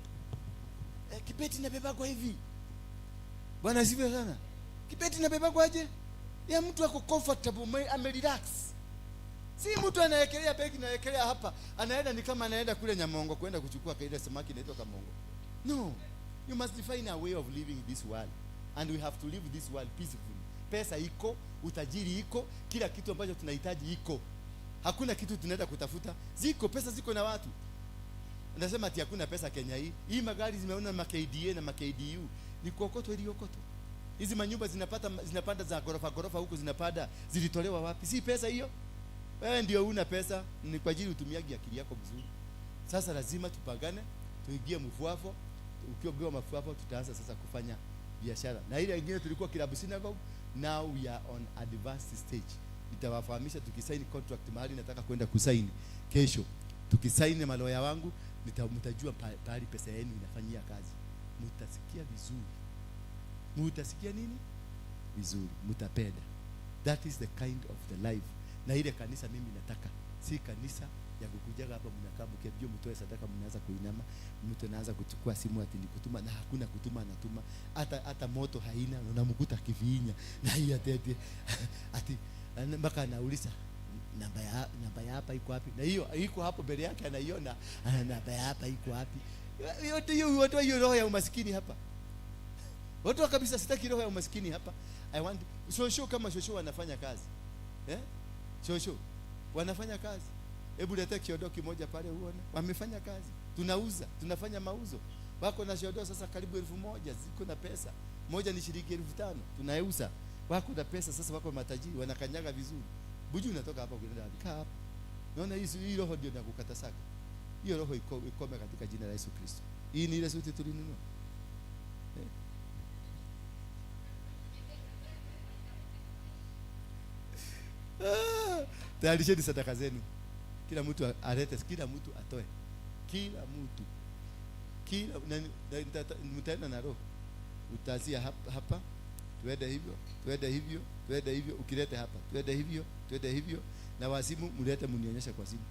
Kibeti inabeba kwa hivi. Bwana asifiwe sana. Kibeti inabeba kwa aje? Ya mtu ako comfortable, amerelax. Si mtu anaekelea begi naekelea hapa, anaenda ni kama anaenda kule Nyamongo kwenda kuchukua kaile samaki inaitwa kamongo. No. You must define a way of living this world. And we have to live this world peacefully. Pesa iko, utajiri iko, kila kitu ambacho tunahitaji iko. Hakuna kitu tunaenda kutafuta. Ziko pesa, ziko na watu. Nasema ati hakuna pesa Kenya hii. Hii magari zimeona ma KDA na ma KDU. Ni kuokotwa ili okotwa. Hizi manyumba zinapanda za gorofa gorofa huko zinapanda, zilitolewa wapi? Si pesa hiyo? Wewe ndio una pesa, ni kwa ajili utumiagi akili yako vizuri. Sasa lazima tupagane, tuingie mfuafo. Ukiwa mafuafo tutaanza sasa kufanya biashara. Na ile nyingine tulikuwa Kilabu Synagogue, now we are on advanced stage. Nitawafahamisha tukisaini contract mahali nataka kwenda kusaini kesho. Tukisaini maloya wangu, mtajua pahali pesa yenu inafanyia kazi. Mtasikia vizuri. Mtasikia nini? Vizuri, mtapenda. That is the kind of the life. Na ile kanisa mimi nataka, si kanisa ya kukujaga hapa mnakaa mkiambia mtoe sadaka mnaanza kuinama, mtu anaanza kuchukua simu ati nikutuma, na hakuna kutuma, anatuma hata moto haina, unamkuta akiviinya na hii ati ati mpaka anauliza namba ya hapa iko wapi, na hiyo iko hapo mbele yake anaiona, ana namba ya hapa iko wapi. Yote hiyo watu, hiyo roho ya umaskini hapa. Watu kabisa, sitaki roho ya umaskini hapa. I want shosho, kama shosho wanafanya kazi. Shosho wanafanya kazi. Hebu leta kiodo kimoja pale uone. Wamefanya kazi. Tunauza, tunafanya mauzo. Wako na kiodo sasa karibu 1000 ziko na pesa. Moja ni shilingi 5000, tunauza. Wako na pesa sasa, wako matajiri, wanakanyaga vizuri. Buju unatoka hapa ukienda wapi? Kaa hapa. Naona hii roho ndio nakukata saka. Hiyo roho ikome katika jina la Yesu Kristo. Hii ni ile suti tulinunua. Tayarisheni sadaka zenu. Kila mtu alete, kila mtu atoe. Kila mtu. Kila mtaenda na roho. Utazia hapa, tuende hivyo, tuende hivyo, tuende hivyo, ukilete hapa, tuende hivyo, tuende hivyo, na wazimu mlete mnionyeshe kwa simu.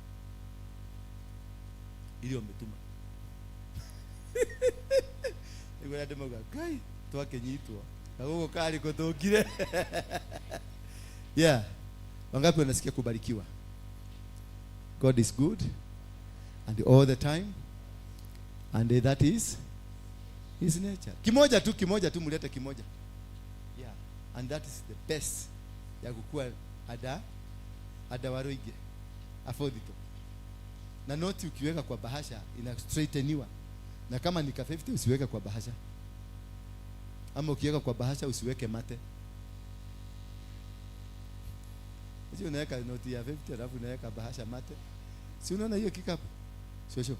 Ili wametuma. Niguo andũ mauga, Ngai, twakĩnyitwo. Na gũkũ karĩ kũtũngire. Yeah. Wangapi wanasikia kubarikiwa? God is good and all the time, and that is his nature. Kimoja tu, kimoja tu, mlete kimoja. Yeah, and that is the best ya kukua ada waroige afodito. Na noti ukiweka kwa bahasha ina straighteniwa. Na kama ni ka 50 usiweke kwa bahasha. Ama ukiweka kwa bahasha usiweke mate. Sio unaweka noti ya 50 alafu unaweka bahasha mate. Si unaona hiyo kikapu? Sio sio.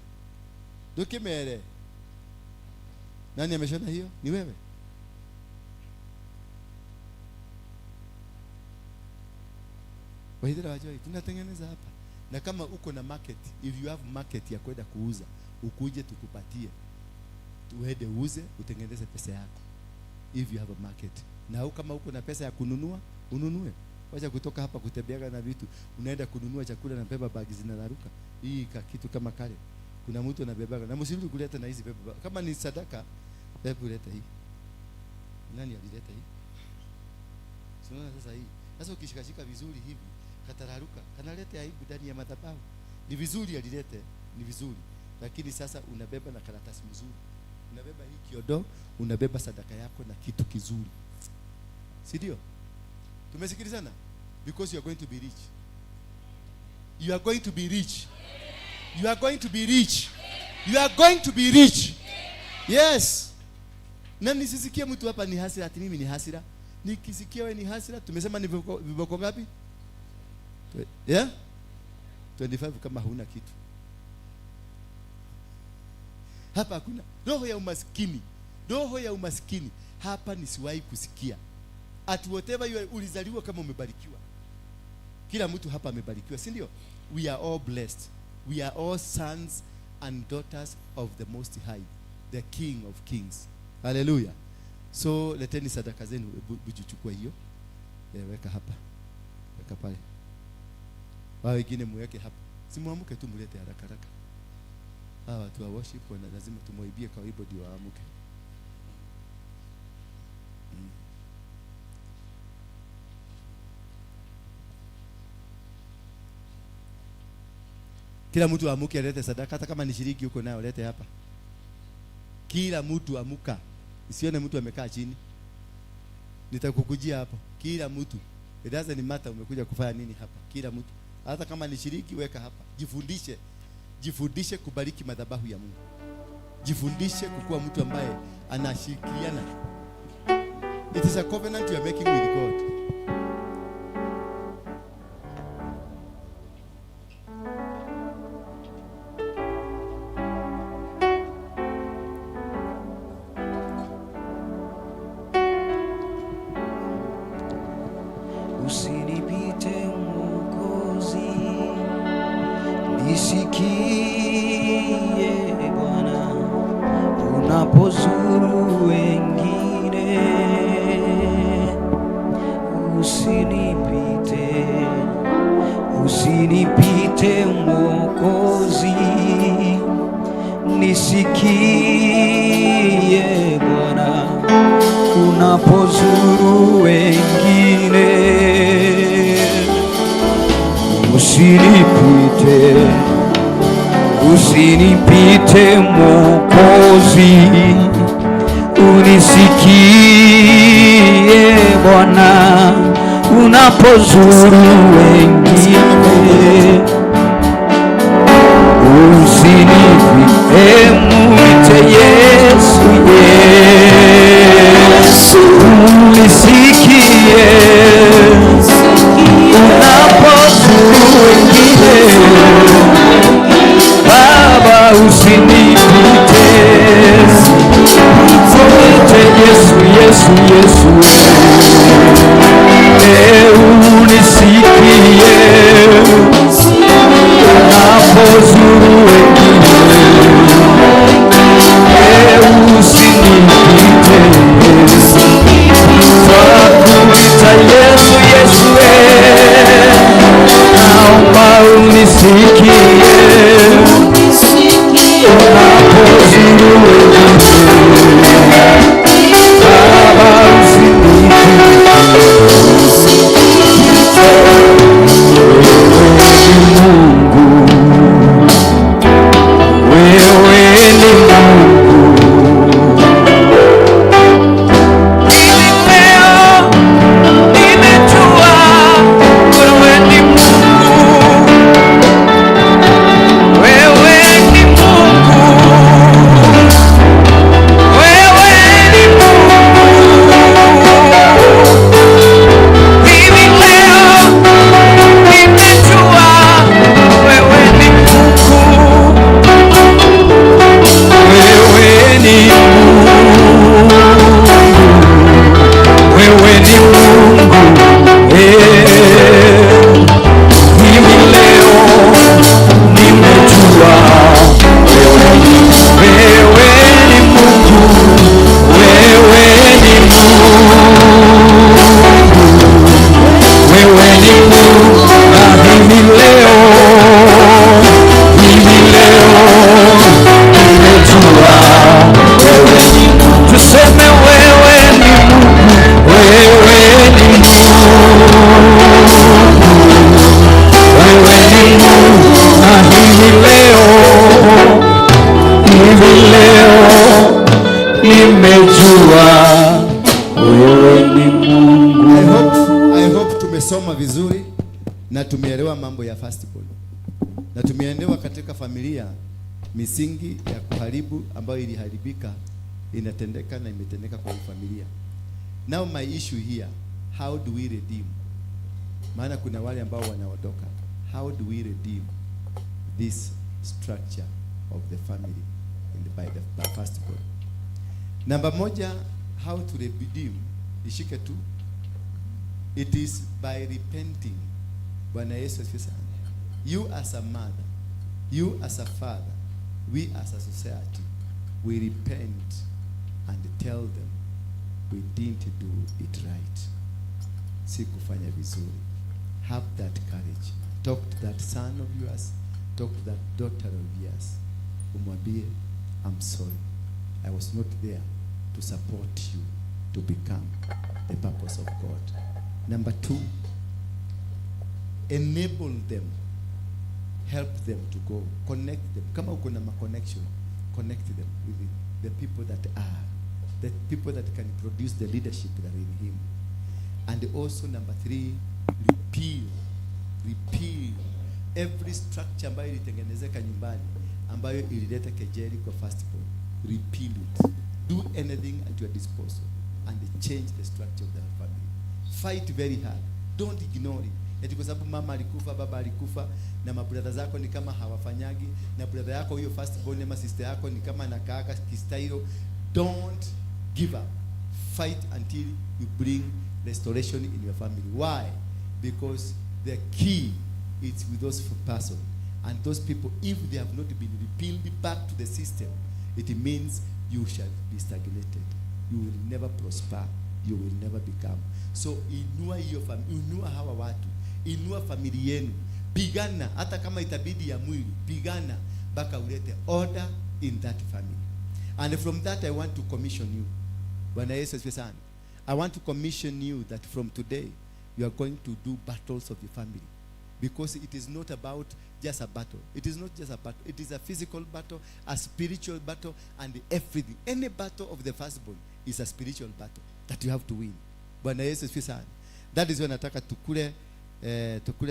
Dokimere. Nani ameshona hiyo? Ni wewe. Wahidra wajoi, tunatengeneza hapa. Na kama uko na market, if you have market ya kwenda kuuza, ukuje tukupatie. Uende uuze, utengeneze pesa yako. If you have a market. Na kama uko na pesa ya kununua, ununue. Wacha kutoka hapa kutembeaga na vitu, unaenda kununua chakula na beba bagi zinararuka. Hii kitu kama kale. Kuna mtu anabebaga. Na msirudi kuleta na hizi beba. Kama ni sadaka, hebu leta hii. Nani alileta hii? Unaona sasa hii. Sasa ukishikashika vizuri hivi, katararuka, kanaleta aibu ndani ya madhabahu. Ni vizuri alilete, ni vizuri. Lakini sasa unabeba na karatasi mzuri. Unabeba hii kiodo, unabeba sadaka yako na kitu kizuri. Si ndio? Tumesikilizana? Because you are going to be rich. You are going to be rich. You are going to be rich. You are going to be rich. Yes. Na nisisikie mtu hapa ni hasira, ati mimi ni hasira. Nikisikia wewe ni hasira, tumesema ni viboko ngapi? Yeah? 25 kama huna kitu. Hapa hakuna roho ya umaskini. Roho ya umaskini hapa nisiwahi kusikia. At whatever you are, ulizaliwa kama umebarikiwa. Kila mtu hapa amebarikiwa, si ndio? We are all blessed. We are all sons and daughters of the Most High, the King of Kings. Hallelujah. So leteni sadaka zenu, bujuchukua hiyo. Weka hapa. Weka pale. Wao wengine muweke hapa. Simuamuke tu mulete haraka haraka. Hawa watu wa worship wana lazima tumuibie kwa hivyo ndio waamuke. Kila mtu amuke alete sadaka, hata kama ni shilingi uko nayo lete hapa. Kila mtu amuka. Usione mtu amekaa chini. Nitakukujia hapo. Kila mtu. It doesn't matter umekuja kufanya nini hapa. Kila mtu. Hata kama ni shilingi weka hapa. Jifundishe. Jifundishe kubariki madhabahu ya Mungu. Jifundishe kukuwa mtu ambaye anashirikiana. It is a covenant you are making with God. Usinipite Mwokozi, nisikie Bwana, unapozuru wengine. Usinipite, usinipite Mwokozi, nisikie Bwana, unapozuru wengine. Usinipite, usinipite Mwokozi, unisikie Bwana, unapozuru wengine. Usinipite, mwite Yesu, Yesu, unisikie unapozuru wengine. Baba usinipite, mwite Yesu, Yesu, Yesu, unisikie unapozuru wengine. Usinipite, twakuita Yesu, Yesu, naomba unisikie unapozuru wengine. Baba usinipite. firstborn. Na tumeelewa katika familia misingi ya kuharibu ambayo iliharibika inatendeka na imetendeka kwa hii familia. Now my issue here, how do we redeem? Maana kuna wale ambao wanaondoka. How do we redeem this structure of the family by firstborn? Namba moja, how to redeem, ishike tu. It is by repenting. Bwana Yesu asifiwe sana. You as a mother, you as a father, we as a society, we repent and tell them we didn't do it right. Si kufanya vizuri. Have that courage. Talk to that son of yours, talk to that daughter of yours. Umwambie, "I'm sorry. I was not there to support you to become the purpose of God." Number two, enable them, help them to go, connect them. Kama uko na ma connection, connect them with the people that are, the people that can produce the leadership that are in him. And also number three, repeal every structure ambayo ilitengenezeka nyumbani ambayo ilileta kejeli kwa firstborn. Repeal it. Do anything at your disposal and change the structure of the family. Fight very hard. Don't ignore it. Eti kwa sababu mama alikufa, baba alikufa na mabrother zako ni kama hawafanyagi, na brother yako hiyo firstborn ama sister yako ni kama anakaaka kistailo. Don't give up. Fight until you bring restoration in your family. Why? Because the key is with those person. And those people, if they have not been repealed back to the system, it means you shall be stagnated. You will never prosper. You will never become. So inua hiyo inua hawa watu, inua familia yenu, pigana hata kama itabidi ya mwili, pigana mpaka ulete order in that family. And from that I want to commission you. Bwana Yesu asifiwe sana. I want to commission you that from today you are going to do battles of your family. Because it is not about just a battle. It is not just a battle. It is a physical battle, a spiritual battle, and everything. Any battle of the firstborn is a spiritual battle that you have to win. Bwana Yesu asifiwe sana. That is when nataka tukule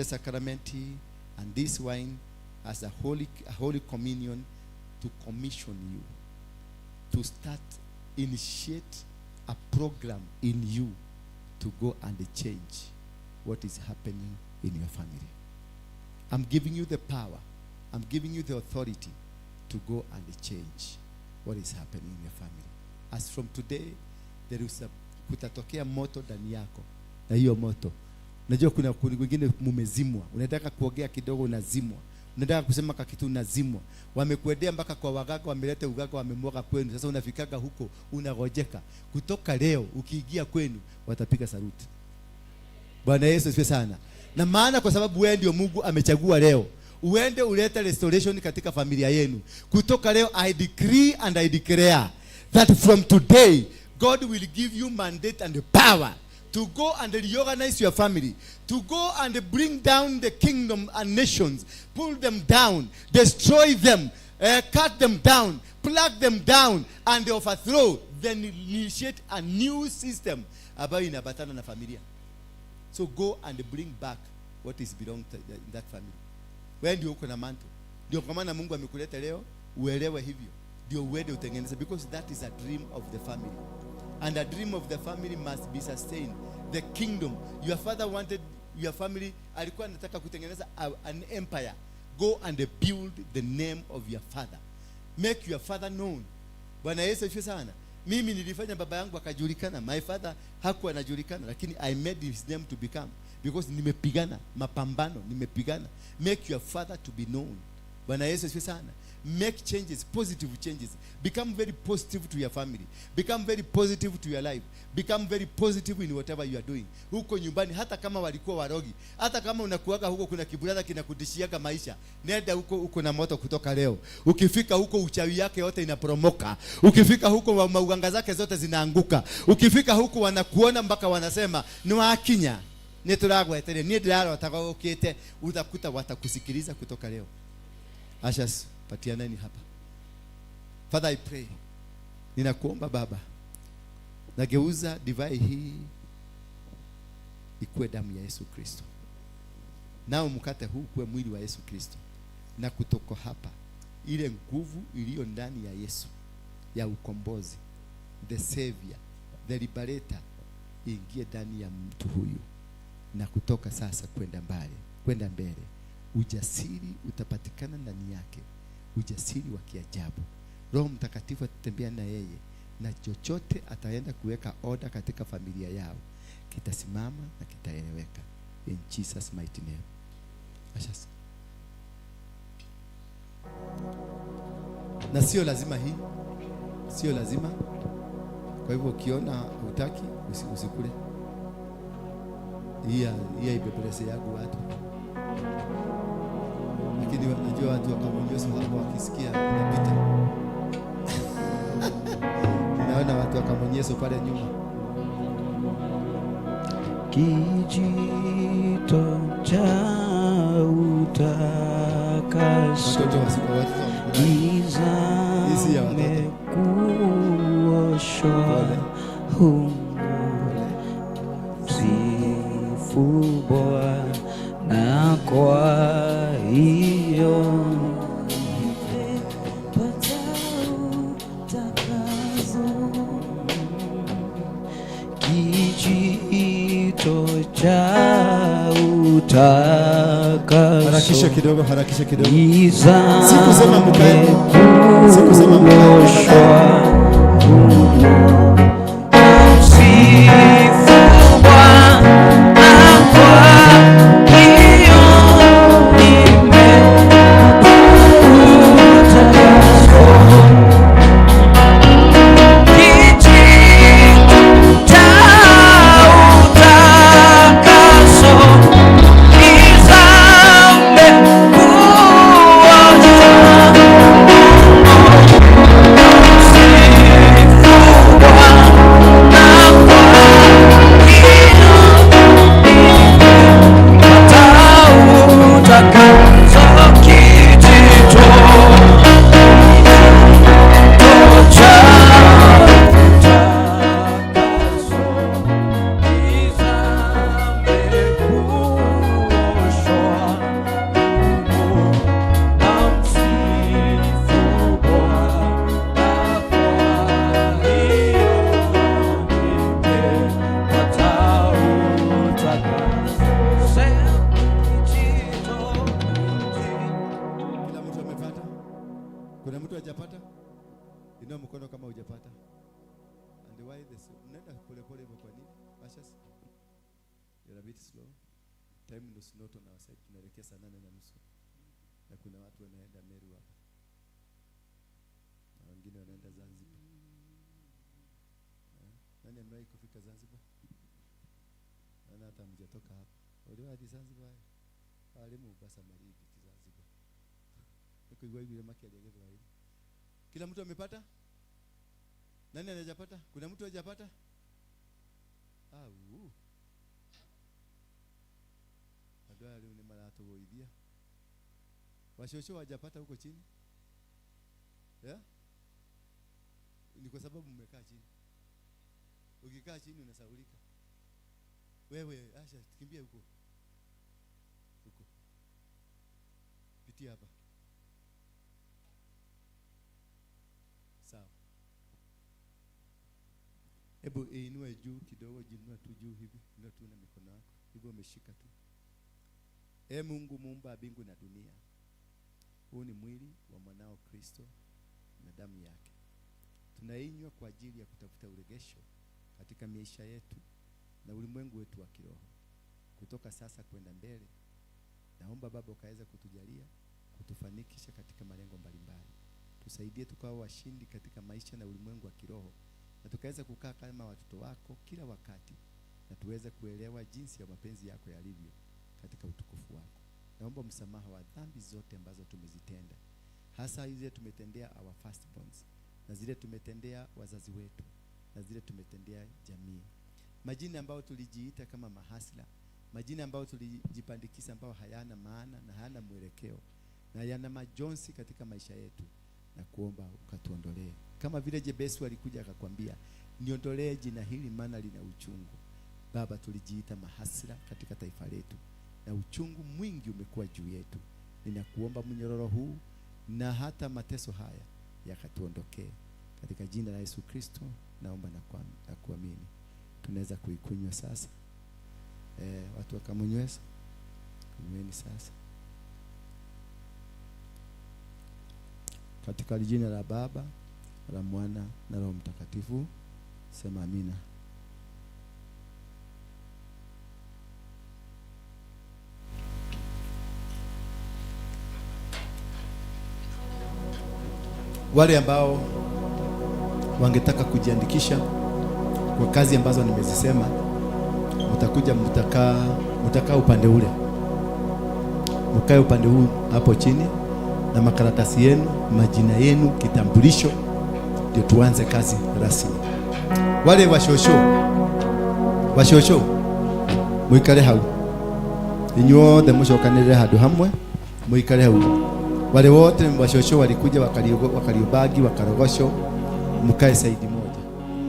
sakramenti and this wine as a holy communion to commission you to start, initiate a program in you to go and change what is happening in your family. I'm giving you the power. I'm giving you the authority to go and change what is happening in your family. As from today, there is a kutatokea moto ndani yako, na hiyo moto, najua kuna wengine mumezimwa, unataka kuongea kidogo unazimwa, unataka kusema kakitu unazimwa, wamekuendea mpaka kwa waganga, wameleta uganga, wamemwaga kwenu. Sasa unafikaga huko unagojeka. Kutoka leo ukiingia kwenu watapiga saluti. Bwana Yesu asifiwe sana. Na maana kwa sababu wewe ndio Mungu amechagua leo uende ulete restoration katika familia yenu. Kutoka leo, I decree and I declare that from today God will give you mandate and power to go and reorganize your family, to go and bring down the kingdom and nations, pull them down, destroy them, cut them down, pluck them down, and overthrow, then initiate a new system ambayo inaambatana na familia. So go and bring back what is belong to in that family. Wewe ndio uko na mantle. Ndio kwa maana Mungu amekuleta leo uelewe hivyo. Ndio uende utengeneze, because that is a dream of the family. And a dream of the family must be sustained. The kingdom. Your father wanted your family, alikuwa anataka kutengeneza an empire. Go and build the name of your father. Make your father known. Bwana Yesu asifiwe sana. Mimi nilifanya baba yangu akajulikana. My father hakuwa anajulikana, lakini I made his name to become because nimepigana mapambano, nimepigana. Make your father to be known. Bwana Yesu asifiwe sana. Make changes, positive changes. Become very positive to your family. Become very positive to your life. Become very positive in whatever you are doing. Huko nyumbani, hata kama walikuwa warogi, hata kama unakuaga huko kuna kibrother kinakutishiaga maisha, nenda huko uko na moto kutoka leo. Ukifika huko, uchawi yake yote inaporomoka. Ukifika huko, mauganga zake zote zinaanguka. Ukifika huko, wanakuona mpaka wanasema, "Ni wakinya nĩ tũragwetere niĩ ndĩrarotaga ũkĩte." Utakuta watakusikiliza kutoka leo. Ushers, patianeni hapa. Father, I pray. Ninakuomba Baba, nageuza divai hii ikuwe damu ya Yesu Kristo. Nao mkate huu kuwe mwili wa Yesu Kristo. Na kutoka hapa ile nguvu iliyo ndani ya Yesu ya ukombozi, the savior, the liberator, ingie ndani ya mtu huyu, na kutoka sasa kwenda mbali, kwenda mbele, ujasiri utapatikana ndani yake, ujasiri wa kiajabu. Roho Mtakatifu atatembea na yeye, na chochote ataenda kuweka oda katika familia yao kitasimama na kitaeleweka, in Jesus mighty name. Ashes. Na sio lazima hii, sio lazima. Kwa hivyo ukiona hutaki usikule. Hii ibebelese yangu watu. Lakini najua watu wakamonyoso hapo wakisikia inapita. Naona watu wakamonyeso pale nyuma. Kijito cha utakaso, giza imekuoshwa humo, msifu Bwana kwa hiyo nimepata utakaso. Kijito cha utakaso. Harakisha kidogo, harakisha kidogo. Sikusema mkae. Sikusema mkae. Sifu Bwana kwa hiyo nimepata utakaso. Kijito cha utakaso, giza imekuoshwa humo, sifu Bwana kwa hiyo nimepata utakaso. Kijito cha utakaso, giza imekuoshwa humo, namsifu Bwana kwa hiyo nimepata utakaso. Sema kijito. Kila mtu amepata? Kuna mtu hajapata? Inua mkono kama hujapata. And why this? Mnaenda pole pole hivyo kwa nini? Ashes. You're a bit slow. Time is not on our side. Tunaelekea saa 8:30. Na kuna watu wanaenda Meru hapa. Na wengine wanaenda Zanzibar. Nani amewahi kufika Zanzibar? Nani hata mjatoka hapa? Uliwahi Zanzibar? Alimu basa marigi Zanzibar. Nikuigua hivi maki alieleza hivi. Kila mtu amepata? Nani hajapata? Kuna mtu hajapata? Au. Andũ aya rĩu nĩ maratũgũithia. Washosho hawajapata huko chini? Yeah? Ni kwa sababu mmekaa chini. Ukikaa chini unasaulika. Wewe Asha, kimbia huko. Huko. Pitia hapa. Sawa. Hebu inue juu kidogo, jinua tu juu hivi, inua tu na mikono yako. Hivyo umeshika tu. E Mungu muumba mbingu na dunia, huu ni mwili wa mwanao Kristo na damu yake. Tunainywa kwa ajili ya kutafuta uregesho katika maisha yetu na ulimwengu wetu wa kiroho. Kutoka sasa kwenda mbele, naomba Baba ukaweza kutujalia, kutufanikisha katika malengo mbalimbali. Tusaidie tukawa washindi katika maisha na ulimwengu wa kiroho, na tukaweza kukaa kama watoto wako kila wakati, na tuweze kuelewa jinsi ya mapenzi yako yalivyo katika utukufu wako. Naomba msamaha wa dhambi zote ambazo tumezitenda, hasa zile tumetendea our firstborns, na zile tumetendea wazazi wetu, na zile tumetendea jamii. Majina ambayo tulijiita kama mahasla, majina ambayo tulijipandikiza ambayo hayana maana na hayana mwelekeo na yana majonzi katika maisha yetu, na kuomba ukatuondolee. Kama vile Jebesu alikuja akakwambia, niondolee jina hili maana lina uchungu. Baba, tulijiita mahasla katika taifa letu. na uchungu mwingi umekuwa juu yetu. Ninakuomba mnyororo huu na hata mateso haya yakatuondokee. Katika jina la Yesu Kristo naomba na kuamini. Tunaweza kuikunywa sasa. Watu wakamunywesa. Kunyweni sasa. Katika jina la Baba, la Mwana na Roho Mtakatifu, sema amina. Wale ambao wangetaka kujiandikisha kwa kazi ambazo nimezisema, mtakuja, mtakaa upande ule, mkae upande huu hapo chini na makaratasi yenu, majina yenu, kitambulisho, ndio tuanze kazi rasmi. Wale washosho muikare hau, inyuothe mucokanirire handu hamwe, muikare hau. Wale wote washosho walikuja wakaliobagi wakarogosho, mkae saidi moja.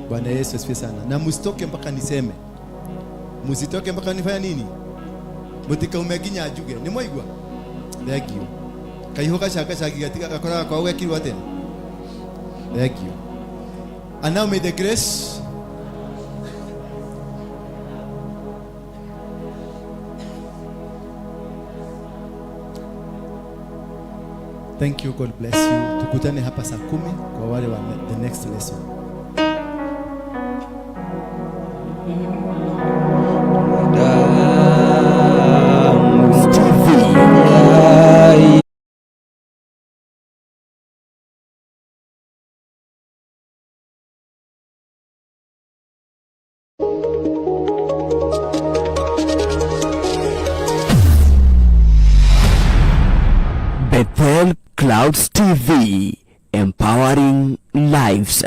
Bwana Yesu asifiwe sana. Na msitoke mpaka niseme. Msitoke mpaka nifanya nini? Mutikaume nginya njuge. Ni mwaigua? Thank you. Kaiho gacanga cagi gatiga gakoraga kwao gekirwo atia? Thank you. And now may the grace Thank you, God bless you. Tukutane hapa saa 10 kwa wale wa the next lesson. TV. Bethel Clouds TV, empowering lives.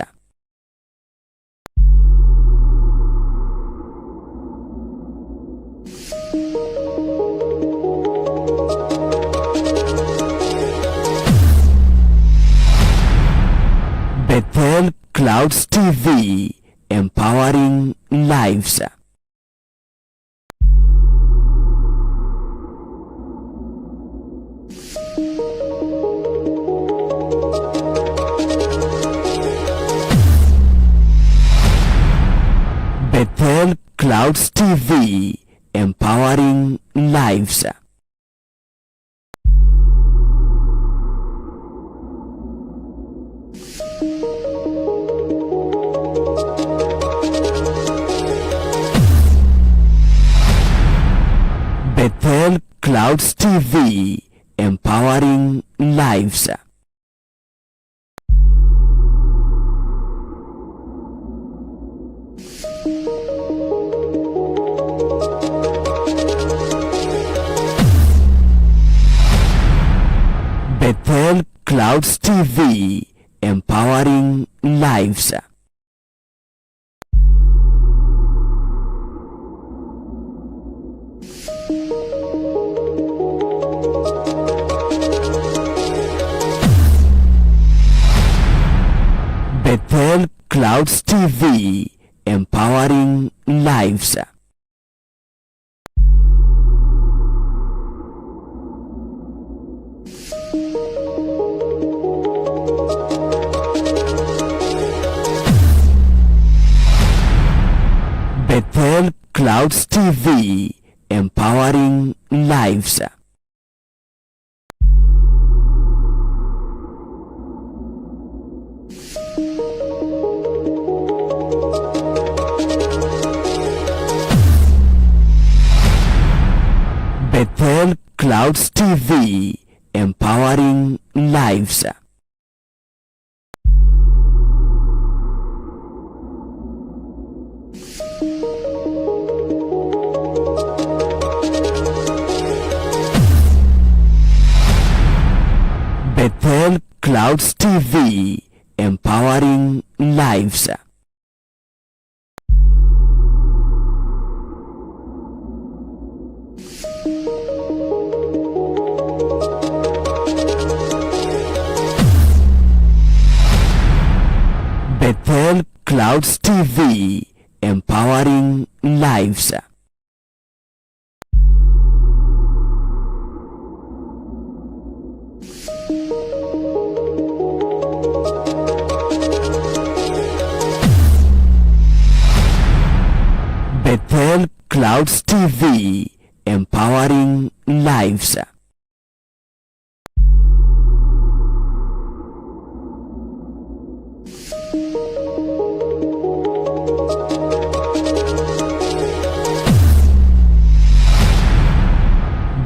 Bethel Clouds TV, empowering lives. Bethel Clouds TV, empowering lives. Bethel Clouds TV, empowering lives. Bethel Clouds TV, empowering lives. Bethel Clouds TV, empowering lives. Bethel Clouds TV, empowering lives. Bethel Clouds TV, empowering lives. Bethel Clouds TV, empowering lives. Bethel Clouds TV, empowering lives. Clouds TV, empowering lives.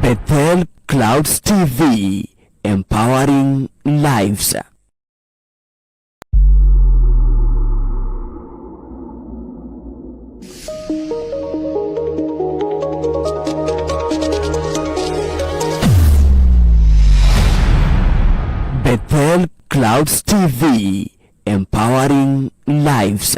Bethel Clouds TV, empowering lives. Bethel Clouds TV, empowering lives.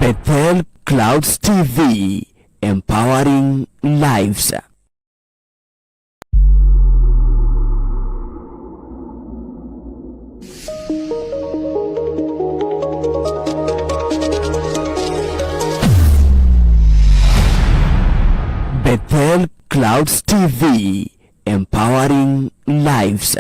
Bethel Clouds TV, empowering lives. Bethel Clouds TV, empowering lives.